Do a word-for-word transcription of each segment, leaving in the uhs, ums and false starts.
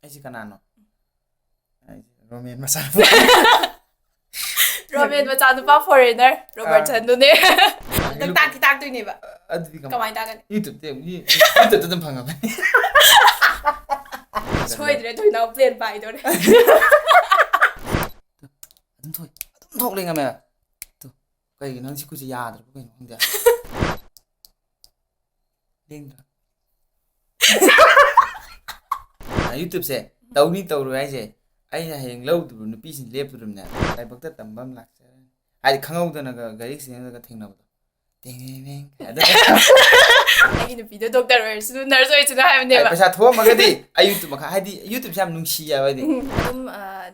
ꯑꯩꯁꯦ ꯀꯅꯥꯅꯣ? ꯑꯩꯁꯦ ꯔꯣꯃꯦꯟ ꯃꯆꯥꯅꯨꯄꯥ꯫ ꯔꯣꯃꯦꯟ ꯃꯆꯥꯅꯨꯄꯥ ꯐꯣꯔꯦꯅꯔ ꯔꯣꯕꯔꯠꯁꯟꯗꯨꯅꯦ꯫ ꯅꯪ ꯇꯥꯛꯇꯤ ꯇꯥꯛꯇꯣꯏꯅꯦꯕ꯫ ꯑꯗꯨꯗꯤ ꯀꯃꯥꯏ? ꯀꯃꯥꯏꯅ ꯇꯥꯛꯀꯅꯤ? YouTube ꯇ ꯌꯦꯡ- YouTube ꯇ ꯑꯗꯨꯝ ꯐꯪꯉꯕꯅꯤ꯫ ꯁꯣꯏꯗ꯭ꯔꯦ, ꯊꯣꯏꯅꯥꯎ ꯄ꯭ꯂꯦꯟ ꯄꯥꯏꯗꯧꯔꯦ꯫ ꯑꯗꯨꯝ ꯊꯣꯛ ꯑꯗꯨꯝ ꯊꯣꯛꯂꯦ ꯉꯝꯃꯦ꯫ ꯇꯨ, ꯀꯩꯒꯤꯅꯣ ꯅꯪ ꯁꯤ ꯈꯨꯠꯁꯤ ꯌꯥꯗ꯭ꯔꯕ ꯀꯩꯅꯣ ꯈꯪꯗꯦ꯫ ꯂꯦꯡꯗ꯭ꯔꯥ? ꯌꯨꯇ꯭ꯌꯨꯕꯁꯦ ꯇꯧꯅꯤ ꯇꯧꯔꯣꯏ ꯍꯥꯏꯁꯦ, ꯑꯩꯅ ꯍꯌꯦꯡ ꯂꯧꯗꯣꯔꯤꯕ ꯅꯨꯄꯤꯁꯤꯡ ꯂꯦꯞꯇꯣꯔꯤꯕꯅꯦ, ꯂꯥꯏꯕꯛꯇ ꯇꯝꯕ ꯑꯃ ꯂꯥꯛꯆꯔꯅꯤ꯫ ꯍꯥꯏꯗꯤ ꯈꯪꯍꯧꯗꯅꯒ ꯒꯥꯔꯤ ꯑꯦꯛꯁꯤꯗꯦꯟꯗꯒ ꯊꯦꯡꯅꯕꯗꯣ, ꯇꯦꯡ ꯇꯦꯡ ꯇꯦꯡ ꯑꯗ ꯑꯩꯒꯤ ꯅꯨꯄꯤꯗꯣ ꯗꯣꯛꯇꯔ ꯑꯣꯏꯔꯁꯨ ꯅꯔꯁ ꯑꯣꯏꯔꯁꯨꯅ ꯍꯥꯏꯕꯅꯦꯕ꯫ ꯄꯩꯁꯥ ꯊꯣꯛꯑꯝꯃꯒꯗꯤ ꯑꯩ ꯌꯨꯇ꯭ꯌꯨꯕ ꯃꯈꯥ, ꯍꯥꯏꯗꯤ ꯌꯨꯇ꯭ꯌꯨꯕꯁꯦ ꯌꯥꯝ ꯅꯨꯡꯁꯤꯌꯦꯕ ꯍꯥꯏꯗꯤ꯫ ꯎꯝ, ꯑꯗꯨꯝ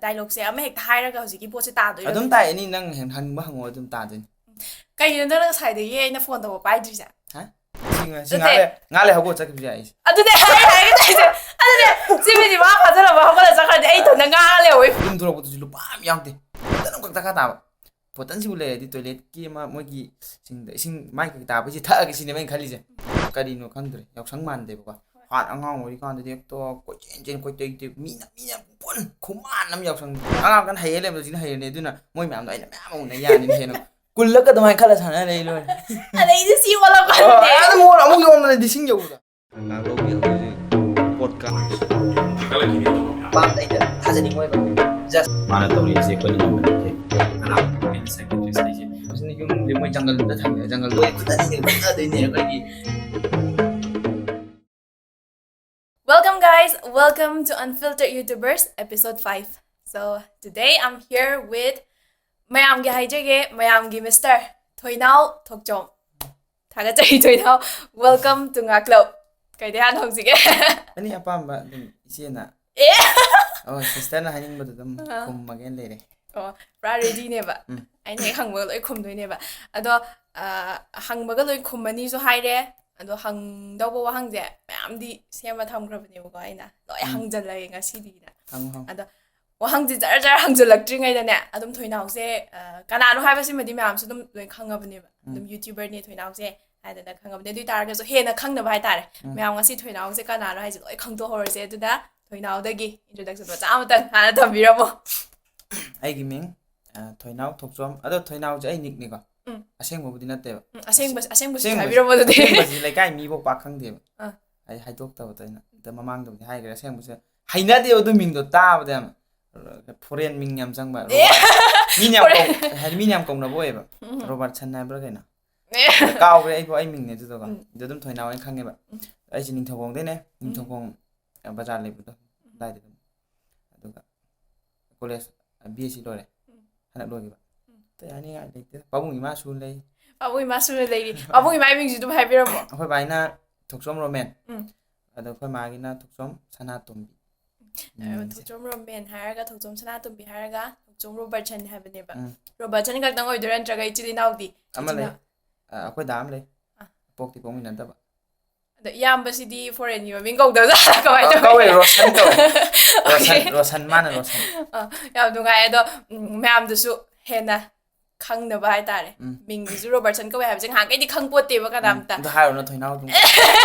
ꯗꯥꯏꯂꯣꯛꯁꯦ ꯑꯃ ꯍꯦꯛꯇ ꯍꯥꯏꯔꯒ ꯍꯧꯖꯤꯛꯀꯤ ꯄꯣꯠꯁꯦ ꯇꯥꯗꯣꯏꯔꯣ? ꯑꯗꯨꯝ ꯇꯥꯏ, ꯑꯦꯅꯤ ꯅꯪ ꯍꯦꯟ ꯍꯪꯅꯤꯡꯕ ꯍꯪꯉꯣ, ꯑꯗꯨꯝ ꯇꯥꯗꯣꯏꯅꯤ꯫ ꯀꯩꯒꯤꯅꯣ ꯅꯪꯅ ꯉꯁꯥꯏꯗꯒꯤ ꯑꯩꯅ ꯐꯣꯟ ꯇꯧꯕ ꯄꯥꯏꯗ꯭ꯔꯤꯁꯦ? ꯍꯥ? ꯁꯤ ꯉ- ꯁꯤ ꯅꯠꯇꯦ꯫ ꯉꯥꯏꯍꯥꯛ ꯂꯩ- ꯉꯥꯏꯍꯥꯛ ꯂꯩ ꯍꯧꯒꯠ ꯆꯠꯈꯤꯕꯁꯨ ꯌꯥꯏ ꯑꯩꯁꯦ꯫ ꯑꯗꯨꯅꯦ ꯍꯥꯏ ꯍꯥꯏꯒꯦ ꯇꯧꯔꯤꯁꯦ꯫ ꯑꯗꯨꯅꯦ ꯁꯤꯃꯤꯗꯤ ꯃꯥ ꯐꯥꯖꯤꯜꯂꯕ ꯍꯧꯒꯠꯂ ꯆꯠꯈ꯭ꯔꯗꯤ ꯑꯩ ꯏꯊꯟꯗ ꯉꯥꯡꯉ ꯂꯩꯍꯧꯋꯤ꯫ ꯌꯨꯝ ꯊꯣꯛꯂꯛꯄꯗꯨꯁꯨ ꯂꯨꯄꯥ ꯑꯃ ꯌꯥꯎꯗꯦ꯫ ꯕꯣꯇꯜ ꯑꯃꯈꯛ ꯗꯔꯀꯥꯔ ꯇꯥꯕ꯫ ꯕꯣꯇꯜꯁꯤꯕꯨ ꯂꯩꯔꯗꯤ ꯇꯣꯏꯂꯦꯠꯀꯤ ꯑꯃ ꯃꯣꯏꯒꯤ ꯁꯤꯡꯗ ꯏꯁꯤꯡ ꯃꯥꯏ ꯀꯩ ꯇꯥꯕꯩꯁꯦ ꯊꯛꯑꯒꯦ ꯁꯤꯅꯦꯕ ꯑꯩꯅ ꯈꯜꯂꯤꯁꯦ꯫ ꯀꯔꯤꯅꯣ ꯈꯪꯗ꯭ꯔꯦ, ꯌꯥꯎꯁꯪ ꯃꯥꯟꯗꯦꯕꯀꯣ꯫ ꯍꯥꯟꯅ ꯑꯉꯥꯡ ꯑꯣꯏꯔꯤꯀꯥꯟꯗꯗꯤ ꯍꯦꯛꯇ ꯀꯣꯏꯆꯦꯟ ꯆꯦꯟ ꯀꯣꯏꯇꯩ ꯇꯩ ꯃꯤꯅ ꯃꯤꯅ ꯄꯨꯟ ꯈꯨꯃꯥꯟ ꯑꯃ ꯌꯥꯎꯁꯪ꯫ ꯑꯉꯥꯡ ꯀꯟꯅ ꯍꯩꯔ ꯂꯩꯕꯗꯣ ꯍꯧꯖꯤꯛꯅ ꯍꯩꯔꯅꯤ, ꯑꯗꯨꯅ ꯃꯣꯏ ꯃꯌꯥꯝꯗꯣ ꯑꯩꯅ ꯃꯌꯥꯝ ꯑꯃꯨꯛꯅ ꯌꯥꯅꯤꯅ ꯍꯦꯟꯅ ꯀꯨꯜꯂꯒ ꯑꯗꯨꯃꯥꯏꯅ ꯈꯜꯂ ꯁꯥꯟꯅ ꯂꯩ ꯂꯣꯏꯔꯦ꯫ ꯑꯗꯩꯗꯤ ꯁꯤ ꯑꯣꯜꯂꯛꯄꯗꯨꯗꯤ꯫ ꯑꯗꯨꯝ ꯑꯣꯜꯂ ꯑꯃꯨꯛ ꯌꯣꯟꯕꯗ ꯂꯤꯁꯤꯡ ꯌꯧꯕꯗ꯫ ꯀꯥꯡꯂꯧꯒꯤ ꯍꯧꯖꯤꯛ ꯄꯣꯠꯀꯥꯁ꯫ ꯄꯥꯝꯗ ꯑꯩꯅ ꯊꯥꯖꯅꯤꯡꯉꯣꯏꯕ꯫ Just ꯃꯥꯅ ꯇꯧꯔꯤꯁꯦ ꯑꯩꯈꯣꯏꯅ ꯉꯝꯕ ꯅꯠꯇꯦ꯫ ꯀꯅꯥ? ꯑꯩꯅ psychiatrist ꯍꯥꯏꯁꯦ꯫ ꯍꯧꯖꯤꯛꯅ ꯌꯨꯝꯗꯤ ꯃꯣꯏ ꯖꯪꯒꯜꯗꯨꯗ ꯊꯝꯃꯦ꯫ ꯖꯪꯒꯜꯗꯣ ꯑꯩꯈꯣꯏ ꯈꯨꯠꯇꯅꯤꯅꯦ ꯐꯨꯅꯗꯣꯏꯅꯦ ꯑꯩꯈꯣꯏꯒꯤ꯫ Welcome, guys. Welcome to Unfiltered YouTubers, episode five. So today I'm here with ꯃꯌꯥꯝꯒꯤ ꯍꯥꯏꯖꯒꯦ, ꯃꯌꯥꯝꯒꯤ ꯃꯤꯁꯇꯔ ꯊꯣꯏꯅꯥꯎ ꯊꯣꯛꯆꯣꯝ꯫ ꯊꯥꯒꯠꯆꯔꯤ ꯊꯣꯏꯅꯥꯎ꯫ Welcome to ꯉꯥꯛꯂꯧ꯫ ꯀꯩꯗꯩ ꯍꯥꯟꯅ ꯍꯧꯁꯤꯒꯦ? ꯑꯅꯤ ꯑꯄꯥꯝꯕ ꯑꯗꯨꯝ ꯏꯆꯦꯅ, ꯑꯦ! ꯑꯣ, ꯁꯤꯁꯇꯔꯅ ꯍꯥꯏꯅꯤꯡꯕꯗꯨ ꯑꯗꯨꯝ ꯑꯥ꯫ ꯈꯨꯝꯃꯒꯦꯅ ꯂꯩꯔꯦ꯫ ꯑꯣ, ꯄꯨꯔꯥ ꯔꯦꯗꯤꯅꯦꯕ꯫ ꯎꯝ꯫ ꯑꯩꯅ ꯍꯦꯛ ꯍꯪꯕꯒ ꯂꯣꯏ ꯈꯨꯝꯗꯣꯏꯅꯦꯕ꯫ ꯑꯗꯣ ꯑ, ꯍꯪꯕꯒ ꯂꯣꯏ ꯈꯨꯝꯃꯅꯤꯁꯨ ꯍꯥꯏꯔꯦ꯫ ꯑꯗꯣ ꯍꯪꯗꯧꯕ ꯋꯥꯍꯪꯁꯦ ꯃꯌꯥꯝꯗꯤ ꯁꯦꯝꯃ ꯊꯝꯈ꯭ꯔꯕꯅꯦꯕꯀꯣ ꯑꯩꯅ꯫ ꯂꯣꯏ ꯎꯝ꯫ ꯍꯪꯖꯜꯂꯒꯦ ꯉꯁꯤꯗꯤꯅ꯫ ꯍꯪꯉꯣ, ꯍꯪꯉꯣ꯫ ꯑꯗꯣ ꯋꯥꯍꯪꯁꯦ ꯖꯔ ꯖꯔ ꯍꯪꯖꯜꯂꯛꯇ꯭ꯔꯤꯉꯩꯗꯅꯦ, ꯑꯗꯨꯝ ꯊꯣꯏꯅꯥꯎꯁꯦ, ꯑ, ꯀꯅꯥꯅꯣ ꯍꯥꯏꯕꯁꯤꯃꯗꯤ ꯃꯌꯥꯝꯁꯨ ꯑꯗꯨꯝ ꯂꯣꯏ ꯈꯪꯉꯕꯅꯦꯕ꯫ ꯎꯝ꯫ ꯑꯗꯨꯝ YouTuberꯅꯦ ꯊꯣꯏꯅꯥꯎꯁꯦ ꯍꯥꯏꯗꯅ ꯈꯪꯉꯕꯅꯦ꯫ ꯑꯗꯨ ꯑꯣꯏ ꯇꯥꯔꯒꯁꯨ ꯍꯦꯟꯅ ꯈꯪꯅꯕ ꯍꯥꯏꯇꯥꯔꯦ꯫ ꯎꯝ꯫ ꯃꯌꯥꯝ ꯉꯁꯤ ꯊꯣꯏꯅꯥꯎꯁꯦ ꯀꯅꯥꯅꯣ ꯍꯥꯏꯁꯦ ꯂꯣꯏ ꯈꯪꯗꯣꯛꯍꯧꯔꯁꯦ꯫ ꯑꯗꯨꯅ ꯊꯣꯏꯅꯥꯎꯗꯒꯤ introduction ꯃꯆꯥ ꯑꯃꯇꯪ ꯍꯥꯟꯅ ꯊꯝꯕꯤꯔꯝꯃꯣ꯫ ꯑꯩꯒꯤ ꯃꯤꯡ ꯑ, ꯊꯣꯏꯅꯥꯎ ꯊꯣꯛꯆꯣꯝ꯫ ꯑꯗꯣ ꯊꯣꯏꯅꯥꯎꯁꯦ ꯑꯩ nickꯅꯤꯀꯣ꯫ ꯎꯝ꯫ ꯑꯁꯦꯡꯕꯕꯨꯗꯤ ꯅꯠꯇꯦꯕ꯫ ꯎꯝ, ꯑꯁꯦꯡꯕ ꯑꯁꯦꯡꯕꯁꯤ ꯑꯁꯦꯡꯕꯁꯤ- ꯍꯥꯏꯕꯤꯔꯝꯃꯣ ꯑꯗꯨꯗꯤ꯫ ꯑꯁꯦꯡꯕꯁꯤ ꯂꯩꯀꯥꯏ ꯃꯤꯐꯥꯎ ꯄꯥꯛ ꯈꯪꯗꯦꯕ꯫ ꯑꯥ꯫ ꯑꯩ ꯍꯥꯏꯗꯣꯛꯇꯕꯗ ꯑꯩꯅ ꯑꯗ ꯃꯃꯥꯡꯗꯕꯨꯗꯤ ꯍꯥꯏꯈ꯭ꯔꯦ꯫ ꯑꯁꯦꯡꯕꯁꯦ ꯍꯩꯅꯗꯦꯕ ꯑꯗꯨ ꯃꯤꯡꯗꯣ ꯇꯥꯕꯗ ꯌꯥꯝ foreign ꯃꯤꯡ ꯌꯥꯝ ꯆꯪꯕ, ꯑꯦ꯫ ꯃꯤꯅ ꯌꯥꯝ Foreign. ꯀꯧ- ꯍꯥꯏꯗꯤ ꯃꯤꯅ ꯌꯥꯝ ꯀꯧꯅꯕ ꯑꯣꯏꯌꯦꯕ꯫ ꯎꯝ꯫ ꯔꯣꯕꯥꯔꯠꯁꯟ ꯍꯥꯏꯕ꯭ꯔꯥ ꯀꯩꯅꯣ? ꯑꯦ꯫ ꯀꯥꯎꯈ꯭ꯔꯦ ꯑꯩꯕꯨ ꯑꯩ ꯃꯤꯡꯅꯦ ꯑꯗꯨꯗꯨꯒ꯫ ꯎꯝ꯫ ꯑꯗꯨ ꯑꯗꯨꯝ ꯊꯣꯏꯅꯥꯎ ꯍꯥꯏꯅ ꯈꯪꯉꯦꯕ꯫ ꯎꯝ꯫ ꯑꯩꯁꯦ ꯅꯤꯡꯊꯧꯈꯣꯡꯗꯩꯅꯦ꯫ ꯅꯤꯡꯊꯧꯈꯣꯡ ꯑ, ꯕꯖꯥꯔ ꯂꯩꯕꯗꯣ ꯑꯗꯨꯗꯥꯏꯗ ꯑꯗꯨꯝ꯫ ꯑꯗꯨꯒ college BSc ꯂꯣꯏꯔꯦ꯫ ꯎꯝ꯫ ꯍꯟꯗꯛ ꯂꯣꯏꯈꯤꯕ꯫ ꯎꯝ꯫ ꯑꯇꯩ ꯍꯥꯏꯅꯤꯡꯉꯥꯏ ꯂꯩꯇꯦ꯫ ꯄꯥꯕꯨꯡ ꯏꯃꯥꯁꯨ ꯂꯩ꯫ ꯄꯥꯕꯨꯡ ꯏꯃꯥꯁꯨ ꯂꯩꯔꯤ꯫ ꯄꯥꯕꯨꯡ ꯏꯃꯥꯒꯤ ꯃꯤꯡꯁꯨ ꯑꯗꯨꯝ ꯍꯥꯏꯕꯤꯔꯝꯃꯣ꯫ ꯑꯩꯈꯣꯏ ꯕꯥꯏꯅ ꯊꯣꯛꯆꯣꯝ ꯔꯣꯃꯦꯟ꯫ ꯎꯝ꯫ ꯑꯗꯣ ꯑꯩꯈꯣꯏ ꯃꯥꯒꯤꯅ ꯊꯣꯛꯆꯣꯝ ꯁꯅꯥꯇꯣꯝꯕꯤ꯫ ꯑ, ꯎꯝ, ꯊꯣꯛꯆꯣꯝ ꯔꯣꯃꯦꯟ ꯍꯥꯏꯔꯒ, ꯊꯣꯛꯆꯣꯝ ꯁꯅꯥꯇꯣꯝꯕꯤ ꯍꯥꯏꯔꯒ, ꯊꯣꯛꯆꯣꯝ ꯔꯣꯕꯥꯔꯠꯁꯟ ꯍꯥꯏꯕꯅꯦꯕ꯫ ꯎꯝ꯫ ꯔꯣꯕꯥꯔꯠꯁꯟ ꯈꯛꯇꯪ ꯑꯣꯏꯗꯣꯏꯔꯥ, ꯅꯠꯇ꯭ꯔꯒ ꯏꯆꯤꯜ ꯏꯅꯥꯎꯗꯤ? ꯑꯃ ꯂꯩ꯫ ꯏꯆꯤꯟ ꯑ, ꯑꯩꯈꯣꯏ ꯗꯥ ꯑꯃ ꯂꯩ꯫ ꯑ꯫ ꯄꯣꯛꯇꯤ ꯄꯣꯛꯃꯤꯟꯅꯗꯕ꯫ ꯑꯗꯣ ꯏꯌꯥꯝꯕꯁꯤꯗꯤ foreignꯒꯤ ꯃꯃꯤꯡ ꯀꯧꯗꯕꯖꯥꯠꯂ ꯀꯃꯥꯏꯅ ꯑ, ꯇꯧꯋꯤ? ꯀꯧꯋꯦ, ꯔꯣꯁꯟ ꯀꯧꯋꯦ꯫ ꯔꯣꯁꯟ, Okay. ꯔꯣꯁꯟ, ꯃꯥꯅ ꯔꯣꯁꯟ꯫ ꯑ, ꯌꯥꯝ ꯅꯨꯡꯉꯥꯏ꯫ ꯑꯗꯣ, ꯎꯝ, ꯃꯌꯥꯝꯗꯁꯨ ꯍꯦꯟꯅ ꯈꯪꯅꯕ ꯍꯥꯏꯇꯥꯔꯦ꯫ ꯎꯝ꯫ ꯃꯤꯡꯁꯤꯁꯨ ꯔꯣꯕꯥꯔꯠꯁꯟ ꯀꯧꯋꯦ ꯍꯥꯏꯕꯁꯦ ꯉꯍꯥꯟꯈꯩꯗꯤ ꯈꯪꯄꯣꯠꯇꯦꯕ ꯀꯅꯥꯝꯇ꯫ ꯑꯗꯨ ꯍꯥꯏꯔꯨꯅꯨ, ꯊꯣꯏꯅꯥꯎ ꯑꯗꯨꯝ꯫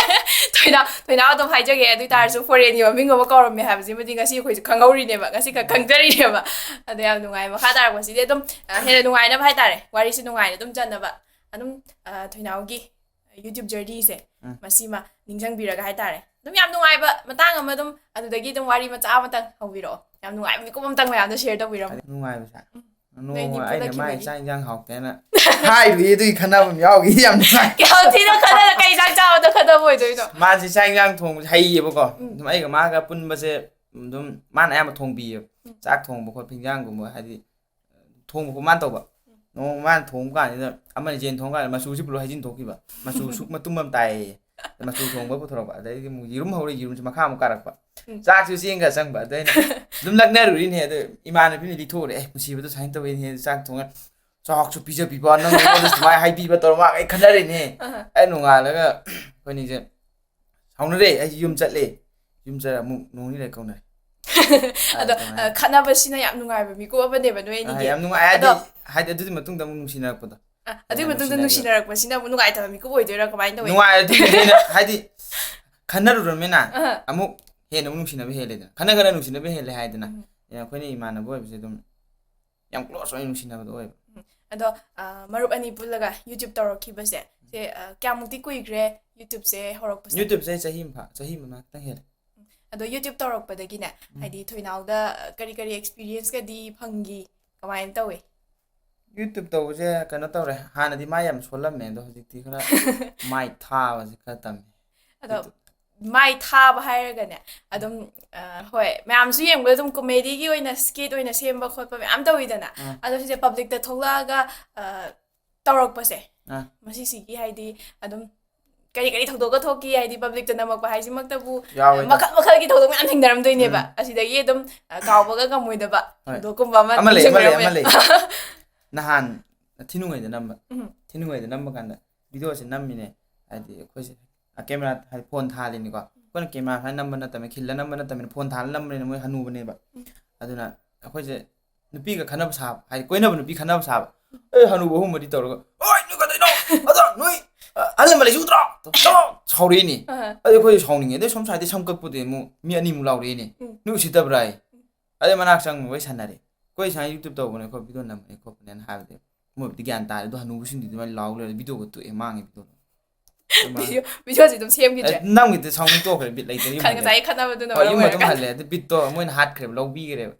ꯊꯣꯏꯅꯥꯎ, ꯊꯣꯏꯅꯥꯎ ꯑꯗꯨꯝ ꯍꯥꯏꯖꯒꯦ꯫ ꯑꯗꯨ ꯑꯣꯏ ꯇꯥꯔꯁꯨ foreignꯒꯤ ꯃꯃꯤꯡ ꯑꯃ ꯀꯧꯔꯝꯃꯦ ꯍꯥꯏꯕꯁꯤꯃꯗꯤ ꯉꯁꯤ ꯑꯩꯈꯣꯏꯁꯨ ꯈꯪꯍꯧꯔꯤꯅꯦꯕ, ꯉꯁꯤ ꯈꯛ ꯈꯪꯖꯔꯤꯅꯦꯕ꯫ ꯑꯗꯣ ꯌꯥꯝ ꯅꯨꯡꯉꯥꯏ꯫ ꯃꯈꯥ ꯇꯥꯔꯛꯄꯁꯤꯗꯤ ꯑꯗꯨꯝ, ꯑ, ꯍꯦꯟꯅ ꯅꯨꯡꯉꯥꯏꯅꯕ ꯍꯥꯏꯇꯥꯔꯦ, ꯋꯥꯔꯤꯁꯤ ꯅꯨꯡꯉꯥꯏꯅ ꯑꯗꯨꯝ ꯆꯠꯅꯕ꯫ ꯑꯗꯨꯝ, ꯑ, ꯊꯣꯏꯅꯥꯎꯒꯤ YouTube journeyꯁꯦ ꯎꯝ꯫ ꯃꯁꯤꯃ ꯅꯤꯡꯁꯤꯡꯕꯤꯔꯒ ꯍꯥꯏꯇꯥꯔꯦ꯫ ꯑꯗꯨꯝ ꯌꯥꯝ ꯅꯨꯡꯉꯥꯏꯕ ꯃꯇꯥꯡ ꯑꯃ ꯑꯗꯨꯝ ꯑꯗꯨꯗꯒꯤ ꯑꯗꯨꯝ ꯋꯥꯔꯤ ꯃꯆꯥ ꯑꯃꯇꯪ ꯍꯧꯕꯤꯔꯛꯑꯣ꯫ ꯌꯥꯝ ꯅꯨꯡꯉꯥꯏꯕ ꯃꯤꯀꯨꯞ ꯑꯃꯇꯪ ꯃꯌꯥꯝꯗ share ꯇꯧꯕꯤꯔꯝꯃꯣ꯫ ꯅꯨꯡꯉꯥꯏꯕꯁꯦ꯫ ꯅꯣꯏꯅꯤ ꯅꯣꯡꯃ ꯑꯩꯅ ꯃꯥ ꯄꯨꯜꯂꯛꯈꯤꯕꯒꯤ꯫ ꯏꯟꯁꯥꯡ ꯏꯟꯁꯥꯡ ꯍꯥꯎꯇꯦꯅ ꯍꯥꯏꯔꯨꯏ, ꯑꯗꯨꯒꯤ ꯈꯟꯅꯕ ꯑꯃ ꯌꯥꯎꯈꯤ꯫ ꯌꯥꯝ ꯅꯨꯡꯉꯥꯏ꯫ ꯌꯥꯝ ꯊꯤꯅ ꯈꯟꯅꯔ ꯀꯩ ꯏꯟꯁꯥꯡ ꯆꯥꯕꯗ ꯈꯟꯅꯕ ꯑꯣꯏꯗꯣꯏꯅꯣ? ꯃꯥꯁꯦ ꯆꯥꯛ ꯏꯟꯁꯥꯡ ꯊꯣꯡꯕꯁꯦ ꯍꯩꯌꯦꯕꯀꯣ꯫ ꯎꯝ꯫ ꯑꯗꯨꯝ ꯑꯩꯒ ꯃꯥꯒ ꯄꯨꯟꯕꯁꯦ ꯑꯗꯨꯝ ꯃꯥꯅ ꯑꯌꯥꯝꯕ ꯊꯣꯡꯕꯤꯌꯦꯕ꯫ ꯎꯝ꯫ ꯆꯥꯛ ꯊꯣꯡꯕ ꯈꯣꯠꯄ, ꯏꯟꯖꯥꯡꯒꯨꯝꯕ, ꯍꯥꯏꯗꯤ ꯊꯣꯡꯕ ꯈꯣꯠꯄ ꯃꯥꯅ ꯇꯧꯕ꯫ ꯎꯝ꯫ ꯅꯣꯡꯃ ꯃꯥꯅ ꯊꯣꯡꯕ ꯀꯥꯟꯁꯤꯗ ꯑꯃꯅ ꯌꯦꯟ ꯊꯣꯡꯕ ꯀꯥꯟꯗ ꯃꯆꯨꯁꯤ ꯄꯨꯂꯞ ꯍꯩꯖꯤꯟ ꯊꯣꯛꯈꯤꯕ꯫ ꯃꯆꯨ ꯁꯨꯛ ꯃꯇꯨꯝ ꯑꯃ ꯇꯥꯏꯌꯦ꯫ ꯃꯆꯨ ꯊꯣꯡꯕ ꯄꯨꯊꯣꯔꯛꯄ꯫ ꯑꯗꯩꯗꯤ ꯑꯃꯨꯛ ꯌꯦꯔꯨꯝ ꯍꯧꯔꯦ, ꯌꯦꯔꯨꯝꯁꯦ ꯃꯈꯥ ꯑꯃꯨꯛ ꯀꯥꯔꯛꯄ꯫ ꯎꯝ꯫ ꯆꯥꯛꯁꯨ ꯆꯦꯡꯒ ꯆꯪꯕ꯫ ꯑꯗꯩ ꯑꯩꯅ ꯑꯗꯨꯝ ꯂꯛꯅꯔꯨꯔꯤꯅꯦ꯫ ꯑꯗꯣ ꯏꯃꯥꯟꯅꯕꯤꯅ ꯂꯤꯊꯣꯛꯎꯔꯦ, "ꯑꯦ, ꯅꯨꯡꯁꯤꯕꯗꯣ ꯁꯨꯃꯥꯏꯅ ꯇꯧꯋꯤꯅꯦ, ꯆꯥꯛ ꯊꯣꯡꯉ ꯆꯥꯛꯁꯨ ꯄꯤꯖꯕꯤꯕ, ꯅꯪ ꯑꯩꯉꯣꯟꯗ ꯁꯨꯃꯥꯏꯅ ꯍꯥꯏꯕꯤꯕ" ꯇꯧꯔ ꯃꯥꯒ ꯑꯩ ꯈꯟꯅꯔꯤꯅꯦ꯫ ꯑꯍ꯫ ꯑꯩ ꯅꯣꯡꯉꯥꯜꯂꯒ ꯑꯩꯈꯣꯏꯅꯤꯁꯦ ꯁꯥꯎꯅꯔꯦ꯫ ꯑꯩ ꯌꯨꯝ ꯆꯠꯂꯦ꯫ ꯌꯨꯝ ꯆꯠꯂ ꯑꯃꯨꯛ ꯅꯣꯡ ꯅꯤꯅꯤ ꯂꯩꯔ ꯀꯧꯅꯔꯦ꯫ ꯑꯗꯣ, ꯑꯗꯨꯃꯥꯏꯅ꯫ ꯑ, ꯈꯠꯅꯕꯁꯤꯅ ꯌꯥꯝ ꯅꯨꯡꯉꯥꯏꯕ ꯃꯤꯀꯨꯞ ꯑꯃꯅꯦꯕ ꯅꯣꯏ ꯑꯅꯤꯒꯤ꯫ ꯑ, ꯌꯥꯝ ꯅꯨꯡꯉꯥꯏ꯫ ꯍꯥꯏꯗꯤ, ꯑꯗꯣ ꯍꯥꯏꯗꯤ ꯑꯗꯨꯒꯤ ꯃꯇꯨꯡꯗ ꯑꯃꯨꯛ ꯅꯨꯡꯁꯤꯅꯔꯛꯄꯗꯣ꯫ ꯑ, ꯑꯗꯨꯒꯤ ꯌꯥꯝ ꯃꯇꯨꯡꯗ ꯅꯨꯡꯁꯤꯅꯔꯛꯄ꯫ ꯅꯨꯡꯁꯤꯅꯔꯛꯄꯁꯤꯅ ꯑꯃꯨꯛ ꯅꯨꯡꯉꯥꯏꯇꯕ ꯃꯤꯀꯨꯞ ꯑꯣꯏꯗꯣꯏꯔꯥ, ꯀꯃꯥꯏꯅ ꯇꯧꯋꯤ? ꯅꯨꯡꯉꯥꯏ, ꯑꯗꯨꯒꯤꯗꯤ ꯑꯩꯅ, ꯍꯥꯏꯗꯤ, ꯈꯟꯅꯔꯨꯔꯃꯤꯅ ꯑꯍ꯫ ꯑꯃꯨꯛ ꯍꯦꯟꯅ ꯑꯃꯨꯛ ꯅꯨꯡꯁꯤꯅꯕ ꯍꯦꯜꯂꯦꯗꯅ, ꯈꯠꯅ ꯈꯠꯅ ꯅꯨꯡꯁꯤꯅꯕ ꯍꯦꯜꯂꯦ ꯍꯥꯏꯗꯅ꯫ ꯎꯝ. ꯑꯩꯈꯣꯏꯅ ꯏꯃꯥꯟꯅꯕ ꯑꯣꯏꯕꯁꯦ ꯑꯗꯨꯝ ꯌꯥꯝ ꯀ꯭ꯂꯣꯁ ꯑꯣꯏꯅ ꯅꯨꯡꯁꯤꯅꯕꯗꯣ ꯑꯣꯏꯕ꯫ ꯑꯗꯣ ꯃꯔꯨꯞ ꯑꯅꯤ ꯄꯨꯜꯂꯒ ꯌꯨꯇ꯭ꯌꯨꯕ ꯇꯧꯔꯛꯈꯤꯕꯁꯦ ꯁꯦ ꯀꯌꯥꯃꯨꯛꯇꯤ ꯀꯨꯏꯈ꯭ꯔꯦ ꯌꯨꯇ꯭ꯌꯨꯕꯁꯦ ꯍꯧꯔꯛꯄꯁꯦ? ꯌꯨꯇ꯭ꯌꯨꯕꯁꯦ ꯆꯍꯤ ꯑꯃ ꯈꯤꯇꯪ ꯍꯦꯜꯂꯦ꯫ ꯑꯗꯣ ꯌꯨꯇ꯭ꯌꯨꯕ ꯇꯧꯔꯛꯄꯗꯒꯤꯅꯦ, ꯍꯥꯏꯗꯤ ꯊꯣꯏꯅꯥꯎꯗ ꯀꯔꯤ ꯀꯔꯤ ꯑꯦꯛꯁꯄꯤꯔꯤꯌꯦꯟꯁꯀꯗꯤ ꯐꯪꯈꯤ, ꯀꯃꯥꯏꯅ ꯇꯧꯏ? ꯌꯨꯇ꯭ꯌꯨꯕ ꯇꯧꯕꯁꯦ ꯀꯩꯅꯣ ꯇꯧꯔꯦ, ꯍꯥꯟꯅꯗꯤ ꯃꯥꯏ ꯌꯥꯝ ꯁꯣꯜꯂꯝꯃꯦ, ꯑꯗꯣ ꯍꯧꯖꯤꯛꯇꯤ ꯈꯔ ꯃꯥꯏ ꯊꯥꯕꯁꯦ ꯈꯔ ꯇꯝꯃꯦ꯫ ꯑꯗꯣ ꯃꯥꯏ ꯊꯥꯕ ꯍꯥꯏꯔꯒꯅꯦ, ꯑꯗꯨꯝ ꯍꯣꯏ, ꯃꯌꯥꯝꯁꯨ ꯌꯦꯡꯕꯗ ꯑꯗꯨꯝ ꯀꯣꯃꯦꯗꯤꯒꯤ ꯑꯣꯏꯅ ꯁ꯭ꯀꯤꯠ ꯑꯣꯏꯅ ꯁꯦꯝꯕ ꯈꯣꯠꯄ ꯃꯌꯥꯝ ꯇꯧꯋꯤꯗꯅ꯫ ꯑꯗꯣ ꯁꯤꯁꯦ ꯄꯕ꯭ꯂꯤꯛꯇ ꯊꯣꯛꯂꯛꯑꯒ ꯇꯧꯔꯛꯄꯁꯦ, ꯃꯁꯤꯁꯤꯒꯤ ꯍꯥꯏꯗꯤ ꯑꯗꯨꯝ ꯀꯔꯤ ꯀꯔꯤ ꯊꯧꯗꯣꯛꯀ ꯊꯣꯛꯈꯤ? ꯍꯥꯏꯗꯤ ꯄꯕ꯭ꯂꯤꯛꯇ ꯅꯝꯃꯛꯄ ꯍꯥꯏꯁꯤꯃꯛꯇꯕꯨ ꯃꯈꯜ ꯃꯈꯜꯒꯤ ꯊꯧꯗꯣꯛ ꯃꯌꯥꯝ ꯊꯦꯡꯅꯔꯝꯗꯣꯏꯅꯦꯕ꯫ ꯑꯁꯤꯗꯒꯤ ꯑꯗꯨꯝ ꯀꯥꯎꯕꯒ ꯉꯝꯃꯣꯏꯗꯕ ꯊꯧꯗꯣꯛꯀꯨꯝꯕ ꯑꯃ ꯅꯤꯡꯁꯤꯡꯕꯤꯔꯝꯃꯦ꯫ ꯑꯃ ꯂꯩ, ꯑꯃ ꯂꯩ꯫ ꯅꯍꯥꯟ ꯊꯤꯅꯨꯡꯉꯩꯗ ꯅꯝꯕ ꯊꯤꯅꯨꯡꯉꯩꯗ ꯅꯝꯕ ꯀꯥꯟꯗ ꯚꯤꯗꯤꯑꯣꯁꯦ ꯅꯝꯃꯤꯅꯦ꯫ ꯍꯥꯏꯗꯤ ꯑꯩꯈꯣꯏꯁꯦ ꯀꯦꯃꯦꯔꯥ, ꯍꯥꯏꯗꯤ ꯐꯣꯟ ꯊꯥꯜꯂꯤꯅꯤꯀꯣ꯫ ꯑꯩꯈꯣꯏꯅ ꯀꯦꯃꯦꯔꯥ ꯁꯨꯃꯥꯏꯅ ꯅꯝꯕ ꯅꯠꯇꯕꯅꯤ, ꯈꯤꯜꯂ ꯅꯝꯕ ꯅꯠꯇꯕꯅꯤꯅ, ꯐꯣꯟ ꯊꯥꯜꯂ ꯅꯝꯕꯅꯤꯅ ꯃꯣꯏ ꯍꯅꯨꯕꯅꯦꯕ꯫ ꯑꯗꯨꯅ ꯑꯩꯈꯣꯏꯁꯦ ꯅꯨꯄꯤꯒ ꯈꯟꯅꯕ ꯁꯥꯕ, ꯍꯥꯏꯗꯤ ꯀꯣꯏꯅꯕ ꯅꯨꯄꯤ ꯈꯟꯅꯕ ꯁꯥꯕ꯫ ꯑꯦ, ꯍꯅꯨꯕ ꯑꯍꯨꯝ ꯃꯔꯤ ꯇꯧꯔꯒ, "ꯑꯣꯏ, ꯅꯣꯏ ꯀꯩꯗꯧꯅꯣ? ꯑꯗꯣ ꯅꯣꯏ, ꯑ, ꯑꯍꯜ ꯂꯃꯟ ꯂꯩꯁꯨ ꯎꯗ꯭ꯔꯣ?" ꯇꯧ-, ꯇꯧ-, ꯁꯥꯎꯔꯛꯏꯅꯦ꯫ ꯑꯗꯩ ꯑꯩꯈꯣꯏꯁꯨ ꯁꯥꯎꯅꯤꯡꯉꯦ꯫ ꯑꯗꯩ ꯁꯣꯝ ꯁꯥꯏꯗꯇꯩ ꯁꯝ ꯀꯛꯄꯗꯤ ꯑꯃꯨꯛ ꯃꯤ ꯑꯅꯤꯃꯨꯛ ꯂꯥꯎꯔꯛꯏꯅꯦ꯫ "ꯅꯣꯏ ꯎꯁꯤꯠꯇꯕ꯭ꯔꯥ?" ꯍꯥꯏ꯫ ꯑꯗꯩ ꯃꯅꯥꯛ ꯆꯪꯉꯒ ꯋꯥꯔꯤ ꯁꯥꯟꯅꯔꯦ꯫ "ꯑꯩꯈꯣꯏ ꯁꯨꯃꯥꯏꯅ ꯌꯨꯇ꯭ꯌꯨꯕ ꯇꯧꯕꯅꯦ, ꯑꯩꯈꯣꯏ ꯚꯤꯗꯤꯑꯣ ꯅꯝꯕꯅꯦ ꯈꯣꯠꯄꯅꯦꯅ" ꯍꯥꯏꯕꯗꯤ ꯃꯣꯏꯕꯨꯗꯤ ꯒ꯭ꯌꯥꯟ ꯇꯥꯔꯦ꯫ ꯑꯗꯣ ꯍꯅꯨꯕꯁꯤꯡꯗꯨꯗꯤ ꯑꯗꯨꯃꯥꯏꯅ ꯂꯥꯎ ꯂꯩꯔꯦ, ꯚꯤꯗꯤꯑꯣꯒ ꯇꯣꯛꯑꯦ, ꯃꯥꯡꯉꯦ ꯚꯤꯗꯤꯑꯣꯗꯣ꯫ ꯚꯤꯗꯤꯑꯣ, ꯚꯤꯗꯤꯑꯣꯁꯦ ꯑꯗꯨꯝ ꯁꯦꯝꯈꯤꯗ꯭ꯔꯦ꯫ ꯑꯦ, ꯅꯝꯈꯤꯗ꯭ꯔꯦ, ꯁꯥꯎꯅꯤꯡ ꯇꯣꯛꯈ꯭ꯔꯦ, ꯕꯤꯠ ꯂꯩꯇ꯭ꯔꯦ, ꯌꯨꯝ ꯍꯜꯂꯦ꯫ ꯉꯁꯥꯏ ꯈꯠꯅꯕꯗꯨꯅ ꯍꯣꯏ, ꯃꯔꯝ ꯌꯨꯝ ꯑꯗꯨꯝ ꯑꯣꯏꯔꯀꯥꯟꯗ꯫ ꯍꯜꯂꯦ꯫ ꯑꯗꯨ ꯕꯤꯠꯇꯣ ꯃꯣꯏꯅ ꯍꯥꯠꯈ꯭ꯔꯦꯕ, ꯂꯧꯕꯤꯈ꯭ꯔꯦꯕ꯫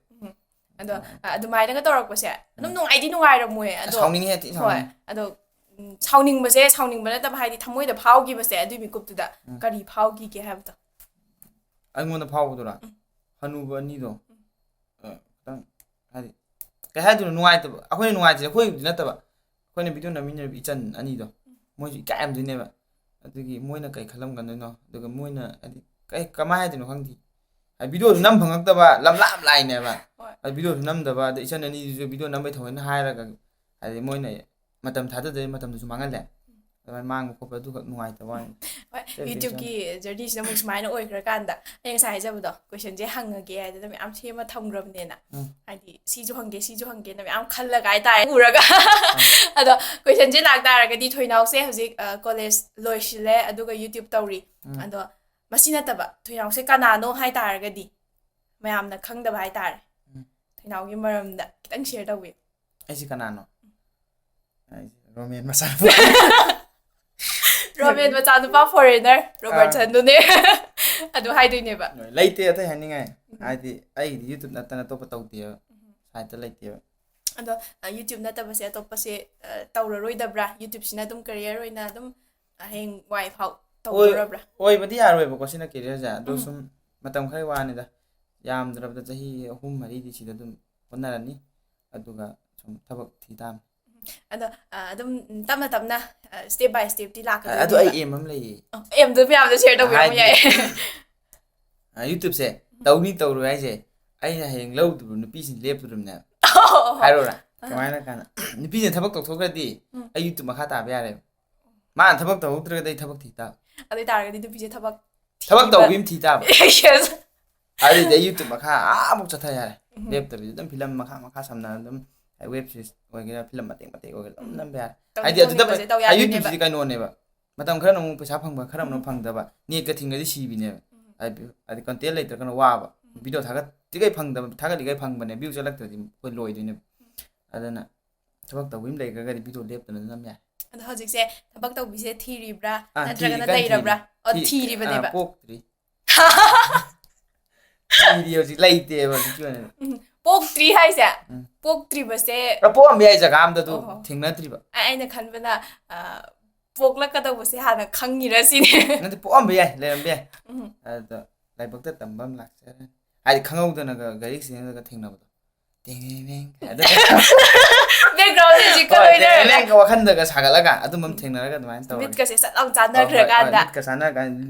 ꯑꯗꯣ ꯑ, ꯑꯗꯨꯃꯥꯏꯅꯒ ꯇꯧꯔꯛꯄꯁꯦ ꯑꯗꯨꯝ ꯅꯨꯡꯉꯥꯏꯗꯤ ꯅꯨꯡꯉꯥꯏꯔꯝꯃꯣꯏ꯫ ꯑꯗꯣ ꯁꯥꯎꯅꯤꯡꯉꯦ, ꯊꯤ ꯍꯣꯏ, ꯁꯥꯎꯅꯤꯡꯉꯦ꯫ ꯑꯗꯣ ꯎꯝ, ꯁꯥꯎꯅꯤꯡꯕꯁꯦ ꯁꯥꯎꯅꯤꯡꯕ ꯅꯠꯇꯕ, ꯍꯥꯏꯗꯤ ꯊꯃꯣꯏꯗ ꯐꯥꯎꯈꯤꯕꯁꯦ, ꯑꯗꯨꯏ ꯃꯤꯀꯨꯞꯇꯨꯗ ꯀꯔꯤ ꯐꯥꯎꯈꯤꯒꯦ ꯍꯥꯏꯕꯗꯣ꯫ ꯑꯩꯉꯣꯟꯗ ꯐꯥꯎꯕꯗꯨꯔꯥ? ꯍꯅꯨꯕ ꯑꯅꯤꯗꯣ, ꯑ, ꯈꯤꯇꯪ, ꯍꯥꯏꯗꯤ, ꯀꯩ ꯍꯥꯏꯗꯣꯏꯅꯣ, ꯅꯨꯡꯉꯥꯏꯇꯕ, ꯑꯩꯈꯣꯏꯅ ꯅꯨꯡꯉꯥꯏꯇ꯭ꯔꯤꯁꯦ ꯑꯩꯈꯣꯏꯕꯨꯗꯤ ꯅꯠꯇꯕ, ꯑꯩꯈꯣꯏꯅ ꯚꯤꯗꯤꯑꯣ ꯅꯝꯃꯤꯟꯅꯔꯤꯕ ꯏꯆꯟ ꯑꯅꯤꯗꯣ, ꯃꯣꯏꯁꯨ ꯏꯀꯥꯏꯔꯝꯗꯣꯏꯅꯦꯕ꯫ ꯑꯗꯨꯒꯤ ꯃꯣꯏꯅ ꯀꯩ ꯈꯜꯂꯝꯒꯗꯣꯏꯅꯣ, ꯑꯗꯨꯒ ꯃꯣꯏꯅ, ꯍꯥꯏꯗꯤ, ꯀꯩ, ꯀꯃꯥꯏꯅ ꯍꯥꯏꯗꯣꯏꯅꯣ ꯈꯪꯗꯦ꯫ ꯍꯥꯏꯗꯤ, ꯚꯤꯗꯤꯑꯣꯁꯨ ꯅꯝ ꯐꯪꯉꯛꯇꯕ, ꯂꯝꯂꯥꯞ ꯂꯥꯏꯅꯦꯕ꯫ ꯍꯣꯏ꯫ ꯑꯗꯨ ꯚꯤꯗꯤꯑꯣꯁꯨ ꯅꯝꯗꯕ, ꯑꯗ ꯏꯆꯟ ꯑꯅꯤꯗꯨꯁꯨ ꯚꯤꯗꯤꯑꯣ ꯅꯝꯕꯩ ꯊꯑꯣꯏꯅ ꯍꯥꯏꯔꯒ, ꯍꯥꯏꯗꯤ, ꯃꯣꯏꯅ ꯃꯇꯝ ꯊꯥꯗꯗꯕꯩ ꯃꯇꯝꯗꯨꯁꯨ ꯃꯥꯡꯍꯜꯂꯦ꯫ ꯑꯗꯨꯃꯥꯏꯅ ꯃꯥꯡꯕ ꯈꯣꯠꯄ ꯑꯗꯨꯈꯛ ꯅꯨꯡꯉꯥꯏꯇꯕ ꯋꯥꯅꯤ꯫ ꯍꯣꯏ, ꯑꯇꯩ ꯑꯇꯩ ꯌꯨꯇ꯭ꯌꯨꯕꯀꯤ ꯖꯔꯅꯤꯁꯤꯗ ꯑꯃꯨꯛ ꯁꯨꯃꯥꯏꯅ ꯑꯣꯏꯈ꯭ꯔꯀꯥꯟꯗ, ꯑꯩ ꯉꯁꯥꯏ ꯍꯥꯏꯖꯕꯗꯣ, ꯀꯣꯏꯁꯟꯁꯦ ꯍꯪꯉꯒꯦ ꯍꯥꯏꯗꯅ ꯃꯌꯥꯝ ꯁꯦꯝꯃ ꯊꯝꯈ꯭ꯔꯕꯅꯦꯅ꯫ ꯎꯝ꯫ ꯍꯥꯏꯗꯤ ꯁꯤꯁꯨ ꯍꯪꯒꯦ, ꯁꯤꯁꯨ ꯍꯪꯒꯦꯅ ꯃꯌꯥꯝ ꯈꯜꯂꯒ ꯍꯥꯏꯇꯥꯔꯦ, ꯎꯔꯒ꯫ ꯑꯗꯣ ꯀꯣꯏꯁꯟꯁꯦ ꯂꯥꯛꯇꯥꯔꯒꯗꯤ, ꯊꯣꯏꯅꯥꯎꯁꯦ ꯍꯧꯖꯤꯛ ꯀꯣꯂꯦꯖ ꯂꯣꯏꯁꯤꯜꯂꯦ, ꯑꯗꯨꯒ ꯌꯨꯇ꯭ꯌꯨꯕ ꯇꯧꯔꯤ꯫ ꯎꯝ꯫ ꯑꯗꯣ ꯃꯁꯤ ꯅꯠꯇꯕ, ꯊꯣꯏꯅꯥꯎꯁꯦ ꯀꯅꯥꯅꯣ ꯍꯥꯏ ꯇꯥꯔꯒꯗꯤ ꯃꯌꯥꯝꯅ ꯈꯪꯗꯕ ꯍꯥꯏ ꯇꯥꯔꯦ꯫ ꯎꯝ꯫ ꯊꯣꯏꯅꯥꯎꯒꯤ ꯃꯔꯝꯗ ꯈꯤꯇꯪ ꯁꯤꯌꯔ ꯇꯧꯕꯤꯌꯨ꯫ ꯑꯩꯁꯦ ꯀꯅꯥꯅꯣ? ꯑꯩꯁꯦ ꯔꯣꯃꯦꯟ ꯃꯆꯥꯅꯨꯄꯥ꯫ ꯔꯣꯃꯦꯟ ꯃꯆꯥꯅꯨꯄꯥ ꯐꯣꯔꯦꯅꯔ ꯔꯣꯕꯔꯠꯁꯟꯗꯨꯅꯦ꯫ ꯑꯗꯨ ꯍꯥꯏꯗꯣꯏꯅꯦꯕ꯫ ꯂꯩꯇꯦ ꯑꯇꯩ ꯍꯥꯏꯅꯤꯡꯉꯥꯏ꯫ ꯍꯥꯏꯗꯤ ꯑꯩꯒꯤꯗꯤ ꯌꯨꯇ꯭ꯌꯨꯕ ꯅꯠꯇꯅ ꯑꯇꯣꯞꯄ ꯇꯧꯗꯦꯕ꯫ ꯁꯥꯏꯠꯇ ꯂꯩꯇꯦꯕ꯫ ꯑꯗꯣ ꯌꯨꯇ꯭ꯌꯨꯕ ꯅꯠꯇꯕꯁꯦ ꯑꯇꯣꯞꯄꯁꯦ ꯇꯧꯔꯔꯣꯏꯗꯕ꯭ꯔꯥ? ꯌꯨꯇ꯭ꯌꯨꯕꯁꯤꯅ ꯑꯗꯨꯝ ꯀꯦꯔꯤꯌꯔ ꯑꯣꯏꯅ ꯑꯗꯨꯝ ꯍꯌꯦꯡ ꯋꯥꯏ ꯐꯥꯎ ꯇꯧꯗꯣꯔꯕ꯭ꯔꯥ? ꯑꯣꯏꯕꯗꯤ ꯌꯥꯔꯣꯏꯕꯀꯣ ꯁꯤꯅ ꯀꯦꯔꯤꯌꯔꯁꯦ, ꯑꯗꯣ ꯁꯨꯝ ꯃꯇꯝ ꯈꯔꯒꯤ ꯋꯥꯅꯤꯗ, ꯌꯥꯝꯗ꯭ꯔꯕꯗ ꯆꯍꯤ ꯑꯍꯨꯝ ꯃꯔꯤꯗꯤ ꯁꯤꯗ ꯑꯗꯨꯝ ꯍꯣꯠꯅꯔꯅꯤ, ꯑꯗꯨꯒ ꯁꯨꯝ ꯊꯕꯛ ꯊꯤ ꯇꯥꯕꯅꯤ꯫ ꯑꯗꯣ ꯑꯗꯨꯝ ꯇꯞꯅ ꯇꯞꯅ ꯁ꯭ꯇꯦꯞ ꯕꯥꯏ ꯁ꯭ꯇꯦꯞꯇꯤ ꯂꯥꯛꯀꯗꯣꯏꯅꯦꯕ꯫ ꯑꯗꯣ ꯑꯩ ꯑꯦꯝ ꯑꯃ ꯂꯩꯌꯦ꯫ ꯑꯦꯝꯗꯣ ꯃꯌꯥꯝꯗ ꯁꯤꯌꯔ ꯇꯧꯕꯤꯔꯝꯕ ꯌꯥꯏ꯫ ꯌꯨꯇ꯭ꯌꯨꯕꯁꯦ ꯇꯧꯅꯤ ꯇꯧꯔꯣꯏ ꯍꯥꯏꯁꯦ, ꯑꯩꯅ ꯍꯌꯦꯡ ꯂꯧꯗꯣꯔꯤꯕ ꯅꯨꯄꯤꯁꯤꯡ ꯂꯦꯞꯇꯣꯔꯤꯕꯅꯦꯕ꯫ ꯍꯥꯏꯔꯣꯔꯥ? ꯀꯃꯥꯏꯅ ꯀꯥꯟꯗ ꯅꯨꯄꯤꯁꯤꯅ ꯊꯕꯛ ꯇꯧꯊꯣꯛꯈ꯭ꯔꯗꯤ ꯑꯩ ꯌꯨꯇ꯭ꯌꯨꯕ ꯃꯈꯥ ꯇꯥꯕ ꯌꯥꯔꯦꯕ꯫ ꯃꯥꯅ ꯊꯕꯛ ꯇꯧꯍꯧꯗ꯭ꯔꯒꯗꯤ ꯑꯩ ꯊꯕꯛ ꯊꯤ ꯇꯥꯕ꯫ ꯑꯗꯨ ꯑꯣꯏꯇꯥꯔꯒꯗꯤ ꯅꯨꯄꯤꯁꯦ ꯊꯕꯛ ꯊꯕꯛ ꯇꯧꯕꯤ ꯑꯃ ꯊꯤ ꯇꯥꯕ꯫ ꯑꯗꯨꯗꯤ ꯑꯩ ꯌꯨꯇ꯭ꯌꯨꯕ ꯃꯈꯥ ꯑꯥꯃꯨꯛ ꯆꯠꯊ ꯌꯥꯔꯦ꯫ ꯂꯦꯞꯇꯕꯤꯗ ꯑꯗꯨꯝ ꯐꯤꯂꯝ ꯃꯈꯥ ꯃꯈꯥ ꯁꯝꯅ ꯑꯗꯨꯝ ꯋꯦꯕ ꯁꯤꯔꯤꯁ ꯑꯣꯏꯒꯦꯔꯥ, ꯐꯤꯂꯝ ꯃꯇꯦꯛ ꯃꯇꯦꯛ ꯑꯣꯏꯒꯦꯔꯥ ꯑꯗꯨꯝ ꯅꯝꯕ ꯌꯥꯔꯦ꯫ ꯍꯥꯏꯗꯤ ꯑꯗꯨꯗ ꯌꯨꯇ꯭ꯌꯨꯕꯁꯤꯗꯤ ꯀꯩꯅꯣꯅꯦꯕ, ꯃꯇꯝ ꯈꯔꯅ ꯑꯃꯨꯛ ꯄꯩꯁꯥ ꯐꯪꯕ, ꯈꯔ ꯑꯃꯅ ꯐꯪꯗꯕ, ꯅꯦꯠꯀ ꯊꯤꯡꯒꯗꯤ ꯁꯤꯕꯤꯅꯦꯕ꯫ ꯍꯥꯏꯗꯤ ꯀꯟꯇꯦꯟ ꯂꯩꯇ꯭ꯔꯒꯅ ꯋꯥꯕ꯫ ꯚꯤꯗꯤꯑꯣ ꯊꯥꯒꯠꯇ꯭ꯔꯤꯈꯩ ꯐꯪꯗꯕ, ꯊꯥꯒꯠꯂꯤꯈꯩ ꯐꯪꯕꯅꯦ, ꯚ꯭ꯌꯨ ꯆꯠꯂꯛꯇ꯭ꯔꯗꯤ ꯑꯩꯈꯣꯏ ꯂꯣꯏꯗꯣꯏꯅꯦꯕ꯫ ꯑꯗꯨꯅ ꯊꯕꯛ ꯇꯧꯕꯤ ꯑꯃ ꯂꯩꯈ꯭ꯔꯒꯗꯤ ꯚꯤꯗꯤꯑꯣ ꯂꯦꯞꯇꯅ ꯑꯗꯨꯝ ꯅꯝ ꯌꯥꯏ꯫ ꯑꯗꯣ ꯍꯧꯖꯤꯛꯁꯦ ꯊꯕꯛ ꯇꯧꯕꯤꯁꯦ ꯊꯤꯔꯤꯕ꯭ꯔꯥ ꯑꯥ, ꯅꯠꯇ꯭ꯔꯒꯅ ꯊꯤꯔꯤ, ꯀꯟꯅ ꯂꯩꯔꯕ꯭ꯔꯥ? ꯊꯤꯔꯤ꯫ ꯑꯣ, ꯊꯤ-, ꯊꯤꯔꯤꯕꯅꯦꯕ꯫ ꯑꯥ, ꯄꯣꯛꯇ꯭ꯔꯤ꯫ ꯊꯤꯔꯤ ꯍꯧꯖꯤꯛ ꯂꯩꯇꯦꯕ ꯍꯧꯖꯤꯛꯀꯤ ꯑꯣꯏꯅ꯫ ꯎꯝ, ꯄꯣꯛꯇ꯭ꯔꯤ ꯍꯥꯏꯁꯦ? ꯎꯝ꯫ ꯄꯣꯛꯇ꯭ꯔꯤꯕꯁꯦ ꯑ, ꯄꯣꯛꯑꯝꯕ ꯌꯥꯏ ꯖꯒꯥ ꯑꯝꯗ ꯑꯗꯨ ꯑꯣꯍꯣ꯫ ꯊꯦꯡꯅꯗ꯭ꯔꯤꯕ꯫ ꯑ-, ꯑꯩꯅ ꯈꯟꯕꯅ, ꯑ, ꯄꯣꯛꯂꯛꯀꯗꯧꯕꯁꯦ ꯍꯥꯟꯅ ꯈꯪꯉꯤꯔ ꯁꯤꯅꯦ꯫ ꯅꯠꯇꯦ, ꯄꯣꯛꯑꯝꯕ ꯌꯥꯏ, ꯂꯩꯔꯝꯕ ꯌꯥꯏ꯫ ꯎꯝ꯫ ꯑꯗꯣ ꯂꯥꯏꯕꯛꯇ ꯇꯝꯕ ꯑꯃ ꯂꯥꯛꯆꯔꯅꯤ꯫ ꯍꯥꯏꯗꯤ ꯈꯪꯍꯧꯗꯅꯒ ꯒꯥꯔꯤ ꯑꯦꯛꯁꯤꯗꯦꯟꯗꯒ ꯊꯦꯡꯅꯕꯗꯣ꯫ ꯇꯦꯡ ꯇꯦꯡ ꯇꯦꯡ ꯍꯥꯏꯗꯅ꯫ Background music ꯀ ꯍꯣꯏ, ꯂꯣꯏꯅꯔꯒ꯫ ꯇꯦꯡ ꯇꯦꯡꯒ ꯋꯥꯈꯟꯗꯒ ꯁꯥꯒꯠꯂꯒ ꯑꯗꯨꯝꯕ ꯑꯃ ꯊꯦꯡꯅꯔꯒ ꯑꯗꯨꯃꯥꯏꯅ ꯇꯧꯔꯒꯦ꯫ ꯃꯤꯠꯀꯁꯦ ꯁꯠ ꯂꯥꯎ ꯍꯣꯏ, ꯍꯣꯏ, ꯆꯥꯟꯅꯈ꯭ꯔꯀꯥꯟꯗ꯫ ꯃꯤꯠꯀ ꯆꯥꯟꯅꯔꯀꯥꯟꯗ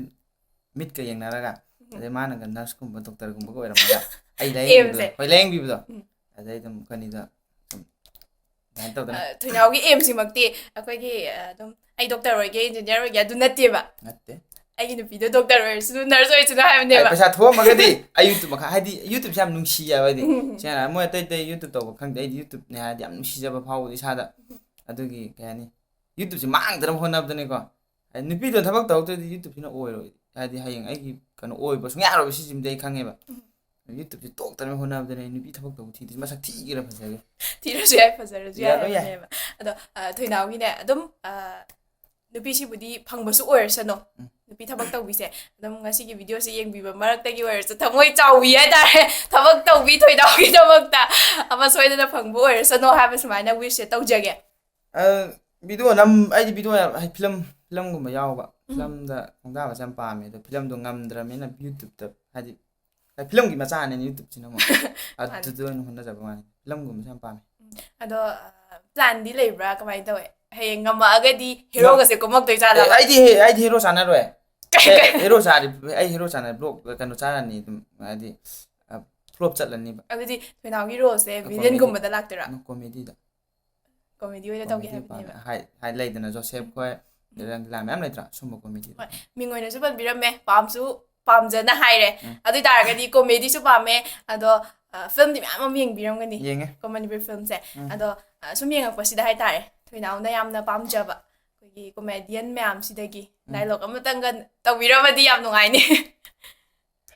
ꯃꯤꯠꯀ ꯌꯦꯡꯅꯔꯒ, ꯑꯗꯩ ꯃꯥꯅꯒ ꯅꯔꯁꯀꯨꯝꯕ ꯗꯣꯛꯇꯔꯒꯨꯝꯕꯒ ꯑꯣꯏꯔꯝꯃꯒ ꯑꯩ ꯂꯥꯏꯌꯦꯡꯕꯤꯕꯗꯣ, ꯑꯦꯝꯁꯦ꯫ ꯍꯣꯏ, ꯂꯥꯏꯌꯦꯡꯕꯤꯕꯗꯣ꯫ ꯎꯝ꯫ ꯑꯗꯩ ꯑꯗꯨꯝ ꯑꯩꯈꯣꯏꯅꯤꯗꯣ ꯁꯨꯝ ꯑꯗꯨꯃꯥꯏꯅ ꯇꯧꯗꯅ꯫ ꯑ, ꯊꯣꯏꯅꯥꯎꯒꯤ ꯑꯦꯝꯁꯤꯃꯛꯇꯤ ꯑꯩꯈꯣꯏꯒꯤ, ꯑ, ꯑꯗꯨꯝ ꯑꯩ ꯗꯣꯛꯇꯔ ꯑꯣꯏꯒꯦ, ꯏꯟꯖꯤꯅꯤꯌꯥꯔ ꯑꯣꯏꯒꯦ ꯑꯗꯨ ꯅꯠꯇꯦꯕ꯫ ꯅꯠꯇꯦ꯫ ꯑꯩꯒꯤ ꯅꯨꯄꯤꯗꯣ ꯗꯣꯛꯇꯔ ꯑꯣꯏꯔꯁꯅꯨ, ꯅꯔꯁ ꯑꯣꯏꯔꯁꯅꯨ ꯑꯩ ꯍꯥꯏꯕꯅꯦꯕ꯫ ꯄꯩꯁꯥ ꯊꯣꯛꯑꯝꯃꯒꯗꯤ ꯑꯩ ꯌꯨꯇ꯭ꯌꯨꯕ ꯃꯈꯥ, ꯍꯥꯏꯗꯤ ꯌꯨꯇ꯭ꯌꯨꯕꯁꯦ ꯌꯥꯝ ꯅꯨꯡꯁꯤꯌꯦꯕ ꯑꯩꯗꯤ꯫ ꯎꯝ꯫ ꯁꯦꯡꯅ ꯍꯥꯏꯔ ꯃꯣꯏ ꯑꯇꯩ ꯑꯇꯩ ꯌꯨꯇ꯭ꯌꯨꯕ ꯇꯧꯕ ꯈꯪꯗꯦ, ꯑꯩꯗꯤ ꯌꯨꯇ꯭ꯌꯨꯕꯅꯦ ꯍꯥꯏꯔꯗꯤ ꯌꯥꯝ ꯅꯨꯡꯁꯤꯖꯕ ꯐꯥꯎꯕꯗꯣ ꯏꯁꯥꯗ꯫ ꯑꯗꯨꯒꯤ ꯀꯩ ꯍꯥꯏꯅꯤ, ꯌꯨꯇ꯭ꯌꯨꯕꯁꯦ ꯃꯥꯡꯗꯅꯕ ꯍꯣꯠꯅꯕꯗꯅꯦꯀꯣ꯫ ꯍꯥꯏꯗꯤ ꯅꯨꯄꯤꯗꯣ ꯊꯕꯛ ꯇꯧꯔꯛꯇ꯭ꯔꯗꯤ ꯌꯨꯇ꯭ꯌꯨꯕꯁꯤꯅ ꯑꯣꯏꯔꯣꯏ꯫ ꯍꯥꯏꯗꯤ ꯍꯌꯦꯡ ꯑꯩꯒꯤ ꯀꯩꯅꯣ ꯑꯣꯏꯕ ꯁꯨꯡꯌꯥ ꯌꯥꯔꯣꯏꯕ ꯁꯤꯁꯤꯃꯗꯤ ꯑꯩ ꯈꯪꯉꯦꯕ꯫ ꯎꯝ꯫ YouTube-ꯁꯦ ꯇꯣꯛꯇꯅꯕ ꯍꯣꯠꯅꯕꯗꯅꯦ ꯑꯩ ꯅꯨꯄꯤ ꯊꯕꯛ ꯇꯧꯕ ꯊꯤꯗ꯭ꯔꯤꯁꯦ꯫ ꯃꯁꯛ ꯊꯤꯒꯦꯔꯥ ꯐꯖꯒꯦ꯫ ꯊꯤꯔꯁꯨ ꯌꯥꯏ, ꯐꯖꯔꯁꯨ ꯌꯥꯏ ꯌꯥꯏ, ꯂꯣꯏ ꯌꯥꯏ꯫ ꯍꯥꯏꯕꯅꯦꯕ꯫ ꯑꯗꯣ, ꯑ, ꯊꯣꯏꯅꯥꯎꯒꯤꯅꯦ ꯑꯗꯨꯝ, ꯑ, ꯅꯨꯄꯤꯁꯤꯕꯨꯗꯤ ꯐꯪꯕꯁꯨ ꯑꯣꯏꯔꯁꯅꯨ꯫ ꯎꯝ꯫ ꯅꯨꯄꯤ ꯊꯕꯛ ꯇꯧꯕꯤꯁꯦ꯫ ꯑꯗꯨꯝ ꯉꯁꯤꯒꯤ video-ꯁꯦ ꯌꯦꯡꯕꯤꯕ ꯃꯔꯛꯇꯒꯤ ꯑꯣꯏꯔꯁꯨ ꯊꯃꯣꯏ ꯆꯥꯎꯕꯤ ꯍꯥꯏꯇꯥꯔꯦ꯫ ꯊꯕꯛ ꯇꯧꯕꯤ ꯊꯣꯏꯅꯥꯎꯒꯤꯗꯃꯛꯇ ꯑꯃ ꯁꯣꯏꯗꯅ ꯐꯪꯕ ꯑꯣꯏꯔꯁꯅꯨ ꯍꯥꯏꯕ ꯁꯨꯃꯥꯏꯅ wish-ꯁꯦ ꯇꯧꯖꯒꯦ꯫ ꯑ, video ꯅꯝ-, ꯑꯩꯗꯤ video ꯌꯥꯝ, ꯍꯥꯏ, film, film-ꯒꯨꯝꯕ ꯌꯥꯎꯕ꯫ ꯎꯝ꯫ Film-ꯗ ꯈꯣꯡꯗꯥꯕꯁꯦ ꯌꯥꯝ ꯄꯥꯝꯃꯦ꯫ ꯑꯗꯣ film-ꯗꯣ ꯉꯝꯗ꯭ꯔꯕꯅꯤꯅ YouTube-ꯇ, ꯍꯥꯏꯗꯤ, ꯍꯥꯏ, film-ꯒꯤ ꯃꯆꯥꯅꯦ YouTube-ꯁꯤꯅ ꯑꯃꯨꯛ꯫ ꯃꯥꯅꯦ꯫ ꯑꯗꯨꯗ ꯑꯣꯏꯅ ꯍꯣꯠꯅꯖꯕ ꯋꯥꯅꯤ꯫ Film-ꯒꯨꯝꯕꯁꯦ ꯌꯥꯝ ꯄꯥꯝꯃꯦ꯫ ꯎꯝ꯫ ꯑꯗꯣ, ꯑ, plan-ꯗꯤ ꯂꯩꯕ꯭ꯔꯥ? ꯀꯃꯥꯏꯅ ꯇꯧꯋꯦ? ꯍꯌꯦꯡ ꯉꯝꯃꯛꯑꯒꯗꯤ ꯍꯦꯔꯣꯒꯁꯦ ꯀꯨꯝꯃꯛꯇꯣꯏ ꯖꯥꯠꯂꯕ? ꯑꯦ, ꯑꯩꯗꯤ ꯍꯦ-, ꯑꯩꯗꯤ ꯍꯦꯔꯣ ꯆꯥꯟꯅꯔꯣꯏ꯫ ꯀꯩ, ꯑꯦ, ꯀꯩ? ꯍꯦꯔꯣ ꯆꯥꯔꯗꯤ, ꯑꯩ ꯍꯦꯔꯣ ꯆꯥꯟꯅꯔ flop, ꯀꯩꯅꯣ ꯆꯥꯔꯅꯤ ꯑꯗꯨꯝ, ꯍꯥꯏꯗꯤ, ꯑ, flop ꯆꯠꯂꯅꯤꯕ꯫ ꯑꯗꯨꯗꯤ ꯊꯣꯏꯅꯥꯎꯒꯤ role-ꯁꯦ ꯑ, comedy꯫ Villain-ꯒꯨꯝꯕꯗ ꯂꯥꯛꯇꯣꯏꯔꯥ? ꯅꯣ, comedy-ꯗ꯫ Comedy ꯑꯣꯏꯅ ꯇꯧꯒꯦ comedy ꯍꯥꯏꯕꯅꯦꯕ꯫ ꯄꯥꯝꯃꯦ꯫ ꯍꯥꯏ, ꯍꯥꯏ ꯂꯩꯗꯅ ꯖꯣꯁꯦꯞ ꯎꯝ꯫ ꯈꯣꯏ, ꯎꯝ꯫ ꯔꯪꯂꯥ ꯃꯌꯥꯝ ꯂꯩꯇ꯭ꯔꯥ? ꯁꯨꯝꯕ comedy-ꯗ꯫ ꯍꯣꯏ, ꯃꯤꯡ ꯑꯣꯏꯅꯁꯨ ꯄꯟꯕꯤꯔꯝꯃꯦ, ꯄꯥꯝꯁꯨ ꯄꯥꯝꯖꯅ ꯍꯥꯏꯔꯦ꯫ ꯎꯝ꯫ ꯑꯗꯨ ꯑꯣꯏ ꯇꯥꯔꯒꯗꯤ comedy-ꯁꯨ ꯄꯥꯝꯃꯦ, ꯑꯗꯣ, ꯑ, film-ꯗꯤ ꯃꯌꯥꯝ ꯑꯃ ꯌꯦꯡꯕꯤꯔꯝꯒꯅꯤ꯫ ꯌꯦꯡꯉꯦ꯫ ꯀꯣ ꯃꯅꯤꯄꯨꯔꯤ film-ꯁꯦ꯫ ꯎꯝ꯫ ꯑꯗꯣ, ꯑ, ꯁꯨꯝ ꯌꯦꯡꯉꯛꯄꯁꯤꯗ ꯍꯥꯏꯇꯥꯔꯦ, ꯊꯣꯏꯅꯥꯎꯅ ꯌꯥꯝꯅ ꯄꯥꯝꯖꯕ ꯑꯩꯈꯣꯏꯒꯤ comedian ꯃꯌꯥꯝꯁꯤꯗꯒꯤ ꯎꯝ꯫ Dialogue ꯑꯃꯇꯪꯒ ꯇꯧꯕꯤꯔꯝꯃꯗꯤ ꯌꯥꯝ ꯅꯨꯡꯉꯥꯏꯅꯤ꯫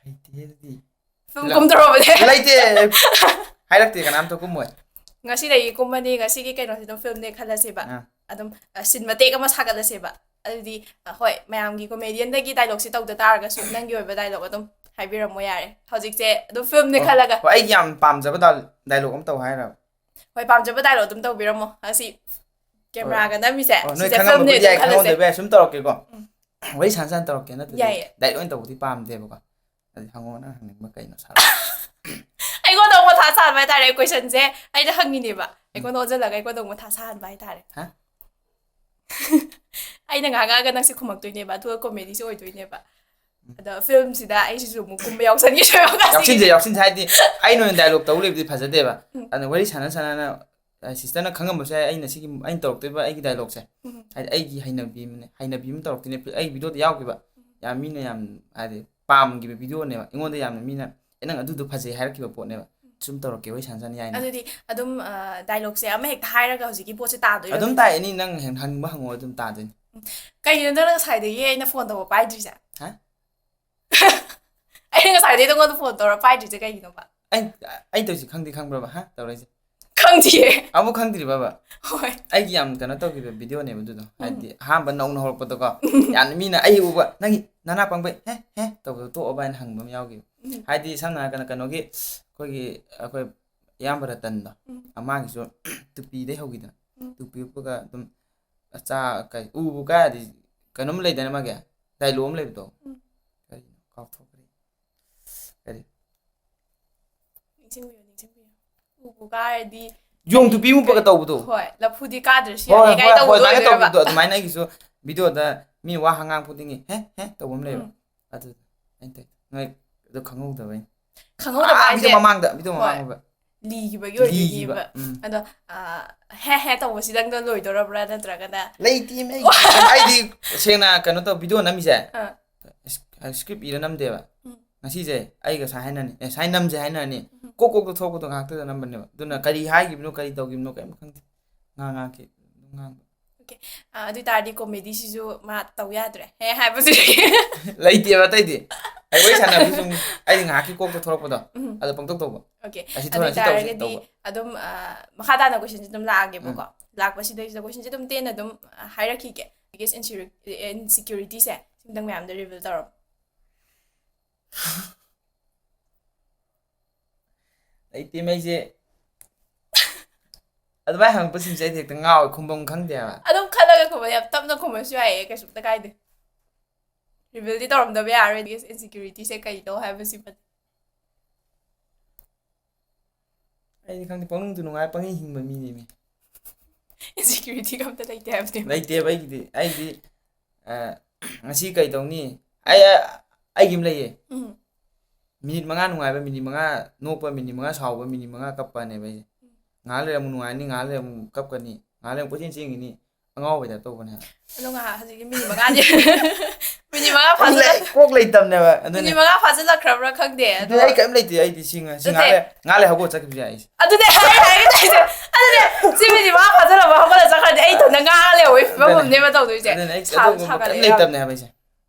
ꯍꯩꯇꯦ ꯑꯗꯨꯗꯤ꯫ Film ꯂ-, ꯀꯨꯝꯗꯧꯔꯕꯅꯦ꯫ ꯂꯩꯇꯦ꯫ ꯍꯥꯏꯔꯛꯇꯦ, ꯀꯅꯥꯝꯇ ꯀꯨꯝꯃꯣꯏ꯫ ꯉꯁꯤꯗꯒꯤ ꯀꯨꯝꯃꯅꯤ, ꯉꯁꯤꯒꯤ ꯀꯩꯅꯣꯁꯤ ꯑꯗꯨꯝ film-ꯅꯦ ꯈꯜꯂꯁꯦꯕ꯫ ꯑꯥ꯫ ꯑꯗꯨꯝ, ꯑ, scene ꯃꯇꯦꯛ ꯑꯃ ꯁꯥꯒꯠꯂꯁꯦꯕ꯫ ꯑꯗꯨꯗꯤ, ꯑ, ꯍꯣꯏ, ꯃꯌꯥꯝꯒꯤ comedian-ꯗꯒꯤ dialogue-ꯁꯦ ꯇꯧꯗ ꯇꯥꯔꯒꯁꯨ ꯅꯪꯒꯤ ꯑꯣꯏꯕ dialogue ꯑꯗꯨꯝ ꯍꯥꯏꯕꯤꯔꯝꯃꯣ ꯌꯥꯔꯦ꯫ ꯍꯧꯖꯤꯛꯁꯦ ꯑꯗꯨꯝ film-ꯅꯦ ꯑꯣ, ꯈꯜꯂꯒ꯫ ꯍꯣꯏ, ꯑꯩꯒꯤ ꯌꯥꯝ ꯄꯥꯝꯖꯕ ꯗꯥꯏ-, dialogue ꯑꯃ ꯇꯧ ꯍꯥꯏꯔꯕ? ꯍꯣꯏ, ꯄꯥꯝꯖꯕ dialogue ꯑꯗꯨꯝ ꯇꯧꯕꯤꯔꯝꯃꯣ꯫ ꯑꯁꯤ camera-ꯒ ꯅꯝꯃꯤꯁꯦ, ꯑꯣ, ꯅꯣꯏ ꯁꯤꯁꯦ film-ꯅꯦ ꯈꯪꯉꯝꯕꯕꯨꯗꯤ ꯑꯗꯨꯝ ꯌꯥꯏ, ꯈꯜꯂꯁꯦ꯫ ꯈꯪꯉꯝꯗꯕ ꯌꯥꯏ, ꯁꯨꯝ ꯇꯧꯔꯛꯀꯦꯀꯣ꯫ ꯎꯝ꯫ ꯋꯥꯔꯤ ꯁꯥꯟꯅ ꯁꯥꯟꯅ ꯇꯧꯔꯛꯀꯦ, ꯅꯠꯇ꯭ꯔꯗꯤ ꯌꯥꯏꯌꯦ꯫ Direct ꯑꯣꯏꯅ ꯇꯧꯕꯗꯤ ꯄꯥꯝꯗꯦꯕꯀꯣ꯫ ꯑꯗꯨꯗꯤ ꯍꯪꯉꯣ, ꯅꯪ ꯍꯪꯅꯤꯡꯕ ꯀꯩꯅꯣ ꯁꯥꯔꯣ꯫ ꯑꯩꯉꯣꯟꯗ ꯑꯃꯨꯛ ꯃꯊꯥ ꯁꯥꯍꯟꯕ ꯍꯥꯏꯇꯥꯔꯦ, question-ꯁꯦ ꯑꯩꯅ ꯍꯪꯉꯤꯅꯦꯕ꯫ ꯎꯝ꯫ ꯑꯩꯉꯣꯟꯗ ꯑꯣꯟꯁꯤꯜꯂꯒ ꯑꯩꯉꯣꯟꯗ ꯑꯃꯨꯛ ꯃꯊꯥ ꯁꯥꯍꯟꯕ ꯍꯥꯏꯇꯥꯔꯦ꯫ ꯍꯥ? ꯑꯩꯅ ꯉꯥꯡꯉꯛꯑꯒ ꯅꯪꯁꯦ ꯈꯨꯝꯃꯛꯇꯣꯏꯅꯦꯕ, ꯑꯗꯨꯒ comedy-ꯁꯨ ꯑꯣꯏꯗꯣꯏꯅꯦꯕ꯫ ꯎꯝ꯫ ꯑꯗꯣ film-ꯁꯤꯗ ꯑꯩꯁꯤꯁꯨ ꯑꯃꯨꯛ ꯀꯨꯝꯕ ꯌꯥꯎꯁꯟꯈꯤꯗꯣꯏꯕ ꯉꯁꯤꯒꯤ꯫ ꯌꯥꯎꯁꯤꯟꯁꯦ, ꯌꯥꯎꯁꯤꯟꯁꯦ, ꯍꯥꯏꯗꯤ ꯑꯩꯅ ꯑꯣꯏꯅ dialogue ꯇꯧ ꯂꯩꯕꯗꯤ ꯐꯖꯗꯦꯕ꯫ ꯎꯝ꯫ ꯑꯗꯨꯅ ꯋꯥꯔꯤ ꯁꯥꯟꯅ ꯁꯥꯟꯅꯅ, ꯑ, sister-ꯅ ꯈꯪꯉꯝꯕꯁꯨ ꯌꯥꯏ, ꯑꯩꯅ ꯁꯤꯒꯤ, ꯑꯩꯅ ꯇꯧꯔꯛꯇꯣꯏꯕ ꯑꯩꯒꯤ dialogue-ꯁꯦ꯫ ꯎꯝ꯫ ꯍꯥꯏꯗꯤ ꯑꯩꯒꯤ ꯍꯩꯅꯕꯤ ꯑꯃꯅꯦ, ꯍꯩꯅꯕꯤ ꯑꯃ ꯇꯧꯔꯛꯇꯣꯏꯅꯦ꯫ ꯑꯩ video-ꯗ ꯌꯥꯎꯈꯤꯕ꯫ ꯎꯝ꯫ ꯌꯥꯝ ꯃꯤꯅ ꯌꯥꯝ, ꯍꯥꯏꯗꯤ, ꯄꯥꯝꯈꯤꯕ video-ꯅꯦꯕ꯫ ꯑꯩꯉꯣꯟꯗ ꯌꯥꯝꯅ ꯃꯤꯅ, "ꯑꯦ, ꯅꯪ ꯑꯗꯨꯗꯣ ꯐꯖꯩ" ꯍꯥꯏꯔꯛꯈꯤꯕ ꯄꯣꯠꯅꯦꯕ꯫ ꯎꯝ꯫ ꯁꯨꯝ ꯇꯧꯔꯛꯀꯦ, ꯋꯥꯔꯤ ꯁꯥꯟꯅ ꯁꯥꯟꯅ ꯌꯥꯏꯅ꯫ ꯑꯗꯨꯗꯤ ꯑꯗꯨꯝ, ꯑ, dialogue-ꯁꯦ ꯑꯃ ꯍꯦꯛꯇ ꯍꯥꯏꯔꯒ ꯍꯧꯖꯤꯛꯀꯤ ꯄꯣꯠꯁꯦ ꯇꯥꯗꯣꯏꯔꯣ ꯑꯗꯨꯝ ꯑꯗꯨꯗꯤ? ꯇꯥꯏ, ꯑꯦꯅꯤ ꯅꯪ ꯍꯦꯟ-, ꯍꯪꯅꯤꯡꯕ ꯍꯪꯉꯣ, ꯑꯗꯨꯝ ꯇꯥꯗꯣꯏꯅꯤ꯫ ꯎꯝ꯫ ꯀꯩꯒꯤꯅꯣ ꯅꯪ ꯉꯁꯥꯏꯗꯒꯤ ꯑꯩꯅ phone ꯇꯧꯕ ꯄꯥꯏꯗ꯭ꯔꯤꯁꯦ? ꯍꯥ? ꯑꯩꯅ ꯉꯁꯥꯏꯗꯩ ꯅꯉꯣꯟꯗ ꯐꯣꯟ ꯇꯧꯔ ꯄꯥꯏꯗ꯭ꯔꯤꯁꯦ ꯀꯩꯒꯤꯅꯣꯕ? ꯑꯩ ꯑꯩ ꯇꯧꯔꯤꯁꯦ ꯈꯪꯗꯤ ꯈꯪꯕ꯭ꯔꯕ? ꯍꯥ, ꯇꯧꯔꯛꯏꯁꯦ? ꯈꯪꯗꯤꯌꯦ꯫ ꯑꯃꯨꯛ ꯈꯪꯗ꯭ꯔꯤꯕꯕ? ꯍꯣꯏ꯫ ꯑꯩꯒꯤ ꯌꯥꯝ ꯀꯩꯅꯣ ꯇꯧꯈꯤꯕ ꯚꯤꯗꯤꯑꯣꯅꯦꯕ ꯑꯗꯨꯗꯣ, ꯍꯥꯏꯗꯤ ꯑꯍꯥꯟꯕ ꯅꯧꯅ ꯍꯧꯔꯛꯄꯗꯀꯣ, ꯌꯥꯝꯅ ꯃꯤꯅ ꯑꯩ ꯎꯕ, "ꯅꯪꯒꯤ ꯅꯅꯥ ꯄꯪꯕꯩ ꯍꯦ ꯍꯦ ꯇꯧꯕꯗꯣ ꯇꯣꯛꯑꯕ?" ꯍꯥꯏꯅ ꯍꯪꯕ ꯑꯃ ꯌꯥꯎꯈꯤꯕ꯫ ꯎꯝ꯫ ꯍꯥꯏꯗꯤ ꯁꯝꯅ ꯍꯥꯏꯔꯀꯥꯟꯗ ꯀꯩꯅꯣꯒꯤ, ꯑꯩꯈꯣꯏꯒꯤ ꯑꯩꯈꯣꯏ ꯏꯌꯥꯝꯕ ꯔꯇꯟꯗꯣ, ꯎꯝ꯫ ꯑꯃꯒꯤꯁꯨ ꯇꯨꯄꯤꯗꯩ ꯍꯧꯈꯤꯗꯅ, ꯎꯝ꯫ ꯇꯨꯄꯤ ꯎꯞꯄꯒ ꯑꯗꯨꯝ ꯑꯆꯥ ꯀꯩ ꯎꯕꯨ ꯀꯥꯏꯔꯗꯤ ꯀꯩꯅꯣꯝ ꯂꯩꯗꯅ ꯃꯥꯒꯤ ꯗꯥꯏꯂꯣꯛ ꯑꯃ ꯂꯩꯕꯗꯣ, ꯎꯝ꯫ ꯀꯔꯤꯅꯣ ꯀꯥꯎꯊꯣꯛꯈ꯭ꯔꯦ, ꯀꯔꯤ ꯅꯤꯡꯁꯤꯡꯕꯤꯌꯨ, ꯅꯤꯡꯁꯤꯡꯕꯤꯌꯨ꯫ ꯎꯕꯨ ꯀꯥꯔꯗꯤ ꯌꯣꯡ ꯇꯨꯄꯤ ꯃꯨꯞꯄꯒ ꯇꯧꯕꯗꯣ꯫ ꯍꯣꯏ, ꯂꯐꯨꯗꯤ ꯀꯥꯗ꯭ꯔꯁꯨ ꯍꯣꯏ, ꯌꯥꯔꯦ ꯍꯣꯏ, ꯀꯥꯏꯅ ꯍꯣꯏ, ꯇꯧꯕꯗꯣ ꯑꯗꯨꯃꯥꯏꯅ ꯑꯣꯏꯗꯣꯏꯔꯕ? ꯇꯧꯕꯗꯣ, ꯑꯗꯨꯃꯥꯏꯅ ꯑꯩꯒꯤꯁꯨ ꯚꯤꯗꯤꯑꯣꯗ ꯃꯤꯅ ꯋꯥ ꯉꯥꯡ ꯈꯨꯗꯤꯡꯒꯤ ꯍꯦ ꯍꯦ ꯇꯧꯕ ꯑꯃ ꯂꯩꯕ꯫ ꯎꯝ꯫ ꯑꯗꯨ ꯑꯩꯅ ꯇꯧ-, ꯅꯣꯏ ꯑꯗꯨ ꯈꯪꯍꯧꯗꯕꯩꯅꯤ꯫ ꯈꯪꯍꯧꯗꯕ ꯑꯥ, ꯍꯥꯏꯁꯦ ꯚꯤꯗꯤꯑꯣ ꯃꯃꯥꯡꯗ, ꯚꯤꯗꯤꯑꯣ ꯍꯣꯏ꯫ ꯃꯃꯥꯡ ꯑꯣꯏꯕ꯫ ꯂꯤꯈꯤꯕꯒꯤ ꯂꯤꯈꯤꯕ꯫ ꯑꯣꯏꯗꯣꯏꯅꯦꯕ꯫ ꯎꯝ꯫ ꯑꯗꯣ ꯑ, ꯍꯦ ꯍꯦ ꯇꯧꯕꯁꯤꯗꯪꯗꯣ ꯂꯣꯏꯗꯣꯔꯕ꯭ꯔꯥ, ꯅꯠꯇ꯭ꯔꯒꯅ? ꯂꯩꯇꯦ, ꯑꯩ, ꯑꯩꯗꯤ ꯁꯦꯡꯅ ꯀꯩꯅꯣ ꯇꯧ, ꯚꯤꯗꯤꯑꯣ ꯅꯝꯃꯤꯁꯦ ꯑꯥ꯫ ꯏꯁ-, ꯁ꯭ꯀ꯭ꯔꯤꯞ ꯏꯔ ꯅꯝꯗꯦꯕ꯫ ꯎꯝ꯫ ꯉꯁꯤꯁꯦ ꯑꯩꯒ ꯁꯥꯏ ꯍꯥꯏꯅꯅꯤ, ꯑꯦ, ꯁꯥꯏ ꯅꯝꯁꯦ ꯍꯥꯏꯅꯔꯅꯤ, ꯎꯝ꯫ ꯀꯣꯛ ꯀꯣꯛꯇ ꯊꯣꯛꯄꯗꯣ ꯉꯥꯛꯇꯗ ꯅꯝꯕꯅꯦꯕ꯫ ꯑꯗꯨꯅ ꯀꯔꯤ ꯍꯥꯏꯈꯤꯕꯅꯣ, ꯀꯔꯤ ꯇꯧꯈꯤꯕꯅꯣ ꯀꯔꯤꯝ ꯈꯪꯗꯦ꯫ ꯉꯥ ꯉꯥꯡꯈꯤ ꯑꯗꯨꯝ ꯉꯥꯡꯕ꯫ ꯑ, ꯑꯗꯨ ꯑꯣꯏꯇꯥꯔꯗꯤ ꯀꯣꯃꯦꯗꯤꯁꯤꯁꯨ ꯃꯥ ꯇꯧ ꯌꯥꯗ꯭ꯔꯦ, ꯍꯦ ꯍꯥꯏꯕꯁꯤꯗꯤ꯫ ꯂꯩꯇꯦꯕ ꯑꯇꯩꯗꯤ꯫ ꯑꯩ ꯋꯥꯔꯤ ꯁꯥꯟꯅꯕꯗꯤ ꯁꯨꯝ ꯑꯩꯗꯤ ꯉꯥꯏꯍꯥꯛꯀꯤ ꯀꯣꯛꯇ ꯊꯣꯛꯂꯛꯄꯗꯣ, ꯎꯝ꯫ ꯑꯗꯨ ꯄꯪꯇꯧ ꯇꯧꯕ꯫ ꯑꯣꯀꯦ꯫ ꯑꯁꯤ ꯑꯗꯨ ꯊꯣꯛꯑꯦ, ꯑꯁꯤ ꯇꯧꯁꯦ ꯑꯣꯏꯇꯥꯔꯒꯗꯤ ꯇꯧꯕ꯫ ꯑꯗꯨꯝ, ꯑ, ꯃꯈꯥ ꯇꯥꯅ ꯀꯣꯏꯁꯟꯁꯦ ꯑꯗꯨꯝ ꯂꯥꯛꯑꯒꯦꯕꯀꯣ꯫ ꯂꯥꯛꯄꯁꯤꯗꯩꯁꯤꯗ ꯀꯣꯏꯁꯟꯁꯦ ꯑꯗꯨꯝ ꯇꯦꯟꯅ ꯑꯗꯨꯝ, ꯑ, ꯍꯥꯏꯔꯛꯈꯤꯒꯦ꯫ Biggest insecurity, insecurityꯁꯦ ꯁꯤꯝꯇꯪ ꯃꯌꯥꯝꯗ reveal ꯇꯧꯔꯣ꯫ ꯂꯩꯇꯦ ꯃꯩꯁꯦ꯫ ꯑꯗꯨꯃꯥꯏꯅ ꯍꯪꯉꯛꯄꯁꯤꯡꯁꯦ ꯑꯩꯗꯤ ꯍꯦꯛꯇ ꯉꯥꯎꯋꯦ, ꯈꯨꯝꯐꯝ ꯈꯪꯗꯦ ꯍꯥꯏꯕ꯫ ꯑꯗꯨꯝ ꯈꯜꯂꯒ ꯈꯨꯝꯕ, ꯌꯥꯝ ꯇꯞꯅ ꯈꯨꯝꯕꯁꯨ ꯌꯥꯏꯌꯦ, ꯀꯩꯁꯨꯝꯇ ꯀꯥꯏꯗꯦ꯫ Revealꯗꯤ ꯇꯧꯔꯝꯗꯕ ꯌꯥꯔꯣꯏ, biggest insecurityꯁꯦ ꯀꯩꯅꯣ ꯍꯥꯏꯕꯁꯤꯃꯗꯤ꯫ ꯑꯩꯗꯤ ꯈꯪꯗꯦ, ꯄꯪꯅꯨꯡꯗ ꯅꯨꯡꯉꯥꯏ, ꯄꯪꯍꯤꯡ ꯍꯤꯡꯕ ꯃꯤꯅꯦꯃꯤ꯫ Insecurityꯒ ꯑꯝꯇ ꯂꯩꯇꯦ ꯍꯥꯏꯕꯅꯦꯕ꯫ ꯂꯩꯇꯦꯕ ꯑꯩꯒꯤꯗꯤ꯫ ꯑꯩꯗꯤ, ꯑ, ꯉꯁꯤ ꯀꯩ ꯇꯧꯅꯤ? ꯑꯩ, ꯑ, ꯑꯩꯒꯤ ꯑꯃ ꯂꯩꯌꯦ꯫ ꯎꯝ꯫ ꯃꯤꯅꯤꯠ ꯃꯉꯥ ꯅꯨꯡꯉꯥꯏꯕ, ꯃꯤꯅꯤꯠ ꯃꯉꯥ ꯅꯣꯛꯄ, ꯃꯤꯅꯤꯠ ꯃꯉꯥ ꯁꯥꯎꯕ, ꯃꯤꯅꯤꯠ ꯃꯉꯥ ꯀꯞꯄꯅꯦꯕ ꯑꯩꯁꯦ꯫ ꯉꯥꯏꯍꯥꯛ ꯂꯩꯔ ꯑꯃꯨꯛ ꯅꯨꯡꯉꯥꯏꯔꯅꯤ, ꯉꯥꯏꯍꯥꯛ ꯂꯩꯔ ꯑꯃꯨꯛ ꯀꯞꯀꯅꯤ, ꯉꯥꯏꯍꯥꯛ ꯂꯩꯔ ꯑꯃꯨꯛ ꯀꯣꯏꯆꯦꯟ ꯆꯦꯟꯈꯤꯅꯤ, ꯑꯉꯥꯎꯕꯩ ꯇꯥꯏꯞ ꯇꯧꯕꯅꯦ ꯍꯥꯏꯕ꯫ ꯑꯗꯣ ꯉꯥꯏꯍꯥꯛ ꯍꯧꯖꯤꯛꯀꯤ ꯃꯤꯅꯤꯠ ꯃꯉꯥꯗꯤ, ꯃꯤꯅꯤꯠ ꯃꯉꯥ ꯀꯣꯛ ꯂꯩ-, ꯐꯥꯖꯤꯜꯂꯛ-, ꯀꯣꯛ ꯂꯩꯇꯕꯅꯦꯕ꯫ ꯑꯗꯨꯅꯦ꯫ ꯃꯤꯅꯤꯠ ꯃꯉꯥ ꯐꯥꯖꯤꯜꯂꯛꯈ꯭ꯔꯕ꯭ꯔꯥ ꯈꯪꯗꯦ꯫ ꯑꯗꯣ ꯑꯗꯨꯅꯦ, ꯑꯩ ꯀꯔꯤꯝ ꯂꯩꯇꯦ, ꯑꯩꯗꯤ ꯁꯤ ꯉ-, ꯁꯤ ꯅꯠꯇꯦ꯫ ꯉꯥꯏꯍꯥꯛ ꯂꯩ-, ꯉꯥꯏꯍꯥꯛ ꯂꯩ ꯍꯧꯒꯠ ꯆꯠꯈꯤꯕꯁꯨ ꯌꯥꯏ ꯑꯩꯁꯦ꯫ ꯑꯗꯨꯅꯦ ꯑꯩ ꯍꯥꯏꯒꯦ ꯇꯧꯔꯤꯁꯦ꯫ ꯑꯗꯨꯅꯦ, ꯁꯤ ꯃꯤꯅꯤꯠ ꯃꯉꯥ ꯐꯥꯖꯤꯜꯂꯛꯄ ꯍꯧꯒꯠꯂ ꯆꯠꯈ꯭ꯔꯗꯤ ꯑꯩ ꯏꯊꯟꯇ ꯉꯥꯡꯉ ꯂꯩꯍꯧꯕꯒꯤ ꯐꯤꯕꯝ ꯑꯗꯨꯅꯦ꯫ ꯑꯃꯅꯦꯕ ꯇꯧꯗꯣꯏꯁꯦ꯫ ꯑꯗꯨꯅꯦ, ꯑꯩ ꯁꯥ-, ꯑꯗꯨꯒꯨꯝꯕ ꯀꯔꯤꯝ ꯁꯥꯒꯠꯂꯛꯑꯦ ꯌꯥꯝ꯫ ꯂꯩꯇꯕꯅꯦ ꯍꯥꯏꯕ ꯑꯩꯁꯦ꯫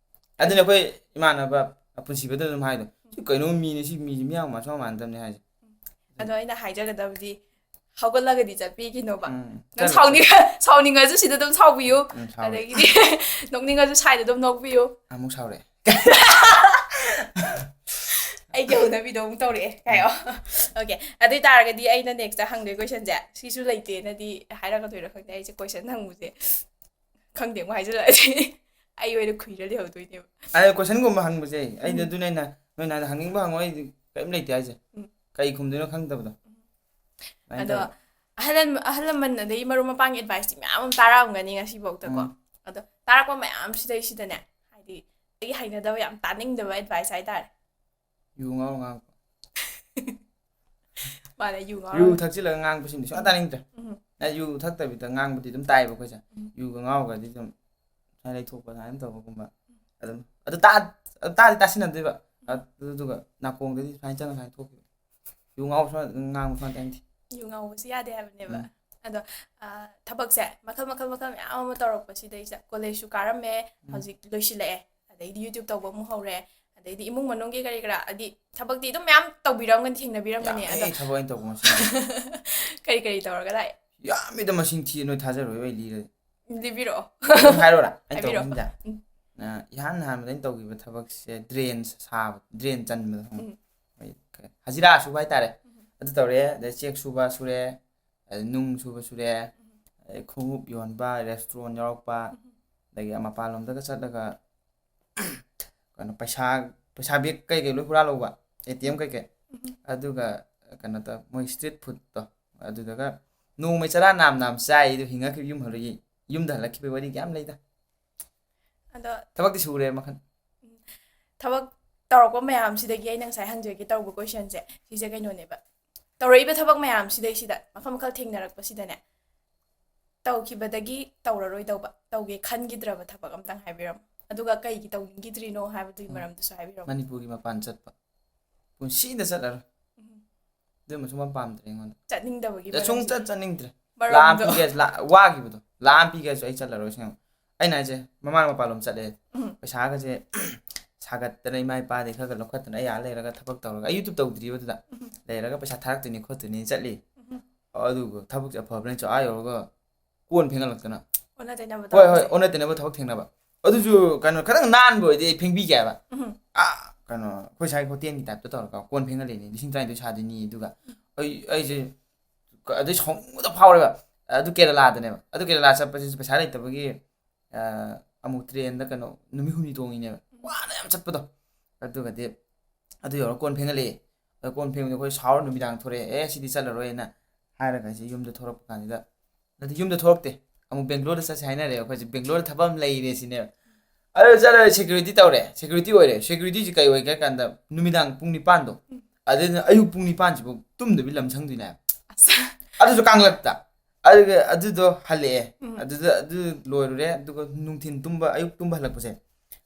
ꯑꯗꯨꯅꯦ ꯑꯩꯈꯣꯏ ꯏꯃꯥꯟꯅꯕ ꯑꯄꯨꯟꯁꯤꯕꯗ ꯑꯗꯨꯝ ꯍꯥꯏꯗꯣ, ꯀꯩꯅꯣ, ꯃꯤꯅꯦ ꯁꯤ, ꯃꯤꯁꯤ ꯃꯤꯌꯥꯝ ꯃꯁꯥ ꯃꯥꯟꯅꯗꯕꯅꯦ ꯍꯥꯏꯁꯦ꯫ ꯑꯗꯣ ꯑꯩꯅ ꯍꯥꯏꯖꯒꯗꯕꯗꯤ, ꯍꯧꯒꯠꯂꯒꯗꯤ ꯆꯠꯄꯤꯈꯤꯅꯣꯕ꯫ ꯎꯝ, ꯅꯪ ꯆꯠꯂꯣ, ꯁꯥꯎꯅꯤꯡꯉ ꯁꯥꯎꯅꯤꯡꯉꯁꯨ ꯁꯤꯗ ꯑꯗꯨꯝ ꯁꯥꯎꯕꯤꯌꯨ꯫ ꯎꯝ, ꯁꯥꯎꯔꯦ꯫ ꯑꯗꯒꯤꯗꯤ ꯅꯣꯛꯅꯤꯡꯉꯁꯨ ꯁꯥꯏꯗ ꯑꯗꯨꯝ ꯅꯣꯛꯄꯤꯌꯨ꯫ ꯑꯃꯨꯛ ꯁꯥꯎꯔꯦ꯫ ꯑꯩꯒꯤ ꯍꯧꯅꯕꯤꯗꯣ ꯑꯃꯨꯛ ꯇꯧꯔꯛꯑꯦ ꯍꯥꯏꯌꯣ꯫ ꯑꯣꯀꯦ, ꯑꯗꯨ ꯑꯣꯏ ꯇꯥꯔꯒꯗꯤ ꯑꯩꯅ ꯅꯦꯛꯁꯇ ꯍꯪꯗꯣꯏ ꯀꯣꯏꯁꯟꯁꯦ ꯁꯤꯁꯨ ꯂꯩꯇꯦꯅꯗꯤ ꯍꯥꯏꯔꯛꯀꯗꯣꯏꯔꯥ ꯈꯪꯗꯦ꯫ ꯑꯩꯁꯦ ꯀꯣꯏꯁꯟ ꯍꯪꯕꯁꯦ ꯈꯪꯗꯦ ꯑꯃꯨꯛ ꯍꯥꯏꯖꯜꯂꯛꯑꯗꯤ ꯑꯩ ꯑꯣꯏꯅ ꯈꯨꯏꯔ ꯂꯩꯍꯧꯗꯣꯏꯅꯦꯕ꯫ ꯑꯗ ꯀꯣꯏꯁꯟꯒꯨꯝꯕ ꯍꯪꯕꯁꯦ ꯑꯩꯗꯤ ꯎꯝ꯫ ꯑꯗꯨꯅ ꯑꯩꯅ ꯅꯣꯏꯅ ꯍꯥꯏꯗ ꯍꯪꯅꯤꯡꯕ ꯍꯪꯉꯣ, ꯑꯩꯗꯤ ꯀꯔꯤꯝ ꯂꯩꯇꯦ ꯍꯥꯏꯁꯦ꯫ ꯎꯝ꯫ ꯀꯩ ꯈꯨꯝꯗꯣꯏꯅꯣ ꯈꯪꯗꯕꯗꯣ꯫ ꯑꯗꯨꯃꯥꯏꯅ ꯑꯗꯣ ꯇꯧꯋꯦ꯫ ꯑꯍꯜ ꯂꯃꯟ ꯑꯗꯩ ꯃꯔꯨꯞ ꯃꯄꯥꯡꯒꯤ ꯑꯦꯗꯚꯥꯏꯁꯇꯤ ꯃꯌꯥꯝ ꯑꯃ ꯇꯥꯔꯛꯑꯝꯒꯅꯤ ꯉꯁꯤꯐꯥꯎꯗꯀꯣ꯫ ꯎꯝ꯫ ꯑꯗꯣ ꯇꯥꯔꯛꯄ ꯃꯌꯥꯝꯁꯤꯗꯩꯁꯤꯗꯅꯦ, ꯍꯥꯏꯗꯤ ꯑꯩꯒꯤ ꯍꯩꯅꯗꯕ, ꯌꯥꯝ ꯇꯥꯅꯤꯡꯗꯕ ꯑꯦꯗꯚꯥꯏꯁ ꯍꯥꯏꯇꯥꯔꯦ꯫ ꯌꯨ ꯉꯥꯎꯔ ꯉꯥꯡꯕ꯫ ꯃꯥꯅ ꯌꯨ ꯌꯨ ꯉꯥꯎꯔ ꯊꯛꯆꯤꯜꯂꯒ ꯉꯥꯡꯕꯁꯤꯡꯗꯤ ꯁꯨꯡꯇꯥ ꯇꯥꯅꯤꯡꯗ꯭ꯔꯦ꯫ ꯎꯝ꯫ ꯑꯩ ꯌꯨ ꯊꯛꯇꯕꯤꯗ ꯉꯥꯡꯕꯗꯤ ꯑꯗꯨꯝ ꯇꯥꯏꯌꯦꯕ ꯑꯩꯈꯣꯏꯁꯦ꯫ ꯎꯝ꯫ ꯌꯨꯒ ꯉꯥꯎꯔꯒꯗꯤ ꯑꯗꯨꯝ ꯁꯨꯃꯥꯏꯅ ꯂꯩꯊꯣꯛꯄ ꯑꯗꯨꯃꯥꯏꯅ ꯇꯧꯕꯒꯨꯝꯕ꯫ ꯑꯗꯨꯝ ꯑꯗꯨ ꯇꯥ-, ꯑꯗꯨ ꯇꯥꯗꯤ ꯇꯥꯁꯤꯟꯅꯗꯣꯏꯕ꯫ ꯑꯗꯨꯗꯨꯒ ꯅꯥꯀꯣꯡꯗꯗꯤ ꯁꯨꯃꯥꯏꯅ ꯆꯪꯉ ꯁꯨꯃꯥꯏꯅ ꯊꯣꯛꯈꯤꯕ꯫ ꯌꯨ ꯉꯥꯎꯕ ꯁꯨꯃꯥꯏꯅ ꯉꯥꯡꯕ ꯁꯨꯃꯥꯏꯅ ꯇꯥꯅꯤꯡꯗꯦ꯫ ꯌꯨ ꯉꯥꯎꯕꯁꯤ ꯌꯥꯗꯦ ꯍꯥꯏꯕꯅꯦꯕ꯫ ꯎꯝ꯫ ꯑꯗꯣ ꯑ, ꯊꯕꯛꯁꯦ ꯃꯈꯜ ꯃꯈꯜ ꯃꯈꯜ ꯃꯌꯥꯝ ꯑꯃ ꯇꯧꯔꯛꯄꯁꯤꯗꯩꯁꯤꯗ ꯀꯣꯂꯦꯖꯁꯨ ꯀꯥꯔꯝꯃꯦ, ꯎꯝ꯫ ꯍꯧꯖꯤꯛ ꯂꯣꯏꯁꯤꯜꯂꯛꯑꯦ, ꯑꯗꯩꯗꯤ ꯌꯨꯇ꯭ꯌꯨꯕ ꯇꯧꯕ ꯑꯃꯨꯛ ꯍꯧꯔꯦ, ꯑꯗꯩꯗꯤ ꯏꯃꯨꯡ ꯃꯅꯨꯡꯒꯤ ꯀꯔꯤ ꯀꯔꯥ ꯍꯥꯏꯗꯤ ꯊꯕꯛꯇꯤ ꯑꯗꯨꯝ ꯃꯌꯥꯝ ꯇꯧꯕꯤꯔꯝꯒꯅꯤ, ꯊꯦꯡꯅꯕꯤꯔꯝꯒꯅꯤ꯫ ꯑꯗꯣ ꯌꯥꯝꯃꯦ ꯊꯕꯛ ꯑꯩꯅ ꯇꯧꯕ ꯃꯁꯤꯡ꯫ ꯀꯔꯤ ꯀꯔꯤ ꯇꯧꯔꯒ ꯂꯥꯛꯑꯦ? ꯌꯥꯝꯃꯤꯗ ꯃꯁꯤꯡ ꯊꯤ, ꯅꯣꯏ ꯊꯥꯖꯔꯣꯏ ꯑꯩ ꯂꯤꯔꯗꯤ꯫ ꯂꯤꯕꯤꯔꯛꯑꯣ꯫ ꯑꯗꯨꯝ ꯍꯥꯏꯔꯣꯔꯥ? ꯑꯩꯅ ꯇꯧꯕ ꯍꯥꯏꯕꯤꯔꯣ꯫ ꯃꯁꯤꯡꯁꯦ? ꯎꯝ꯫ ꯑ, ꯏꯍꯥꯟ ꯍꯥꯟꯕꯗ ꯑꯩꯅ ꯇꯧꯈꯤꯕ ꯊꯕꯛꯁꯦ ꯗ꯭ꯔꯦꯟ ꯁꯥꯕ, ꯗ꯭ꯔꯦꯟ ꯆꯟꯕꯗꯣ ꯈꯪꯕ꯭ꯔꯥ? ꯎꯝ꯫ ꯑꯩ ꯀ-, ꯍꯖꯤꯔꯥ ꯁꯨꯕ ꯍꯥꯏꯇꯥꯔꯦ꯫ ꯎꯝ꯫ ꯑꯗꯨ ꯇꯧꯔꯦ, ꯑꯗꯩ ꯆꯦꯛ ꯁꯨꯕ ꯁꯨꯔꯦ, ꯑꯗꯩ ꯅꯨꯡ ꯁꯨꯕ ꯁꯨꯔꯦ, ꯎꯝ꯫ ꯑꯗꯩ ꯈꯣꯡꯎꯞ ꯌꯣꯟꯕ, ꯔꯦꯁꯇꯨꯔꯦꯟ ꯌꯥꯎꯔꯛꯄ, ꯎꯝ꯫ ꯑꯗꯒꯤ ꯃꯄꯥꯟꯂꯣꯝꯗꯒ ꯆꯠꯂꯒ ꯀꯩꯅꯣ ꯄꯩꯁꯥ, ꯄꯩꯁꯥ ꯕꯦꯛ ꯀꯩꯀꯩ ꯂꯣꯏ ꯍꯨꯔꯥꯜꯍꯧꯕ, ꯑꯦ ꯇꯤ ꯑꯦꯝ ꯀꯩꯀꯩ꯫ ꯎꯝ꯫ ꯑꯗꯨꯒ ꯀꯩꯅꯣ ꯇꯧ, ꯃꯣꯏ ꯏꯁꯇ꯭ꯔꯤꯠ ꯐꯨꯗꯇꯣ, ꯑꯗꯨꯗꯒ ꯅꯣꯡꯃꯩ ꯆꯔꯥ ꯅꯥꯝ ꯅꯥꯝ ꯆꯥꯏ, ꯑꯗꯨ ꯍꯤꯡꯉꯛꯈꯤꯕ ꯌꯨꯝ ꯍꯜꯂꯛꯏ, ꯌꯨꯝꯗ ꯍꯜꯂꯛꯈꯤꯕꯒꯤ ꯋꯥꯔꯤ ꯌꯥꯝ ꯂꯩꯗ꯫ ꯑꯗꯣ ꯊꯕꯛꯇꯤ ꯁꯨꯔꯦ ꯃꯈꯜ꯫ ꯊꯕꯛ ꯇꯧꯔꯛꯄ ꯃꯌꯥꯝꯁꯤꯗꯒꯤ ꯑꯩꯅ ꯉꯁꯥꯏ ꯍꯪꯖꯒꯦ ꯇꯧꯕ ꯀꯣꯏꯁꯟꯁꯦ ꯁꯤꯁꯦ ꯀꯩꯅꯣꯅꯦꯕ, ꯇꯧꯔꯛꯏꯕ ꯊꯕꯛ ꯃꯌꯥꯝꯁꯤꯗꯩꯁꯤꯗ ꯃꯈꯜ ꯃꯈꯜ ꯊꯦꯡꯅꯔꯛꯄꯁꯤꯗꯅꯦ, ꯇꯧꯈꯤꯕꯗꯒꯤ ꯇꯧꯔꯔꯣꯏꯗꯧꯕ, ꯇꯧꯒꯦ ꯈꯟꯈꯤꯗ꯭ꯔꯕ ꯊꯕꯛ ꯑꯝꯇꯪ ꯍꯥꯏꯕꯤꯔꯝꯃꯣ, ꯑꯗꯨꯒ ꯀꯩꯒꯤ ꯇꯧꯅꯤꯡꯈꯤꯗ꯭ꯔꯤꯅꯣ ꯍꯥꯏꯕꯗꯨꯒꯤ ꯎꯝ꯫ ꯃꯔꯝꯗꯨꯁꯨ ꯍꯥꯏꯕꯤꯔꯝꯃꯣ꯫ ꯃꯅꯤꯄꯨꯔꯒꯤ ꯃꯄꯥꯟ ꯆꯠꯄ, ꯄꯨꯟꯁꯤꯗ ꯆꯠꯂꯔꯣꯏ꯫ ꯎꯝ꯫ ꯑꯗꯨꯃ ꯁꯨꯡꯄꯥꯝ ꯄꯥꯝꯗ꯭ꯔꯦ ꯑꯩꯉꯣꯟꯗ꯫ ꯆꯠꯅꯤꯡꯗꯕꯒꯤ ꯑꯗ ꯃꯔꯝꯁꯦ? ꯁꯨꯡꯆꯠ ꯆꯠꯅꯤꯡꯗ꯭ꯔꯦ꯫ ꯃꯔꯝꯗꯣ? ꯂꯥꯛꯑꯝ ꯄꯤꯒꯦꯁꯨ, ꯂꯥꯛ-, ꯋꯥꯈꯤꯕꯗꯣ ꯂꯥꯛꯑꯝ ꯄꯤꯒꯦꯁꯨ ꯑꯩ ꯆꯠꯂꯔꯣꯏ ꯑꯁꯦꯡꯕ꯫ ꯑꯩꯅ ꯍꯥꯏꯁꯦ, ꯃꯃꯥꯡ ꯃꯄꯥꯟꯂꯣꯝ ꯆꯠꯂꯦ, ꯎꯝ꯫ ꯄꯩꯁꯥꯒꯁꯦ ꯊꯥꯒꯠꯇꯅ ꯏꯃꯥ ꯏꯄꯥꯗꯩ ꯈꯔ ꯈꯔ ꯂꯧꯈꯠꯇꯅ ꯑꯩ ꯑꯥ ꯂꯩꯔꯒ ꯊꯕꯛ ꯇꯧꯔꯒ ꯑꯩ ꯌꯨꯇ꯭ꯌꯨꯕ ꯇꯧꯗ꯭ꯔꯤꯕ ꯑꯗꯨꯗ ꯎꯝ. ꯂꯩꯔꯒ ꯄꯩꯁꯥ ꯊꯥꯔꯛꯇꯣꯏꯅꯤ ꯈꯣꯠꯇꯣꯏꯅꯤ ꯆꯠꯂꯤ꯫ ꯎꯝ. ꯑꯗꯨꯒ ꯊꯕꯛꯁꯦ ꯑꯐꯕꯅ ꯆꯠ ꯑꯥ ꯌꯧꯔꯒ ꯀꯣꯟ ꯐꯦꯡꯍꯜꯂꯛꯇꯅ ꯑꯣꯟꯅ ꯇꯩꯅꯕ ꯍꯣꯏ ꯍꯣꯏ ꯇꯧꯕꯁꯦ. ꯑꯣꯟꯅ ꯇꯩꯅꯕ ꯊꯕꯛ ꯊꯦꯡꯅꯕ꯫ ꯑꯗꯨꯁꯨ ꯀꯩꯅꯣ ꯈꯤꯇꯪ ꯅꯥꯟꯕ ꯑꯣꯏꯗꯤ ꯑꯩ ꯐꯦꯡꯕꯤꯒꯦ ꯍꯥꯏꯕ꯫ ꯎꯝ. ꯑꯥ ꯀꯩꯅꯣ ꯑꯩꯈꯣꯏ ꯁ꯭ꯋꯥꯏ ꯍꯣꯇꯦꯜꯒꯤ ꯇꯥꯏꯞꯇ ꯇꯧꯔꯒ ꯀꯣꯟ ꯐꯦꯡꯍꯜꯂꯤꯅꯤ ꯂꯤꯁꯤꯡ ꯇꯔꯥꯅꯤꯊꯣꯏ ꯁꯥꯗꯣꯏꯅꯤ ꯑꯗꯨꯒ ꯑꯩ ꯑꯩꯁꯦ ꯑꯗꯩ ꯁꯥꯎꯅꯤꯡꯕꯗ ꯐꯥꯎꯔꯦꯕ꯫ ꯑꯗꯨ ꯀꯦꯔꯂꯥꯗꯅꯦꯕ ꯑꯗꯨ ꯀꯦꯔꯂꯥ ꯆꯠꯄꯁꯤꯁꯨ ꯄꯩꯁꯥ ꯂꯩꯇꯕꯒꯤ ꯑ, ꯑꯃꯨꯛ ꯇ꯭ꯔꯦꯟꯗ ꯀꯩꯅꯣ ꯅꯨꯃꯤꯠ ꯍꯨꯝꯅꯤ ꯇꯣꯡꯉꯤꯅꯦꯕ ꯋꯥꯅ ꯌꯥꯝ ꯆꯠꯄꯗꯣ꯫ ꯑꯗꯨꯒꯗꯤ ꯑꯗꯨ ꯌꯧꯔꯒ ꯀꯣꯟ ꯐꯦꯡꯍꯜꯂꯛꯑꯦ꯫ ꯑꯗꯣ ꯀꯣꯟ ꯐꯦꯡꯕꯗ ꯑꯩꯈꯣꯏ ꯁꯥꯎꯔ ꯅꯨꯃꯤꯗꯥꯡ ꯊꯣꯔꯛꯑꯦ ꯑꯦ ꯁꯤꯗꯤ ꯆꯠꯂꯔꯣꯏꯅ ꯍꯥꯏꯔꯒ ꯑꯩꯁꯦ ꯌꯨꯝꯗ ꯊꯣꯔꯛꯄ ꯀꯥꯟꯁꯤꯗ ꯅꯠꯇꯦ ꯌꯨꯝꯗ ꯊꯣꯔꯛꯇꯦ꯫ ꯑꯃꯨꯛ ꯕꯦꯡꯒ꯭ꯂꯣꯔꯗ ꯆꯠꯁꯦ ꯍꯥꯏꯅꯔꯦ ꯑꯩꯈꯣꯏꯁꯦ ꯕꯦꯡꯒ꯭ꯂꯣꯔꯗ ꯊꯕꯛ ꯑꯃ ꯂꯩꯔꯦ ꯁꯤꯅꯦꯕ꯫ ꯑꯗꯨ ꯆꯠꯂꯒ ꯁꯦꯀ꯭ꯌꯨꯔꯤꯇꯤ ꯇꯧꯔꯦ꯫ ꯁꯦꯀ꯭ꯌꯨꯔꯤꯇꯤ ꯑꯣꯏꯔꯦ꯫ ꯁꯦꯀ꯭ꯌꯨꯔꯤꯇꯤꯁꯤ ꯀꯩ ꯑꯣꯏꯒꯦ ꯍꯥꯏ ꯀꯥꯟꯗ ꯅꯨꯃꯤꯗꯥꯡ ꯄꯨꯡ ꯅꯤꯄꯥꯟꯗꯣ ꯎꯝ. ꯑꯗꯨꯅ ꯑꯌꯨꯛ ꯄꯨꯡ ꯅꯤꯄꯥꯟꯁꯤꯐꯥꯎ ꯇꯨꯝꯗꯕꯤ ꯂꯝ ꯁꯪꯗꯣꯏꯅꯦ ꯍꯥꯏꯕ꯫ ꯑꯁ. ꯑꯗꯨꯁꯨ ꯀꯥꯡꯂꯛꯇ꯫ ꯑꯗꯨꯒ ꯑꯗꯨꯗꯣ ꯍꯜꯂꯛꯑꯦ꯫ ꯎꯝ. ꯑꯗꯨꯗ ꯑꯗꯨ ꯂꯣꯏꯔꯨꯔꯦ ꯑꯗꯨꯒ ꯅꯨꯡꯊꯤꯟ ꯇꯨꯝꯕ ꯑꯌꯨꯛ ꯇꯨꯝꯕ ꯍꯜꯂꯛꯄꯁꯦ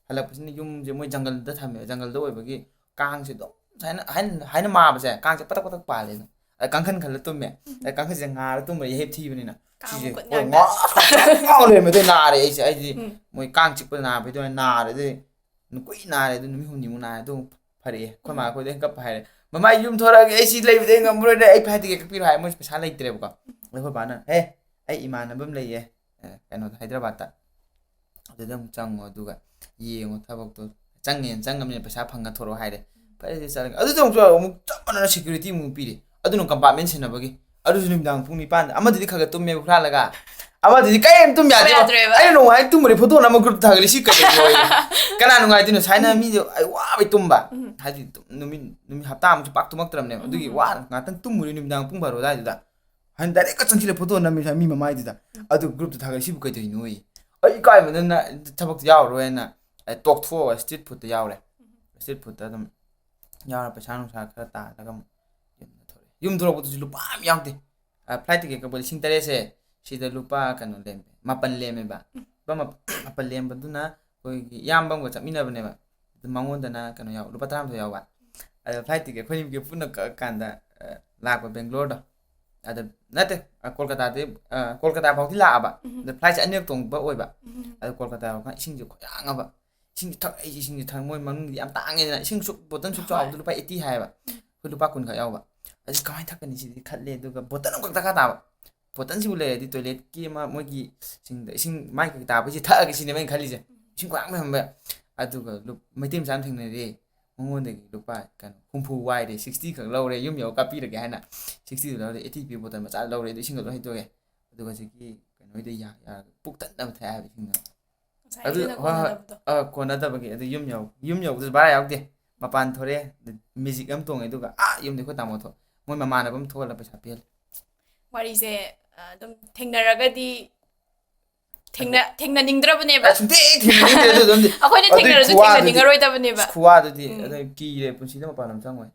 ꯍꯜꯂꯛꯄꯁꯤꯅ ꯌꯨꯝꯁꯦ ꯃꯣꯏ ꯖꯪꯒꯜꯗ ꯊꯝꯃꯦ꯫ ꯖꯪꯒꯜꯗ ꯑꯣꯏꯕꯒꯤ ꯀꯥꯡꯁꯦ ꯑꯗꯨꯝ ꯁꯨꯃꯥꯏꯅ ꯍꯥꯏꯅ ꯍꯥꯏꯅ ꯃꯥꯕꯁꯦ ꯀꯥꯡꯁꯦ ꯄꯇꯛ ꯄꯇꯛ ꯄꯥꯜꯂꯦꯅ꯫ ꯑꯗ ꯀꯥꯡꯈꯟ ꯈꯜꯂ ꯇꯨꯝꯃꯦ꯫ ꯑꯗ ꯀꯥꯡꯈꯟꯁꯦ ꯉꯥꯔ ꯇꯨꯝꯕ ꯌꯥꯍꯤꯞ ꯊꯤꯕꯅꯤꯅ ꯀꯥꯡ ꯁꯤꯁꯦ ꯃꯈꯨꯠ ꯍꯣꯏ ꯉꯥꯡꯗ. ꯉꯥ ꯉꯥꯎ ꯂꯩꯔꯝꯃꯦ꯫ ꯑꯗꯨ ꯅꯥꯔꯦ ꯑꯩꯁꯦ ꯑꯩꯗꯤ ꯎꯝ. ꯃꯣꯏ ꯀꯥꯡ ꯆꯤꯛꯄꯗ ꯅꯥꯕꯩ ꯑꯗꯨꯃꯥꯏꯅ ꯅꯥꯔꯦ꯫ ꯑꯗꯨꯗꯤ ꯅꯨꯡꯀꯨꯏ ꯅꯥꯔꯦ꯫ ꯑꯗꯨ ꯅꯨꯃꯤꯠ ꯍꯨꯝꯅꯤꯃꯨꯛ ꯅꯥꯔꯦ꯫ ꯑꯗꯨ ꯐꯔꯛꯑꯦ꯫ ꯑꯩꯈꯣꯏ ꯃꯥ ꯎꯝ. ꯑꯩꯈꯣꯏꯗ ꯑꯩꯅ ꯀꯞꯄ ꯍꯥꯏꯔꯦ, "ꯃꯃꯥ ꯑꯩ ꯌꯨꯝ ꯊꯣꯔꯛꯑꯒꯦ ꯑꯩ ꯁꯤ ꯂꯩꯕꯗꯤ ꯑꯩ ꯉꯝꯃꯔꯣꯏꯅꯦ ꯑꯩ ꯐ꯭ꯂꯥꯏꯠ ꯇꯤꯀꯦꯠ ꯀꯛꯄꯤꯔꯣ" ꯍꯥꯏ꯫ ꯃꯣꯏꯁꯨ ꯄꯩꯁꯥ ꯂꯩꯇ꯭ꯔꯦꯕꯀꯣ꯫ ꯑꯗ ꯑꯩꯈꯣꯏ ꯕꯥꯅ "ꯍꯦ ꯑꯩ ꯏꯃꯥꯟꯅꯕ ꯑꯃ ꯂꯩꯌꯦ ꯑ, ꯀꯩꯅꯣꯗ ꯍꯥꯏꯗ꯭ꯔꯕꯥꯠꯇ꯫ ꯑꯗꯨꯗ ꯑꯃꯨꯛ ꯆꯪꯉꯣ ꯑꯗꯨꯒ ꯌꯦꯡꯉꯣ ꯊꯕꯛꯇꯣ ꯆꯪꯉꯦꯅ ꯆꯪꯉꯕꯅꯤꯅ ꯄꯩꯁꯥ ꯐꯪꯉ ꯊꯣꯔꯛꯑꯣ" ꯍꯥꯏꯔꯦ꯫ ꯐꯔꯦ ꯑꯗꯨꯗꯤ ꯆꯠꯂꯒꯦ꯫ ꯑꯗꯨꯗ ꯑꯃꯨꯛꯁꯨ ꯑꯃꯨꯛ ꯆꯞ ꯃꯥꯟꯅꯅ ꯁꯦꯀ꯭ꯌꯨꯔꯤꯇꯤ ꯑꯃꯨꯛ ꯄꯤꯔꯦ꯫ ꯑꯗꯨꯅ ꯀꯝꯄꯥꯔꯠꯃꯦꯟ ꯁꯤꯟꯅꯕꯒꯤ꯫ ꯑꯗꯨꯁꯨ ꯅꯨꯃꯤꯗꯥꯡ ꯄꯨꯡ ꯅꯤꯄꯥꯟꯗ꯫ ꯑꯃꯗꯨꯗꯤ ꯈꯔ ꯈꯔ ꯇꯨꯝꯃꯦꯕ ꯍꯨꯔꯥꯜꯂꯒ꯫ ꯑꯃꯗꯨꯗꯤ ꯀꯔꯤꯝ ꯇꯨꯝ ꯌꯥꯗꯦꯕ꯫ ꯌꯥꯗ꯭ꯔꯦꯕ. ꯑꯩꯅ ꯅꯣꯡꯃ ꯍꯥꯏ ꯇꯨꯝꯕꯗꯤ ꯐꯣꯇꯣ ꯑꯃ ꯒ꯭ꯔꯨꯞꯇ ꯊꯥꯒꯠꯂꯤ ꯁꯤ ꯀꯩꯗꯧꯕ ꯁꯥꯏꯅ ꯃꯤꯗꯣ ꯑꯩ ꯋꯥꯕꯩ ꯇꯨꯝꯕ꯫ ꯎꯝ. ꯍꯥꯏꯗꯤ ꯇꯨꯝ- ꯅꯨꯃꯤꯠ ꯅꯨꯃꯤꯠ ꯍꯞꯇꯥꯃꯨꯛꯁꯨ ꯄꯥꯛ ꯇꯨꯝꯃꯛꯇ꯭ꯔꯕꯅꯦꯕ꯫ ꯑꯗꯨꯒꯤ ꯎꯝ. ꯋꯥꯅ ꯉꯥꯛꯇꯪ ꯇꯨꯝꯃꯨꯔꯦ ꯅꯨꯃꯤꯗꯥꯡ ꯄꯨꯡ ꯕꯥꯔꯣ ꯑꯗꯨꯋꯥꯏꯗꯨꯗ꯫ ꯍꯥꯏꯅ ꯗꯥꯏꯔꯦꯛꯀ ꯆꯪꯁꯤꯜꯂ ꯐꯣꯇꯣ ꯅꯝꯃꯤ ꯃꯤ ꯃꯃꯥꯏꯗꯨꯗ꯫ ꯑꯗꯨ ꯒ꯭ꯔꯨꯞꯇ ꯊꯥꯒꯠꯂꯤ ꯁꯤꯕꯨ ꯀꯩꯗꯧꯔꯤꯅꯣ ꯑꯩ? ꯑꯩ ꯏꯀꯥꯏꯕꯗꯅ ꯊꯕꯛꯇꯣ ꯌꯥꯎꯔꯔꯣꯏꯅ ꯑꯩ ꯇꯣꯛꯊꯣꯛꯑꯒ ꯁ꯭ꯇ꯭ꯔꯤꯠ ꯐꯨꯗꯇ ꯌꯥꯎꯔꯦ꯫ ꯁ꯭ꯇ꯭ꯔꯤꯠ ꯐꯨꯗꯇ ꯑꯗꯨꯝ ꯌꯥꯎꯔ ꯄꯩꯁꯥ ꯅꯨꯡꯁꯥ ꯈꯔ ꯇꯥꯜꯂꯒ ꯑꯃꯨꯛ ꯌꯨꯝꯗ ꯊꯣꯛꯂꯛꯑꯦ꯫ ꯌꯨꯝ ꯊꯣꯛꯂꯛꯄꯗꯨꯁꯨ ꯂꯨꯄꯥ ꯑꯃ ꯌꯥꯎꯗꯦ꯫ ꯑ, ꯐ꯭ꯂꯥꯏꯠ ꯇꯤꯀꯦꯠ ꯀꯛꯄ ꯂꯤꯁꯤꯡ ꯇꯔꯦꯠꯁꯦ ꯁꯤꯗ ꯂꯨꯄꯥ ꯀꯩꯅꯣ ꯂꯦꯝꯃꯦ, ꯃꯥꯄꯟ ꯂꯦꯝꯃꯦꯕ꯫ ꯂꯨꯄꯥ ꯃꯥꯄꯟ ꯂꯦꯝꯕꯗꯨꯅ ꯑꯩꯈꯣꯏꯒꯤ ꯏꯌꯥꯝꯕ ꯑꯃꯒ ꯆꯠꯃꯤꯟꯅꯕꯅꯦꯕ꯫ ꯑꯗꯨ ꯃꯉꯣꯟꯗꯅ ꯀꯩꯅꯣ ꯌꯥꯎ ꯂꯨꯄꯥ ꯇꯔꯥꯃꯥꯊꯣꯏ ꯌꯥꯎꯕ꯫ ꯑꯗ ꯐ꯭ꯂꯥꯏꯠ ꯇꯤꯀꯦꯠ ꯑꯩꯈꯣꯏ ꯑꯅꯤꯃꯛꯀꯤ ꯄꯨꯟꯅ ꯀꯛꯑꯀꯥꯟꯗ ꯑ, ꯂꯥꯛꯄ ꯕꯦꯡꯒ꯭ꯂꯣꯔꯗꯣ꯫ ꯑꯗ ꯅꯠꯇꯦ ꯑ, ꯀꯣꯜꯀꯇꯥꯗꯤ ꯑ, ꯀꯣꯜꯀꯇꯥ ꯐꯥꯎꯗꯤ ꯂꯥꯛꯑꯕ꯫ ꯑꯗ ꯐ꯭ꯂꯥꯏꯠꯁꯦ ꯑꯅꯤꯔꯛ ꯇꯣꯡꯕ ꯑꯣꯏꯕ꯫ ꯑꯗ ꯀꯣꯜꯀꯇꯥ ꯌꯧꯔꯀꯥꯟꯗ ꯏꯁꯤꯡꯁꯦ ꯈꯣꯏꯔꯥꯡꯉꯕ꯫ ꯏꯁꯤꯡꯁꯦ ꯊꯛ ꯑꯩꯁꯦ ꯏꯁꯤꯡꯁꯦ ꯊꯛ ꯃꯣꯏ ꯃꯅꯨꯡꯗꯤ ꯌꯥꯝ ꯇꯥꯡꯉꯦꯗꯅ, ꯏꯁꯤꯡ ꯁꯨꯛ ꯕꯣꯇꯜ ꯁꯨꯛ ꯆꯥꯎꯕꯗꯣ ꯂꯨꯄꯥ ꯑꯩꯠꯇꯤ ꯍꯥꯏꯌꯦꯕ꯫ ꯑꯩꯈꯣꯏ ꯂꯨꯄꯥ ꯀꯨꯟ ꯈꯛ ꯌꯥꯎꯕ꯫ ꯑꯩꯁꯦ ꯀꯃꯥꯏꯅ ꯊꯛꯀꯅꯤ ꯁꯤꯗꯤ ꯈꯜꯂꯦ꯫ ꯑꯗꯨꯒ ꯕꯣꯇꯜ ꯑꯃꯈꯛ ꯗꯔꯀꯥꯔ ꯇꯥꯕ꯫ ꯕꯣꯇꯜꯁꯤꯕꯨ ꯂꯩꯔꯗꯤ ꯇꯣꯏꯂꯦꯠꯀꯤ ꯑꯃ ꯃꯣꯏꯒꯤ ꯁꯤꯡꯗ ꯏꯁꯤꯡ ꯃꯥꯏ ꯀꯩ ꯇꯥꯕꯩꯁꯦ ꯊꯛꯑꯒꯦ ꯁꯤꯅꯦꯕ ꯑꯩꯅ ꯈꯜꯂꯤꯁꯦ꯫ ꯏꯁꯤꯡ ꯈꯨꯌꯥꯝ ꯌꯥꯝꯕ꯫ ꯑꯗꯨꯒ ꯂꯨꯞ- ꯃꯩꯇꯩ ꯃꯆꯥ ꯑꯃ ꯊꯦꯡꯅꯔꯦ꯫ ꯃꯉꯣꯟꯗꯒꯤ ꯂꯨꯄꯥ ꯀꯩꯅꯣ ꯍꯨꯝꯐꯨ ꯋꯥꯏꯔꯦ, ꯁꯤꯛꯁꯇꯤ ꯈꯛ ꯂꯧꯔꯦ, ꯌꯨꯝ ꯌꯧꯔ ꯀꯥꯞꯄꯤꯔꯒꯦ ꯍꯥꯏꯅ꯫ ꯁꯤꯛꯁꯇꯤꯗꯨ ꯂꯧꯔꯦ, ꯑꯩꯠꯇꯤ ꯄꯤꯕ ꯕꯣꯇꯜ ꯃꯆꯥ ꯂꯧꯔꯦ, ꯑꯗꯨ ꯏꯁꯤꯡꯒ ꯂꯣꯏ ꯍꯩꯗꯣꯛꯑꯦ꯫ ꯑꯗꯨꯒ ꯍꯧꯖꯤꯛꯀꯤ ꯀꯩꯅꯣꯗ ꯌꯥ ꯌꯥꯔꯒ ꯄꯨꯛ ꯊꯟꯅꯕ ꯊꯛꯑꯦ ꯍꯥꯏꯕ ꯏꯁꯤꯡꯗꯣ꯫ ꯑꯗꯨ ꯉꯁꯥꯏꯒꯤꯗꯨꯅ ꯍꯣꯏ ꯍꯣꯏ꯫ ꯀꯣꯟꯅꯗꯕꯗꯣ꯫ ꯑ, ꯀꯣꯟꯅꯗꯕꯒꯤ ꯑꯗꯨ ꯌꯨꯝ ꯌꯧ ꯌꯨꯝ ꯌꯧꯕꯗꯁꯨ ꯚꯔꯥ ꯌꯥꯎꯗꯦ꯫ ꯃꯄꯥꯟ ꯊꯣꯔꯛꯑꯦ꯫ ꯑꯗꯨ ꯃꯦꯖꯤꯛ ꯑꯃ ꯇꯣꯡꯉꯦ꯫ ꯑꯗꯨꯒ ꯑꯥ ꯌꯨꯝꯗ ꯑꯩꯈꯣꯏ ꯇꯥꯃꯣ ꯊꯣꯛ ꯃꯣꯏ ꯃꯃꯥꯟꯅꯕ ꯑꯃ ꯊꯣꯛꯍꯜꯂ ꯄꯩꯁꯥ ꯄꯤꯍꯜꯂꯦ꯫ ꯋꯥꯔꯤꯁꯦ ꯑ, ꯑꯗꯨꯝ ꯊꯦꯡꯅꯔꯒꯗꯤ ꯊꯦꯡꯅ ꯊꯦꯡꯅꯅꯤꯡꯗ꯭ꯔꯕꯅꯦꯕ꯫ ꯑ, ꯁꯨꯡꯊꯦꯡ ꯊꯦꯡꯅꯅꯤꯡꯗ꯭ꯔꯦ ꯑꯗꯨ ꯑꯗꯨꯝꯗꯤ꯫ ꯑꯩꯈꯣꯏꯅ ꯑꯗꯨꯏ ꯊꯦꯡꯅꯔꯁꯨ ꯈꯨꯋꯥꯗꯨꯗꯤ, ꯊꯦꯡꯅꯅꯤꯡꯉꯔꯣꯏꯗꯕꯅꯦꯕ꯫ ꯑꯁ, ꯈꯨꯋꯥꯗꯨꯗꯤ ꯎꯝ꯫ ꯑꯗꯨ ꯀꯤꯔꯦ, ꯄꯨꯟꯁꯤꯗ ꯃꯄꯥꯟ ꯂꯝ ꯆꯪꯉꯣꯏ꯫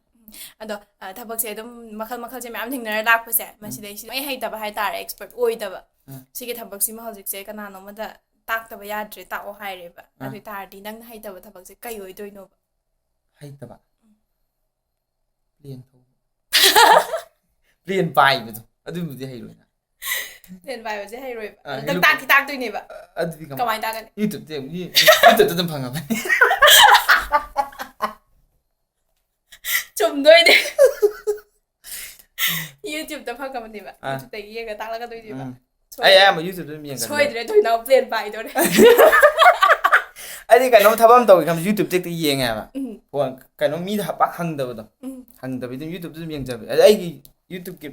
ꯑꯗꯣ ꯑ, ꯊꯕꯛꯁꯦ ꯑꯗꯨꯝ ꯃꯈꯜ ꯃꯈꯜꯁꯦ ꯃꯌꯥꯝ ꯊꯦꯡꯅꯔ ꯂꯥꯛꯄꯁꯦ, ꯎꯝ꯫ ꯃꯁꯤꯗꯩꯁꯤꯗ ꯑꯩ ꯍꯩꯇꯕ ꯍꯥꯏꯇꯥꯔꯦ, ꯑꯦꯛꯁꯄꯔꯠ ꯑꯣꯏꯗꯕ꯫ ꯎꯝ꯫ ꯁꯤꯒꯤ ꯊꯕꯛꯁꯤꯃ ꯍꯧꯖꯤꯛꯁꯦ ꯀꯅꯥꯅꯣꯝꯃꯗ ꯇꯥꯛꯇꯕ ꯌꯥꯗ꯭ꯔꯦ, ꯇꯥꯛꯑꯣ ꯍꯥꯏꯔꯦꯕ꯫ ꯎꯝ꯫ ꯑꯗꯨ ꯑꯣꯏꯇꯥꯔꯗꯤ ꯅꯪꯅ ꯍꯩꯇꯕ ꯊꯕꯛꯁꯦ ꯀꯩ ꯑꯣꯏꯗꯣꯏꯅꯣꯕ? ꯍꯩꯇꯕ? ꯎꯝ꯫ ꯄ꯭ꯂꯦꯟ ꯊꯧꯕ꯫ ꯄ꯭ꯂꯦꯟ ꯄꯥꯏꯕꯗꯣ ꯑꯗꯨꯕꯨꯗꯤ ꯍꯩꯔꯣꯏꯅ꯫ ꯄ꯭ꯂꯦꯟ ꯄꯥꯏꯕꯁꯦ ꯍꯩꯔꯣꯏꯕ꯫ ꯑ, ꯑꯗꯣ ꯅꯪ ꯍꯦꯂꯤ- ꯇꯥꯛꯇꯤ ꯇꯥꯛꯇꯣꯏꯅꯦꯕ꯫ ꯑ, ꯑꯗꯨꯗꯤ ꯀꯃꯥꯏ- ꯀꯃꯥꯏꯅ ꯇꯥꯛꯀꯅꯤ? YouTube-ꯇ ꯌꯦꯡꯉꯨ, ꯌꯨ-, YouTube-ꯇ ꯑꯗꯨꯝ ꯐꯪꯉꯕꯅꯤ꯫ ꯆꯨꯝꯗꯣꯏꯅꯦ꯫ YouTube-ꯇ ꯐꯪꯉꯕꯅꯦꯕ꯫ ꯑꯥ꯫ YouTube-ꯇꯒꯤ ꯌꯦꯡꯉ ꯇꯥꯛꯂꯛꯀꯗꯣꯏꯅꯦꯕ꯫ ꯎꯝ꯫ ꯁꯣꯏꯗ꯭ꯔꯦ꯫ ꯑꯩ ꯑꯌꯥꯝꯕ YouTube-ꯇ ꯑꯗꯨꯝ ꯌꯦꯡꯒꯜꯂꯦ꯫ ꯁꯣꯏꯗ꯭ꯔꯦ, ꯊꯣꯏꯅꯥꯎ ꯄ꯭ꯂꯦꯟ ꯄꯥꯏꯗꯣꯔꯦ꯫ ꯑꯩꯗꯤ ꯀꯩꯅꯣꯝ ꯊꯕꯛ ꯑꯃ ꯇꯧꯒꯦ ꯈꯟꯕ YouTube-ꯇ ꯍꯦꯛꯇ ꯌꯦꯡꯉꯦ ꯍꯥꯏꯕ꯫ ꯎꯝ꯫ ꯐꯣꯟ, ꯀꯩꯅꯣ ꯃꯤꯗ ꯍꯥꯄ ꯍꯪꯗꯕꯗꯣ꯫ ꯎꯝ꯫ ꯍꯪꯗꯕꯤꯗ ꯑꯗꯨꯝ YouTube-ꯇ ꯑꯗꯨꯝ ꯌꯦꯡꯖꯕ꯫ ꯑꯗ ꯑꯩꯒꯤ YouTube-ꯀꯤ,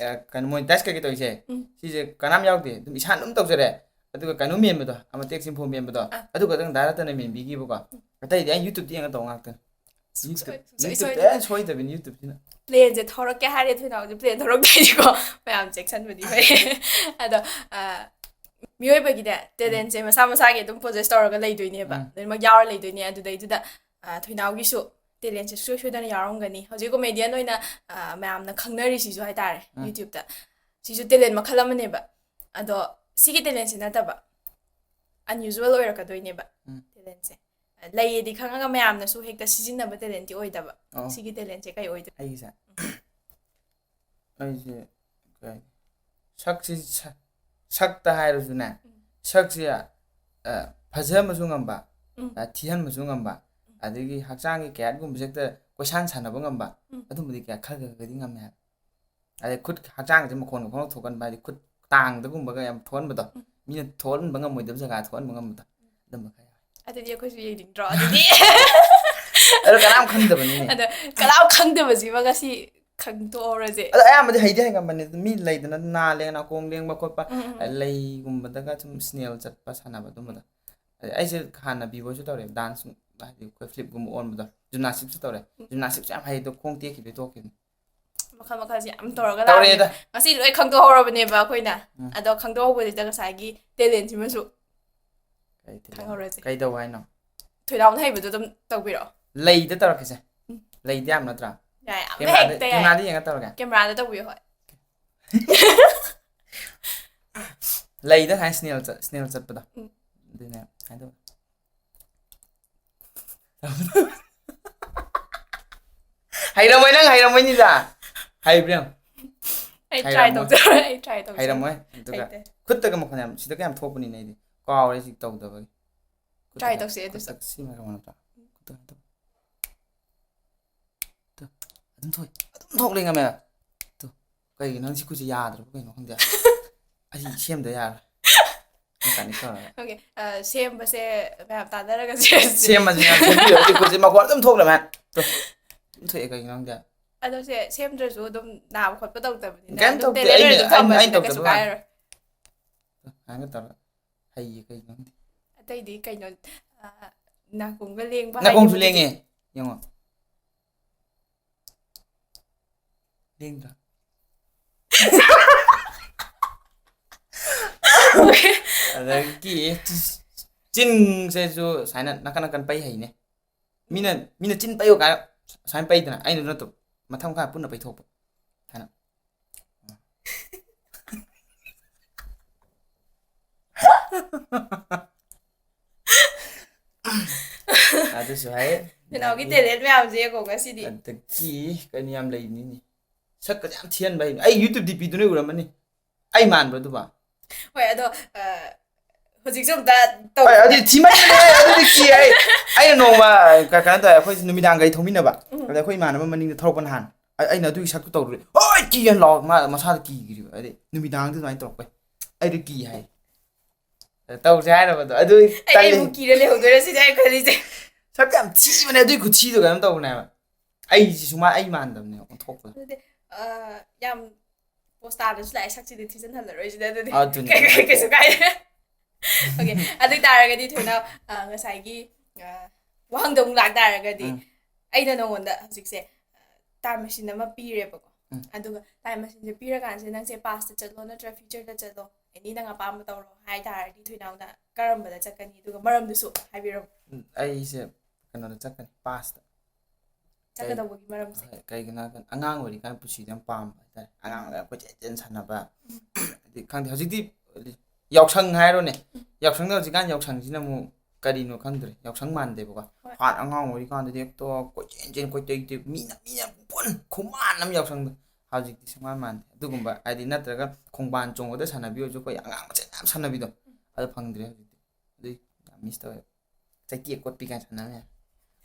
ꯑ, ꯀꯩꯅꯣ monetize ꯀꯩꯀꯩ ꯇꯧꯔꯤꯁꯦ, ꯎꯝ꯫ ꯁꯤꯁꯦ ꯀꯅꯥꯝ ꯌꯥꯎꯗꯦ꯫ ꯑꯗꯨꯝ ꯏꯁꯥꯅ ꯑꯗꯨꯝ ꯇꯧꯖꯔꯦ꯫ ꯑꯗꯨꯒ ꯀꯩꯅꯣ ꯃꯦꯟꯕꯗꯣ, ꯑꯃ text info ꯃꯦꯟꯕꯗꯣ, ꯑꯥ꯫ ꯑꯗꯨ ꯈꯛꯇꯪ ꯗꯥꯏꯔꯦꯛꯇꯅ ꯃꯦꯟꯕꯤꯈꯤꯕꯀꯣ꯫ ꯎꯝ꯫ ꯑꯇꯩꯗꯤ ꯑꯩ YouTube-ꯇ ꯌꯦꯡꯉ ꯇꯧ ꯉꯥꯛꯇꯅꯤ꯫ ꯁꯨꯡꯁꯣꯏ-, YouTube, ꯁꯨꯡꯁꯣꯏ YouTube ꯁꯣꯏꯗꯅ꯫ ꯑꯦ, ꯁꯣꯏꯗꯕꯤꯅꯤ YouTube-ꯁꯤꯅ꯫ ꯄ꯭ꯂꯦꯟꯁꯦ ꯊꯧꯔꯛꯀꯦ ꯍꯥꯏꯔꯦ, ꯊꯣꯏꯅꯥꯎꯁꯦ ꯄ꯭ꯂꯦꯟ ꯊꯧꯔꯛꯇꯣꯏꯅꯤꯀꯣ꯫ ꯃꯌꯥꯝ ꯆꯦꯛꯁꯤꯟꯕꯗꯤ ꯐꯩ꯫ ꯑꯗꯣ, ꯑ, ꯃꯤꯑꯣꯏꯕꯒꯤꯅꯦ, ꯎꯝ꯫ ꯇꯦꯂꯦꯟꯁꯦ ꯃꯁꯥ ꯃꯁꯥꯒꯤ ꯑꯗꯨꯝ possess ꯇꯧꯔꯒ ꯂꯩꯗꯣꯏꯅꯦꯕ꯫ ꯎꯝ꯫ ꯂꯣꯏꯅꯃꯛ ꯌꯥꯎꯔ ꯂꯩꯗꯣꯏꯅꯦ꯫ ꯑꯗꯨꯗꯩꯗꯨꯗ, ꯑ, ꯊꯣꯏꯅꯥꯎꯒꯤꯁꯨ ꯇꯦꯂꯦꯟꯁꯦ ꯁꯨꯡꯁꯣꯏ ꯁꯣꯏꯗꯅ ꯌꯥꯎꯔꯝꯒꯅꯤ꯫ ꯍꯧꯖꯤꯛ comedian ꯑꯣꯏꯅ, ꯑ, ꯃꯌꯥꯝꯅ ꯈꯪꯅꯔꯤꯁꯤꯁꯨ ꯍꯥꯏꯇꯥꯔꯦ, ꯎꯝ꯫ YouTube-ꯇ꯫ ꯁꯤꯁꯨ ꯇꯦꯂꯦꯟ ꯃꯈꯜ ꯑꯃꯅꯦꯕ꯫ ꯑꯗꯣ ꯁꯤꯒꯤ ꯇꯦꯂꯦꯟꯁꯦ ꯅꯠꯇꯕ unusual ꯑꯣꯏꯔꯛꯀꯗꯣꯏꯅꯦꯕ, ꯎꯝ꯫ ꯇꯦꯂꯦꯟꯁꯦ꯫ ꯂꯩꯌꯦꯗꯤ ꯈꯪꯉꯒ ꯃꯌꯥꯝꯅꯁꯨ ꯍꯦꯛꯇ ꯁꯤꯖꯤꯟꯅꯕ ꯇꯦꯂꯦꯟꯇꯤ ꯑꯣꯏꯗꯕ꯫ ꯑꯣ꯫ ꯁꯤꯒꯤ ꯇꯦꯂꯦꯟꯁꯦ ꯀꯩ ꯑꯣꯏꯗꯣꯏꯅꯣ? ꯑꯩꯒꯤꯁꯦ? ꯑꯩꯁꯦ ꯀꯩ ꯍꯥꯏꯅꯤ? ꯁꯛꯁꯤ ꯁ-, ꯁꯛꯇ ꯍꯥꯏꯔꯁꯨꯅꯦ, ꯎꯝ꯫ ꯁꯛꯁꯤ, ꯑ, ꯐꯖꯍꯟꯕꯁꯨ ꯉꯝꯕ, ꯎꯝ꯫ ꯑ, ꯊꯤꯍꯟꯕꯁꯨ ꯉꯝꯕ, ꯑꯗꯒꯤ ꯍꯛꯆꯥꯡꯒꯤ ꯀꯌꯥꯠꯀꯨꯝꯕꯁꯦ ꯍꯦꯛꯇ ꯀꯣꯏꯁꯥꯟ ꯁꯥꯟꯅꯕ ꯉꯝꯕ, ꯎꯝ꯫ ꯑꯗꯨꯝꯕꯗꯤ ꯀꯌꯥ ꯈꯔ ꯈꯔ ꯈꯔꯗꯤ ꯉꯝꯃꯦ ꯍꯥꯏꯕ꯫ ꯑꯗꯩ ꯈꯨꯠ ꯍꯛꯆꯥꯡꯁꯦ ꯃꯈꯣꯟꯒ ꯄꯪꯊꯣꯛ ꯊꯣꯛꯍꯟꯕ, ꯍꯥꯏꯗꯤ ꯈꯨꯠ ꯇꯥꯡꯗꯒꯨꯝꯕꯒ ꯌꯥꯝ ꯊꯣꯛꯍꯟꯕꯗꯣ, ꯎꯝ꯫ ꯃꯤꯅ ꯊꯣꯛꯍꯟꯕ ꯉꯝꯃꯣꯏꯗꯕ ꯖꯒꯥ ꯊꯣꯛꯍꯟꯕ ꯉꯝꯕꯗꯣ, ꯑꯗꯨꯝꯕ ꯈꯔ ꯌꯥꯎꯋꯦ꯫ ꯑꯗꯨꯗꯤ ꯑꯩꯈꯣꯏꯁꯨ ꯌꯦꯡꯅꯤꯡꯗ꯭ꯔꯣ? ꯑꯗꯨꯗꯤ ꯑꯗꯣ ꯀꯅꯥꯝ ꯈꯪꯗꯕꯅꯤꯅꯦ꯫ ꯑꯗꯣ ꯀꯅꯥꯝ ꯈꯪꯗꯕꯁꯤꯃ ꯉꯁꯤ ꯈꯪꯗꯣꯛꯍꯧꯔꯁꯦ꯫ ꯑꯗꯣ ꯑꯌꯥꯝꯕꯗꯤ ꯍꯩꯗꯤ ꯍꯩꯒꯟꯕꯅꯦ꯫ ꯃꯤ ꯂꯩꯗꯅ ꯅꯥ ꯂꯦꯡ ꯅꯥꯀꯣꯡ ꯂꯦꯡꯕ ꯈꯣꯠꯄ, ꯎꯝ, ꯎꯝ, ꯎꯝ꯫ ꯂꯩꯒꯨꯝꯕꯗꯒ ꯁꯨꯝ ꯁ꯭ꯅꯦꯜ ꯆꯠꯄ ꯁꯥꯟꯅꯕ ꯑꯗꯨꯝꯕꯗꯣ꯫ ꯑꯗꯩ ꯑꯩꯁꯦ ꯍꯥꯟꯅ ꯕꯤꯕꯣꯏꯁꯨ ꯇꯧꯔꯦ, ꯗꯥꯟꯁ, ꯍꯥꯏꯗꯤ ꯑꯩꯈꯣꯏ ꯐ꯭ꯂꯤꯞꯀꯨꯝꯕ ꯑꯣꯟꯕꯗꯣ, ꯖꯤꯝꯅꯥꯁꯇꯤꯛꯁꯨ ꯇꯧꯔꯦ꯫ ꯎꯝ꯫ ꯖꯤꯝꯅꯥꯁꯇꯤꯛꯁꯨ ꯌꯥꯝ ꯍꯩ, ꯑꯗꯣ ꯈꯣꯡ ꯇꯦꯛꯈꯤꯕꯗꯩ ꯇꯣꯛꯈꯤꯕꯅꯤ꯫ ꯃꯈꯜ ꯃꯈꯜꯁꯦ ꯌꯥꯝ ꯇꯧꯔꯒ ꯇꯧꯔꯛꯑꯦꯗ꯫ ꯂꯥꯛꯑꯕꯅꯦ꯫ ꯉꯁꯤ ꯂꯣꯏ ꯈꯪꯗꯣꯛꯍꯧꯔꯕꯅꯦꯕ ꯑꯩꯈꯣꯏꯅ꯫ ꯎꯝ꯫ ꯑꯗꯣ ꯈꯪꯗꯣꯛꯍꯧꯕꯁꯤꯗ ꯉꯁꯥꯏꯒꯤ ꯇꯦꯂꯦꯟꯁꯤꯃꯁꯨ ꯀꯩ ꯇꯦꯂꯦꯟ? ꯈꯪꯍꯧꯔꯁꯦ꯫ ꯀꯩ ꯇꯧ ꯍꯥꯏꯅꯣ? ꯊꯣꯏꯅꯥꯎꯅ ꯍꯩꯕꯗꯣ ꯑꯗꯨꯝ ꯇꯧꯕꯤꯔꯛꯑꯣ꯫ ꯂꯩꯗ ꯇꯧꯔꯛꯀꯦꯁꯦ꯫ ꯎꯝ꯫ ꯂꯩꯗ ꯌꯥꯝ ꯅꯠꯇ꯭ꯔꯥ? ꯌꯥꯏ, ꯑꯃ ꯀꯦꯃꯦꯔꯥꯗ, ꯍꯦꯛꯇ ꯌꯥꯏ꯫ ꯀꯦꯃꯦꯔꯥꯗ ꯌꯦꯡꯉ ꯇꯧꯔꯒꯦ꯫ ꯀꯦꯃꯦꯔꯥꯗ ꯇꯧꯕꯤꯌꯣ, ꯍꯣꯏ꯫ ꯂꯩꯗ ꯍꯥꯏ ꯁ꯭ꯅꯦꯜ ꯆꯠ-, ꯁ꯭ꯅꯦꯜ ꯆꯠꯄꯗꯣ꯫ ꯎꯝ꯫ ꯑꯗꯨꯅꯦ ꯍꯥꯏꯗꯣ꯫ ꯍꯩꯔꯝꯃꯣꯏ, ꯅꯪ ꯍꯩꯔꯝꯃꯣꯏꯅꯤꯗ꯫ ꯍꯩꯕ꯭ꯔꯥ ꯌꯦꯡꯉꯣ꯫ ꯑꯩ try ꯍꯩꯔꯝꯃꯣꯏ꯫ ꯇꯧꯖꯔꯣꯏ, ꯑꯩ try ꯇꯧꯖꯔꯣꯏ꯫ ꯍꯩꯔꯝꯃꯣꯏ꯫ ꯑꯗꯨꯒ ꯍꯩꯇꯦ꯫ ꯈꯨꯠꯇꯒ ꯃꯈꯣꯟ ꯌꯥꯝ, ꯁꯤꯗ ꯀꯌꯥꯝ ꯊꯣꯛꯄꯅꯤꯅꯦ ꯑꯩꯗꯤ꯫ ꯀꯥꯎꯔꯦ ꯁꯤ ꯇꯧꯗꯕꯒꯤ꯫ Try ꯈꯨꯠꯇꯒ, ꯇꯧꯁꯦ ꯑꯗꯨꯁꯨ꯫ ꯈꯨꯠꯇ ꯁꯤ ꯃꯥꯏꯀ꯭ꯔꯣꯐꯣꯟ ꯅꯠꯇ꯭ꯔꯥ? ꯈꯨꯠꯇ, ꯈꯨꯠꯇ꯫ ꯇꯨ, ꯑꯗꯨꯝ ꯊꯣꯛꯑꯦ꯫ ꯑꯗꯨꯝ ꯊꯣꯛ ꯂꯩꯉꯝꯃꯦ꯫ ꯇꯨ, ꯀꯩꯒꯤꯅꯣ ꯁꯤ ꯈꯨꯠꯁꯤ ꯌꯥꯗ꯭ꯔꯕ ꯀꯩꯅꯣ ꯈꯪꯗꯦ꯫ ꯑꯩ ꯁꯦꯝꯗ ꯌꯥꯔꯣꯏ꯫ Mechanic ꯇꯧꯔꯒ꯫ Okay, ꯑ, ꯁꯦꯝꯕꯁꯦ ꯃꯌꯥꯝ ꯇꯥꯟꯅꯔꯒ ꯁꯦꯝꯁꯦ꯫ ꯁꯦꯝꯃꯁꯦ, ꯃꯌꯥꯝ ꯁꯦꯝꯕꯤꯌꯣ꯫ ꯑꯩ ꯈꯨꯠꯁꯤ ꯃꯈꯣꯟ ꯑꯗꯨꯝ ꯊꯣꯛꯂꯦ, ꯃꯌꯥꯝ꯫ ꯇꯨ, ꯑꯗꯨꯝ ꯊꯣꯛꯑꯦ ꯀꯩꯒꯤꯅꯣ ꯈꯪꯗꯦ꯫ ꯑꯗꯣ ꯁꯦ-, ꯁꯦꯝꯗ꯭ꯔꯁꯨ ꯑꯗꯨꯝ ꯅꯥꯕ ꯈꯣꯠꯄ ꯇꯧꯗꯕꯅꯤꯅ ꯀꯩꯝ ꯑꯗꯨꯝ ꯇꯧꯗꯦ꯫ Talent ꯑꯩꯅ, ꯑꯣꯏꯅ ꯑꯗꯨꯝ ꯑꯩꯅ, ꯑꯩꯅ ꯊꯝꯕꯁꯤꯅ ꯀꯩꯁꯨ ꯇꯧꯗꯕ ꯋꯥꯅꯤ꯫ ꯀꯥꯏꯔꯔꯣꯏ꯫ ꯇꯨ, ꯍꯥꯏꯒꯦ ꯇꯧꯔꯒ꯫ ꯍꯩꯌꯦ ꯀꯩꯒꯤꯅꯣ ꯈꯪꯗꯦ꯫ ꯑꯇꯩꯗꯤ ꯀꯩꯅꯣ, ꯑ, ꯅꯥꯀꯣꯡꯒ ꯂꯦꯡꯕ ꯅꯥꯀꯣꯡꯁꯨ ꯍꯥꯏꯗꯤ ꯂꯦꯡꯉꯦ꯫ ꯌꯦꯡꯉꯣ꯫ ꯂꯦꯡꯗ꯭ꯔꯥ? ꯑꯗꯒꯤ ꯆꯤꯟꯁꯦꯁꯨ ꯁꯨꯃꯥꯏꯅ ꯅꯥꯀꯟ ꯅꯥꯀꯟ ꯄꯩ ꯍꯩꯅꯦ꯫ ꯃꯤꯅ, ꯃꯤꯅ ꯆꯤꯟ ꯄꯩꯌꯨ ꯀꯥꯏꯅ ꯁꯨꯃꯥꯏꯅ ꯄꯩꯗꯅ, ꯑꯩꯅ ꯅꯠꯇꯕ, ꯃꯊꯪ ꯃꯈꯥ ꯄꯨꯟꯅ ꯄꯩꯊꯣꯛꯄ ꯍꯥꯏꯅ꯫ ꯑꯗꯨꯁꯨ ꯍꯥꯏ꯫ ꯅꯅꯥꯎꯒꯤ talent ꯃꯌꯥꯝꯁꯦ ꯌꯦꯡꯉꯣ ꯉꯁꯤꯗꯤ꯫ ꯑꯗꯒꯤ ꯀꯩꯅꯣ ꯌꯥꯝ ꯂꯩꯕꯅꯤꯅꯦ꯫ ꯁꯛꯀꯁꯦ ꯌꯥꯝ ꯊꯤꯍꯟꯕ ꯍꯩꯕꯅꯤ꯫ ꯑꯩ YouTube DP ꯗꯨ ꯅꯣꯏ ꯎꯔꯝꯃꯅꯤ꯫ ꯑꯩ ꯃꯥꯟꯕ꯭ꯔꯣ ꯑꯗꯨꯕꯣ? ꯍꯣꯏ, ꯑꯗꯣ, ꯑ, ꯍꯧꯖꯤꯛꯁꯨ ꯑꯝꯇ ꯍꯣꯏ ꯇꯧ ꯑꯗꯨꯗꯤ ꯊꯤꯃꯟꯕꯅꯦ ꯑꯗꯨꯗꯤ ꯀꯤ ꯑꯩ ꯑꯩꯅ ꯅꯣꯡꯃ ꯀ- ꯀꯩꯅꯣ ꯇꯧꯋꯦ ꯑꯩꯈꯣꯏꯁꯦ ꯅꯨꯃꯤꯗꯥꯡ ꯒꯥꯔꯤ ꯊꯧꯃꯤꯟꯅꯕ ꯎꯝ. ꯑꯗ ꯑꯩꯈꯣꯏ ꯏꯃꯥꯟꯅꯕ ꯃꯅꯤꯡꯗ ꯊꯧꯔꯛꯄ ꯅꯍꯥꯟ ꯑꯩ- ꯑꯩꯅ ꯑꯗꯨꯒꯤ ꯁꯛꯇꯨ ꯇꯧꯔꯨꯔꯦ ꯍꯣꯏ ꯀꯤꯌꯦ ꯂꯥꯎ ꯃꯥ ꯃꯁꯥꯗ ꯀꯤꯈ꯭ꯔꯤꯕ ꯑꯗꯩ ꯅꯨꯃꯤꯗꯥꯡꯗ ꯑꯗꯨꯃꯥꯏꯅ ꯇꯧꯔꯛꯄꯩ ꯑꯩꯗꯣ ꯀꯤ ꯍꯥꯏ ꯑꯗ ꯇꯧꯁꯦ ꯍꯥꯏꯔꯕꯗꯣ ꯑꯗꯨ ꯑꯩ ꯇꯜꯂꯤ ꯑꯩꯕꯨ ꯀꯤꯔ ꯂꯩꯍꯧꯗꯣꯏꯔ ꯁꯤꯗꯤ ꯑꯩ ꯈꯜꯂꯤꯁꯦ. ꯁꯛ ꯌꯥꯝ ꯊꯤꯕꯅꯦ ꯑꯗꯨꯒꯤ ꯈꯨꯊꯤꯗꯣ ꯀꯩꯅꯣꯝ ꯇꯧꯕꯅꯦꯕ ꯑꯩꯁꯤ ꯁꯨꯃꯥꯏꯅ ꯑꯩ ꯃꯥꯟꯗꯕꯅꯦ ꯑꯣꯟꯊꯣꯛꯄꯗ ꯑꯗꯨꯗꯤ ꯑ, ꯌꯥꯝ ꯄꯣꯁ ꯇꯥꯗꯁꯨ ꯂꯥꯛꯑꯦ ꯁꯛꯁꯤꯗꯤ ꯊꯤꯖꯤꯟꯍꯜꯂꯔꯣꯏ ꯁꯤꯗ ꯑꯗꯨꯗꯤ ꯑꯗꯨꯅꯤ. ꯀꯩ- ꯀꯩ- ꯀꯩꯁꯨ ꯀꯥꯏꯗꯦ. ꯑꯣꯀꯦ. ꯑꯗꯨ ꯑꯣꯏ ꯇꯥꯔꯒꯗꯤ ꯊꯣꯏꯅ ꯑ, ꯉꯁꯥꯏꯒꯤ ꯑ, ꯋꯥꯍꯪꯗꯣ ꯑꯃꯨꯛ ꯂꯥꯛꯇꯥꯔꯒꯗꯤ ꯎꯝ. ꯑꯩꯅ ꯅꯉꯣꯟꯗ ꯍꯧꯖꯤꯛꯁꯦ ꯇꯥꯏꯝ ꯃꯦꯁꯤꯟ ꯑꯃ ꯄꯤꯔꯦꯕꯀꯣ. ꯎꯝ. ꯑꯗꯨꯒ ꯇꯥꯏꯝ ꯃꯦꯁꯤꯟꯁꯦ ꯄꯤꯔꯀꯥꯟꯁꯤꯗ ꯅꯪꯁꯦ ꯄꯥꯁꯇ ꯆꯠꯂꯣ ꯅꯠꯇ꯭ꯔ ꯐ꯭ꯌꯨꯆꯔꯗ ꯆꯠꯂꯣ ꯑꯦꯅꯤ ꯅꯪ ꯑꯄꯥꯝꯕ ꯇꯧꯔꯣ ꯍꯥꯏ ꯇꯥꯔꯗꯤ ꯊꯣꯏꯅꯥꯎꯅ ꯀꯔꯝꯕꯗ ꯆꯠꯀꯅꯤ ꯑꯗꯨꯒ ꯃꯔꯝꯗꯨꯁꯨ ꯍꯥꯏꯕꯤꯔꯝꯃꯣ. ꯎꯝ, ꯑꯩꯁꯦ ꯀꯩꯅꯣꯗ ꯆꯠꯀꯅꯤ ꯄꯥꯁꯇ ꯆꯠꯀꯗꯧꯕꯒꯤ ꯃꯔꯝꯁꯦ. ꯍꯣꯏ, ꯀꯩꯒꯤꯅꯣ ꯍꯥꯏ ꯀꯥꯟꯗ ꯑꯉꯥꯡ ꯑꯣꯏꯔꯤꯀꯥꯟꯗ ꯄꯨꯟꯁꯤꯗ ꯌꯥꯝ ꯄꯥꯝꯕ ꯍꯥꯏꯇꯥꯔꯦ ꯑꯉꯥꯡꯗ ꯑꯩꯈꯣꯏ ꯆꯦꯟ ꯆꯦꯟ ꯁꯥꯟꯅꯕ ꯍꯥꯏꯗꯤ ꯈꯪꯗꯦ ꯍꯧꯖꯤꯛꯇꯤ ꯌꯥꯎꯁꯪ ꯍꯥꯏꯔꯣꯅꯦ ꯌꯥꯎꯁꯪꯗ ꯍꯧꯖꯤꯛꯀꯥꯟ ꯌꯥꯎꯁꯪꯁꯤꯅ ꯑꯃꯨꯛ ꯀꯔꯤꯅꯣ ꯈꯪꯗ꯭ꯔꯦ ꯌꯥꯎꯁꯪ ꯃꯥꯟꯗꯦꯕꯀꯣ ꯍꯣꯏ. ꯍꯥꯟꯅ ꯑꯉꯥꯡ ꯑꯣꯏꯔꯤꯀꯥꯟꯗꯗꯤ ꯍꯦꯛꯇ ꯀꯣꯏꯆꯦꯟ ꯆꯦꯟ ꯀꯣꯏꯇꯩ ꯇꯩ ꯃꯤꯅ ꯃꯤꯅ ꯄꯨꯟ ꯈꯨꯃꯥꯟ ꯑꯃ ꯌꯥꯎꯁꯪꯗ ꯍꯧꯖꯤꯛꯇꯤ ꯁꯨꯡꯃꯥꯟ ꯃꯥꯟꯗꯦ ꯑꯗꯨꯒꯨꯝꯕ ꯍꯥꯏꯗꯤ ꯅꯠꯇ꯭ꯔꯒ ꯈꯣꯡꯕꯥꯟ ꯆꯣꯡꯕꯗ ꯁꯥꯟꯅꯕꯤ ꯑꯣꯏꯔꯁꯨ ꯑꯩꯈꯣꯏ ꯑꯉꯥꯡ ꯃꯆꯦꯟ ꯌꯥꯝ ꯁꯥꯟꯅꯕꯤꯗꯣ ꯑꯗꯨ ꯐꯪꯗ꯭ꯔꯦ ꯍꯧꯖꯤꯛꯇꯤ ꯑꯗꯨꯏ ꯌꯥꯝ ꯃꯤꯁ ꯇꯧꯋꯦ ꯆꯩꯇꯦꯛ ꯀꯣꯠꯄꯤ ꯀꯥꯏꯅ ꯁꯥꯟꯅꯕ ꯌꯥꯏ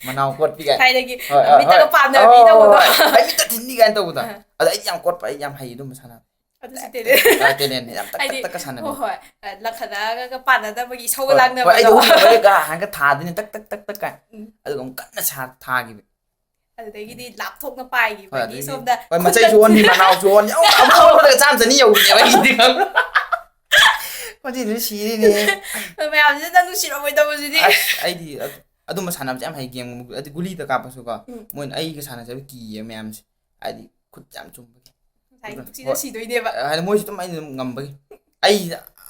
ꯃꯅꯥꯎ ꯀꯣꯠꯄꯤ ꯀꯥꯏ ꯊꯥꯏꯅꯒꯤ ꯍꯣꯏ, ꯍꯣꯏ, ꯃꯤꯠꯇꯒ ꯍꯣꯏ. ꯄꯥꯝꯅꯕꯤ ꯍꯣꯏ, ꯍꯣꯏ, ꯇꯧꯕꯗꯣ. ꯍꯣꯏ. ꯑꯩ ꯃꯤꯠꯇ ꯊꯤꯟꯅꯤ ꯀꯥꯏꯅ ꯇꯧꯕꯗꯣ ꯑꯥ. ꯑꯗ ꯑꯩꯗꯤ ꯌꯥꯝ ꯀꯣꯠꯄ ꯑꯩ ꯌꯥꯝ ꯍꯩ ꯑꯗꯨꯝꯕ ꯁꯥꯟꯅꯕ ꯑꯗꯨꯁꯨ ꯇꯦꯂꯦꯟ ꯇꯦꯂꯦꯟ. ꯍꯣꯏ, ꯇꯦꯂꯦꯟ ꯌꯥꯝ ꯇꯛ ꯍꯥꯏꯗꯤ ꯇꯛ ꯇꯛꯀ ꯁꯥꯟꯅꯕꯤ ꯍꯣꯏ ꯍꯣꯏ ꯑ, ꯂꯪꯈꯠꯂꯛꯑꯒ ꯄꯥꯟꯅꯗꯕꯒꯤ ꯏꯁꯧꯒ ꯍꯣꯏ, ꯍꯣꯏ, ꯑꯩꯗꯤ ꯂꯥꯡꯅꯕꯗꯣ. ꯍꯨꯝꯕꯒ ꯍꯥꯟꯅꯒ ꯊꯥꯗꯣꯏꯅꯦ ꯇꯛ ꯇꯛ ꯇꯛ ꯇꯛ ꯀꯥꯏ ꯎꯝ. ꯑꯗꯨꯒ ꯑꯃꯨꯛ ꯀꯟꯅ ꯁꯥ ꯊꯥꯈꯤꯕ ꯑꯗꯨꯗꯒꯤꯗꯤ ꯂꯥꯞꯊꯣꯛꯅ ꯄꯥꯏꯈꯤꯕ ꯍꯣꯏ ꯍꯥꯏꯗꯤ ꯑꯗꯨꯗꯒꯤ ꯁꯣꯝꯗ ꯍꯣꯏ ꯃꯆꯩꯁꯨ ꯑꯣꯟꯕꯤ ꯃꯅꯥꯎꯁꯨ ꯑꯣꯟꯕꯤ ꯑꯃꯨꯛ ꯑꯃꯨꯛ ꯑꯣꯟꯕꯗ ꯆꯥꯝ ꯆꯅꯤ ꯌꯧꯕꯤꯅꯦꯕ ꯑꯩꯒꯤꯗꯤ ꯈꯪꯕ꯭ꯔꯥ ꯃꯆꯩꯗꯨꯁꯨ ꯁꯤꯔꯤꯅꯦ ꯃꯌꯥꯝꯁꯤꯅ ꯅꯪ ꯅꯨꯡꯁꯤꯔꯝꯃꯣꯏꯗꯕꯁꯤꯗꯤ. ꯑꯁ ꯑꯩꯗꯤ ꯑꯗꯨ- ꯑꯗꯨꯝꯕ ꯁꯥꯟꯅꯕꯁꯦ ꯌꯥꯝ ꯍꯩ ꯒꯦꯝ ꯑꯗꯤ ꯒꯨꯂꯤꯗ ꯀꯥꯞꯄꯁꯨꯀꯣ ꯎꯝ. ꯃꯣꯏꯅ ꯑꯩꯒ ꯁꯥꯟꯅꯖꯕ ꯀꯤꯌꯦ ꯃꯌꯥꯝꯁꯦ ꯍꯥꯏꯗꯤ ꯈꯨꯠ ꯌꯥꯝ ꯆꯨꯝꯕꯒꯤ ꯉꯁꯥꯏ ꯄꯨꯟꯁꯤꯗ ꯁꯤꯗꯣꯏꯅꯦꯕ. ꯍꯥꯏꯗꯤ ꯃꯣꯏꯁꯨ ꯑꯗꯨꯝ ꯑꯩꯅ ꯑꯗꯨꯝ ꯉꯝꯕꯒꯤ ꯑꯩ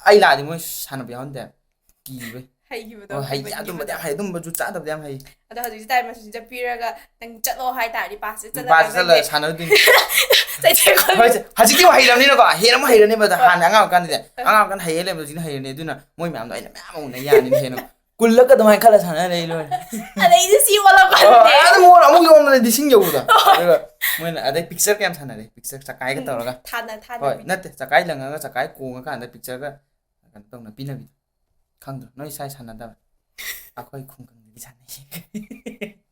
ꯑꯩ ꯂꯥꯛꯑꯗꯤ ꯃꯣꯏ ꯁꯥꯟꯅꯕ ꯌꯥꯎꯍꯟꯗꯦ ꯀꯤꯕꯩ ꯍꯩꯈꯤꯕꯗꯣ ꯍꯣꯏ ꯍꯩ ꯍꯩꯕꯒꯤ ꯑꯗꯨꯝꯕꯗꯤ ꯌꯥꯝ ꯍꯩꯕꯗꯣ. ꯍꯩ ꯑꯗꯨꯝꯕꯁꯨ ꯆꯥꯗꯕꯗꯤ ꯌꯥꯝ ꯍꯩ ꯑꯗꯣ ꯍꯧꯖꯤꯛꯁꯦ ꯇꯥꯏꯝ ꯃꯦꯁꯤꯟꯁꯦ ꯄꯤꯔꯒ ꯅꯪ ꯆꯠꯂꯣ ꯍꯥꯏ ꯇꯥꯔꯗꯤ ꯄꯥꯁꯁꯦ ꯄꯥꯁ ꯆꯠꯂ ꯆꯠꯂꯒ ꯁꯥꯟꯅꯗꯣꯏꯅꯤ ꯆꯩꯊꯦꯛ ꯈꯣꯠꯄꯤ. ꯍꯣꯏ ꯍꯧꯖꯤꯛꯇꯤ ꯑꯃꯨꯛ ꯍꯩꯔꯕꯅꯤꯅꯀꯣ ꯍꯦꯟꯅ ꯑꯃꯨꯛ ꯍꯩꯔꯅꯦꯕ ꯑꯗ ꯍꯣꯏ. ꯍꯥꯟꯅ ꯑꯉꯥꯡ ꯑꯣꯏꯔꯤꯀꯥꯟꯗꯗꯤ ꯑꯉꯥꯡ ꯑꯣꯏꯔꯤꯀꯥꯟꯗ ꯍꯩꯌꯦ ꯂꯩꯕꯗꯣ ꯍꯧꯖꯤꯛꯅ ꯍꯩꯔꯅꯤ ꯑꯗꯨꯅ ꯃꯣꯏ ꯃꯌꯥꯝꯗꯣ ꯑꯩꯅ ꯃꯌꯥꯝ ꯑꯃꯨꯛꯅ ꯌꯥꯅꯤꯅ ꯍꯦꯟꯅ ꯀꯨꯜꯂꯒ ꯑꯗꯨꯃꯥꯏꯅ ꯈꯜꯂ ꯁꯥꯟꯅ ꯂꯩ ꯂꯣꯏꯔꯦ ꯑꯗꯩꯗꯤ ꯁꯤ ꯑꯣꯜꯂꯛꯄ ꯑꯗꯨ ꯃꯣꯏꯅ ꯑꯃꯨꯛ ꯌꯣꯟꯕꯗ ꯂꯤꯁꯤꯡ ꯌꯧꯕꯗꯣ ꯑꯗꯨꯒ ꯃꯣꯏꯅ ꯑꯗꯩ ꯄꯤꯛꯆꯔ ꯀꯌꯥꯝ ꯁꯥꯟꯅꯔꯦ ꯄꯤꯛꯆꯔ ꯆꯀꯥꯏꯒ ꯇꯧꯔꯒ ꯊꯥꯅ ꯍꯣꯏ ꯊꯥꯅꯕꯤ. ꯅꯠꯇꯦ ꯆꯀꯥꯏ ꯂꯪꯉꯒ ꯆꯀꯥꯏ ꯀꯣꯡꯉꯀꯥꯟꯗ ꯄꯤꯛꯆꯔꯒ ꯀꯩꯅꯣ ꯇꯧꯅ ꯄꯤꯅꯕꯤꯗꯣ ꯈꯪꯗ꯭ꯔꯣ? ꯅꯣꯏ ꯁ꯭ꯋꯥꯏ ꯁꯥꯟꯅꯗꯕ꯭ꯔꯥ? ꯑꯩꯈꯣꯏ ꯈꯨꯡꯒꯪꯗꯗꯤ ꯁꯥꯟꯅꯩ꯫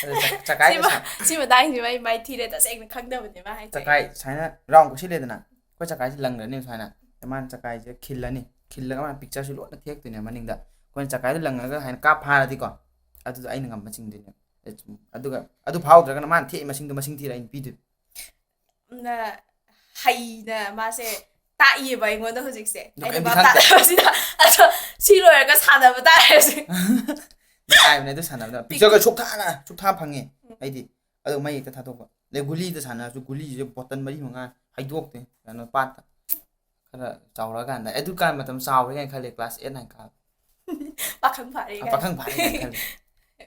ꯑꯗꯣ ꯆ- ꯆꯀꯥꯏꯗ ꯁꯤꯃ ꯁꯥꯟ- ꯁꯤ ꯃꯇꯥꯡꯁꯤꯃ ꯑꯩ ꯃꯥꯏ ꯊꯤꯔꯦ, ꯇꯁꯦꯡꯅ ꯈꯪꯗꯕꯅꯦ ꯃꯥ ꯍꯥꯏꯁꯦ꯫ ꯆꯀꯥꯏ ꯁꯨꯃꯥꯏꯅ ꯔꯥꯎꯟ ꯀꯣꯏꯁꯤꯜꯂꯦꯗꯅ, ꯑꯩꯈꯣꯏ ꯆꯀꯥꯏꯁꯦ ꯂꯪꯈ꯭ꯔꯅꯤ ꯁꯨꯃꯥꯏꯅ꯫ ꯃꯥꯅ ꯆꯀꯥꯏꯁꯦ ꯈꯤꯜꯂꯅꯤ, ꯈꯤꯜꯂꯒ ꯃꯥꯅ ꯄꯤꯛꯆꯔꯁꯨ ꯂꯣꯏꯅ ꯊꯦꯛꯇꯣꯏꯅꯦ ꯃꯅꯤꯡꯗ꯫ ꯑꯩꯈꯣꯏꯅ ꯆꯀꯥꯏꯗꯣ ꯂꯪꯉꯒ ꯁꯨꯃꯥꯏꯅ ꯀꯥꯞ ꯐꯥꯔꯗꯤꯀꯣ, ꯑꯗꯨꯗꯣ ꯑꯩꯅ ꯉꯝꯕ ꯆꯤꯡꯗꯣꯏꯅꯦ꯫ ꯑꯗꯨꯒ ꯑꯗꯨ ꯐꯥꯍꯧꯗ꯭ꯔꯒꯅ ꯃꯥꯅ ꯊꯦꯛꯏ ꯃꯁꯤꯡꯗꯣ ꯃꯁꯤꯡ ꯊꯤꯔ ꯑꯩꯅ ꯄꯤꯗꯣꯏꯕ꯫ ꯌꯥꯝꯅ ꯍꯩꯅ ꯃꯥꯁꯦ ꯇꯥꯛꯏꯌꯦꯕ ꯑꯩꯉꯣꯟꯗ ꯍꯧꯖꯤꯛꯁꯦ꯫ ꯑꯗꯣ ꯑꯩꯅ ꯀꯩꯝꯇ ꯚꯥꯞ ꯈꯪꯗꯦ꯫ ꯇꯥꯗꯕꯁꯤꯗ꯫ ꯑꯗꯣ ꯁꯤ ꯂꯣꯏꯔꯒ ꯁꯥꯟꯅꯕ ꯇꯥꯔꯦ ꯍꯧꯖꯤꯛ꯫ ꯅꯨꯡꯉꯥꯏꯕꯅꯦ ꯑꯗꯨ ꯁꯥꯟꯅꯕꯗ꯫ ꯄꯤꯛꯆꯔꯒ ꯁꯨꯛꯊꯥꯅ ꯁꯨꯛꯊꯥ ꯐꯪꯉꯦ ꯑꯩꯗꯤ꯫ ꯑꯗꯣ ꯃꯩ ꯍꯦꯛꯇ ꯊꯥꯗꯣꯛꯄ꯫ ꯑꯗꯩ ꯒꯨꯂꯤꯗ ꯁꯥꯟꯅꯔꯁꯨ ꯒꯨꯂꯤꯁꯦ ꯕꯣꯇꯜ ꯃꯔꯤ ꯃꯉꯥ ꯍꯩꯗꯣꯛꯇꯦ ꯀꯩꯅꯣ ꯄꯥꯠꯇ꯫ ꯈꯔ ꯆꯥꯎꯔꯛꯑꯀꯥꯟꯗ ꯑꯗꯨꯀꯥꯟ ꯃꯇꯝ ꯆꯥꯎꯔꯦ ꯀꯥꯏꯅ ꯈꯜꯂꯦ, ꯀ꯭ꯂꯥꯁ ꯑꯦꯠ ꯅꯥꯏꯟ ꯀꯥꯕ꯫ ꯄꯥꯈꯪ ꯐꯥꯔꯦ ꯑ, ꯀꯥꯏꯅ꯫ ꯄꯥꯈꯪ ꯐꯥꯔꯦ ꯀꯥꯏꯅ ꯈꯜꯂꯦ꯫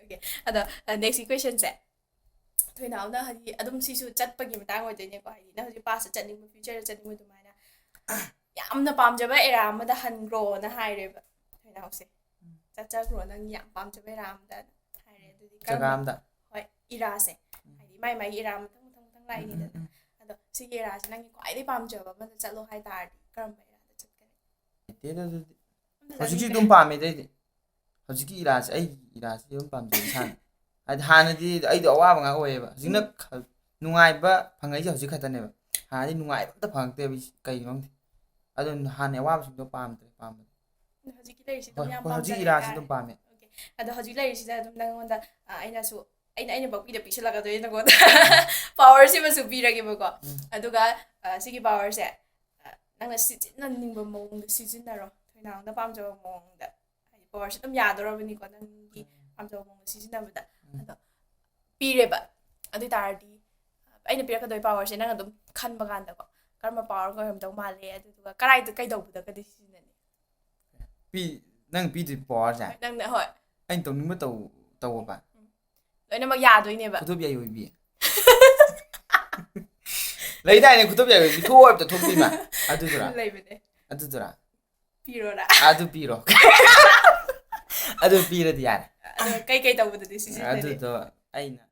Okay. ꯑꯗꯣ ꯅꯦꯛꯁꯀꯤ ꯀꯣꯏꯁꯟꯁꯦ, ꯊꯣꯏꯅꯥꯎꯅ ꯍꯥꯏꯗꯤ ꯑꯗꯨꯝ ꯁꯤꯁꯨ ꯆꯠꯄꯒꯤ ꯃꯇꯥꯡ ꯑꯣꯏꯗꯣꯏꯅꯦꯀꯣ, ꯍꯥꯏꯗꯤ ꯅꯪ ꯍꯧꯖꯤꯛ ꯄꯥꯁꯇ ꯆꯠꯅꯤꯡꯕ, ꯐ꯭ꯌꯨꯆꯔꯗ ꯆꯠꯅꯤꯡꯕ ꯑꯗꯨꯃꯥꯏꯅ ꯌꯥꯝꯅ ꯄꯥꯝꯖꯕ ꯑꯦꯔꯥ ꯑꯃꯗ ꯍꯟꯈ꯭ꯔꯣꯅ ꯍꯥꯏꯔꯦꯕ ꯊꯣꯏꯅꯥꯎꯁꯦ꯫ ꯆꯠꯆꯈ꯭ꯔꯣ, ꯅꯪ ꯌꯥꯝ ꯄꯥꯝꯖꯕ ꯑꯦꯔꯥ ꯑꯃꯗ ꯍꯥꯏꯔꯦ꯫ ꯑꯗꯨꯗꯤ ꯖꯒꯥ ꯀꯔꯝꯕ? ꯑꯝꯗ꯫ ꯍꯣꯏ, ꯏꯔꯥꯁꯦ꯫ ꯍꯥꯏꯗꯤ ꯃꯥꯏ ꯃꯥꯏꯒꯤ ꯏꯔꯥ ꯃꯊꯪ ꯃꯊꯪ ꯃꯊꯪ ꯂꯥꯛꯏꯅꯤꯗꯅ꯫ ꯑꯗꯣ ꯁꯤꯒꯤ ꯏꯔꯥꯁꯦ ꯅꯪꯒꯤ ꯈ꯭ꯋꯥꯏꯗꯒꯤ ꯄꯥꯝꯖꯕ ꯑꯃꯗ ꯆꯠꯂꯣ ꯍꯥꯏ ꯇꯥꯔꯗꯤ ꯀꯔꯝꯕ ꯏꯔꯥꯗ ꯆꯠꯀꯅꯤ? ꯂꯩꯇꯦꯗ ꯑꯗꯨꯗꯤ꯫ ꯑꯝꯇ ꯍꯧꯖꯤꯛꯁꯨ ꯆꯠꯅꯤꯡꯗ꯭ꯔꯦ? ꯑꯗꯨꯝ ꯄꯥꯝꯃꯦꯗ ꯑꯩꯗꯤ꯫ ꯍꯧꯖꯤꯛꯀꯤ ꯏꯔꯥꯁꯦ, ꯑꯩꯒꯤ ꯏꯔꯥꯁꯦ ꯑꯗꯨꯝ ꯄꯥꯝꯖꯩ ꯏꯁꯥꯅ꯫ ꯍꯥꯏꯗꯤ ꯍꯥꯟꯅꯗꯤ ꯑꯩꯗꯣ ꯑꯋꯥꯕ ꯉꯥꯛ ꯑꯣꯏꯌꯦꯕ꯫ ꯍꯧꯖꯤꯛꯅ ꯈ- ꯅꯨꯡꯉꯥꯏꯕ ꯐꯪꯉꯛꯏꯁꯦ ꯍꯧꯖꯤꯛ ꯈꯛꯇꯅꯦꯕ꯫ ꯍꯥꯟꯅꯗꯤ ꯅꯨꯡꯉꯥꯏꯕ ꯑꯝꯇ ꯐꯪꯉꯛꯇꯦꯕ, ꯑꯩꯁꯦ ꯀꯩꯒꯤꯅꯣ ꯈꯪꯗꯦ꯫ ꯑꯗꯣ ꯍꯥꯟꯅ ꯑꯋꯥꯕꯁꯤꯡꯗꯣ ꯄꯥꯝꯗ꯭ꯔꯦ, ꯄꯥꯝꯕꯗꯤ꯫ ꯍꯧꯖꯤꯛꯀꯤ ꯂꯩꯔꯤꯁꯤꯗ ꯍꯣꯏ, ꯌꯥꯝ ꯍꯣꯏ, ꯍꯧꯖꯤꯛ ꯄꯥꯝꯖꯔꯦ ꯏꯔꯥꯁꯤ ꯍꯥꯏꯇꯥꯔꯦ꯫ ꯑꯗꯨꯝ ꯄꯥꯝꯃꯦ꯫ Okay. ꯑꯗꯣ ꯍꯧꯖꯤꯛ ꯂꯩꯔꯤꯁꯤꯗ ꯑꯗꯨꯝ ꯅꯪꯉꯣꯟꯗ, ꯑ, ꯑꯩꯅꯁꯨ ꯑꯩꯅ ꯑꯩꯅ ꯄꯪꯄꯤꯗ ꯄꯤꯁꯜꯂꯛꯀꯗꯣꯏꯅꯦ ꯅꯪꯉꯣꯟꯗ꯫ ꯄꯋꯥꯔꯁꯤꯃꯁꯨ ꯄꯤꯔꯒꯦꯕꯀꯣ꯫ ꯎꯝ꯫ ꯑꯗꯨꯒ, ꯑ, ꯁꯤꯒꯤ ꯄꯋꯥꯔꯁꯦ, ꯑ, ꯅꯪꯅ ꯁꯤꯖꯤꯟꯅꯅꯤꯡꯕ ꯃꯑꯣꯡꯗ ꯁꯤꯖꯤꯟꯅꯔꯣ, ꯊꯣꯏꯅꯥꯎꯅ ꯄꯥꯝꯖꯕ ꯃꯑꯣꯡꯗ꯫ ꯍꯥꯏꯗꯤ ꯄꯋꯥꯔꯁꯦ ꯑꯗꯨꯝ ꯌꯥꯗꯣꯔꯕꯅꯤꯀꯣ ꯅꯪꯒꯤ ꯄꯥꯝꯖꯕ ꯃꯑꯣꯡꯗ ꯁꯤꯖꯤꯟꯅꯕꯗ꯫ ꯎꯝ꯫ ꯑꯗꯣ ꯄꯤꯔꯦꯕ꯫ ꯑꯗꯨ ꯑꯣꯏ ꯇꯥꯔꯗꯤ ꯑꯩꯅ ꯄꯤꯔꯛꯀꯗꯣꯏ ꯄꯋꯥꯔꯁꯦ ꯅꯪ ꯑꯗꯨꯝ ꯈꯟꯕ ꯀꯥꯟꯗꯀꯣ, ꯀꯔꯝꯕ ꯄꯋꯥꯔꯒ ꯑꯣꯏꯔꯝꯗꯧ ꯃꯥꯜꯂꯦ, ꯑꯗꯨꯗꯨꯒ ꯀꯗꯥꯏꯗ, ꯀꯩꯗꯧꯕꯗꯒꯗꯤ ꯁꯤꯖꯤꯟꯅꯅꯤ? ꯄꯤ ꯅꯪ ꯄꯤꯗꯣꯏ ꯄꯋꯥꯔꯁꯦ? ꯍꯣꯏ, ꯅꯪꯅ, ꯍꯣꯏ, ꯑꯩꯅ ꯇꯧꯅꯤꯡꯕ ꯇꯧ ꯇꯧꯕ꯫ ꯂꯣꯏꯅꯃꯛ ꯌꯥꯗꯣꯏꯅꯦꯕ꯫ ꯈꯨꯗꯣꯞ ꯌꯥꯏ ꯑꯣꯏꯕꯤ꯫ ꯂꯩꯗꯥꯏꯅꯦ, ꯈꯨꯗꯣꯞ ꯌꯥꯏ ꯑꯣꯏꯕꯤ, ꯊꯣꯛꯑꯣ ꯍꯥꯏꯕꯗ ꯊꯣꯛꯄꯤꯃ꯫ ꯑꯗꯨꯗꯨꯔꯥ? ꯂꯩꯕꯅꯦ꯫ ꯑꯗꯨꯗꯨꯔꯥ? ꯄꯤꯔꯣꯔꯥ? ꯑꯗꯨ ꯄꯤꯔꯣ꯫ ꯑꯗꯨ ꯄꯤꯔꯗꯤ ꯌꯥꯔꯦ꯫ ꯑꯗꯣ ꯀꯩ ꯀꯩ ꯇꯧꯕꯗꯗꯤ ꯁꯤꯖꯤꯟꯅꯅꯤ? ꯑꯗꯨꯗꯣ ꯑꯩꯅ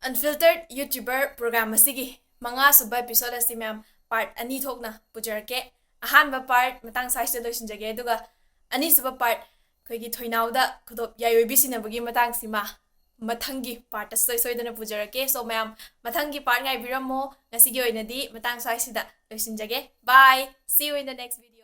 Unfiltered YouTuber program ꯑꯁꯤꯒꯤ ꯃꯉꯥ ꯁꯨꯕ episode ꯑꯁꯤ ꯃꯌꯥꯝ part ꯑꯅꯤ ꯊꯣꯛꯅ ꯄꯨꯖꯔꯛꯀꯦ꯫ ꯑꯍꯥꯟꯕ part ꯃꯇꯥꯡ ꯁ꯭ꯋꯥꯏꯁꯤꯗ ꯂꯣꯏꯁꯤꯟꯖꯒꯦ, ꯑꯗꯨꯒ ꯑꯅꯤꯁꯨꯕ part ꯑꯩꯈꯣꯏꯒꯤ ꯊꯣꯏꯅꯥꯎꯗ ꯈꯨꯗꯣꯞ ꯌꯥꯏ ꯑꯣꯏꯕꯤ ꯁꯤꯟꯅꯕꯒꯤ ꯃꯇꯥꯡꯁꯤꯃ ꯃꯊꯪꯒꯤ part ꯁꯣꯏ ꯁꯣꯏꯗꯅ ꯄꯨꯖꯔꯛꯀꯦ꯫ So ꯃꯌꯥꯝ, ꯃꯊꯪꯒꯤ part ꯉꯥꯏꯕꯤꯔꯝꯃꯣ꯫ ꯉꯁꯤꯒꯤ ꯑꯣꯏꯅꯗꯤ ꯃꯇꯥꯡ ꯁ꯭ꯋꯥꯏꯁꯤꯗ ꯂꯣꯏꯁꯤꯟꯖꯒꯦ꯫ Bye, see you in the next video.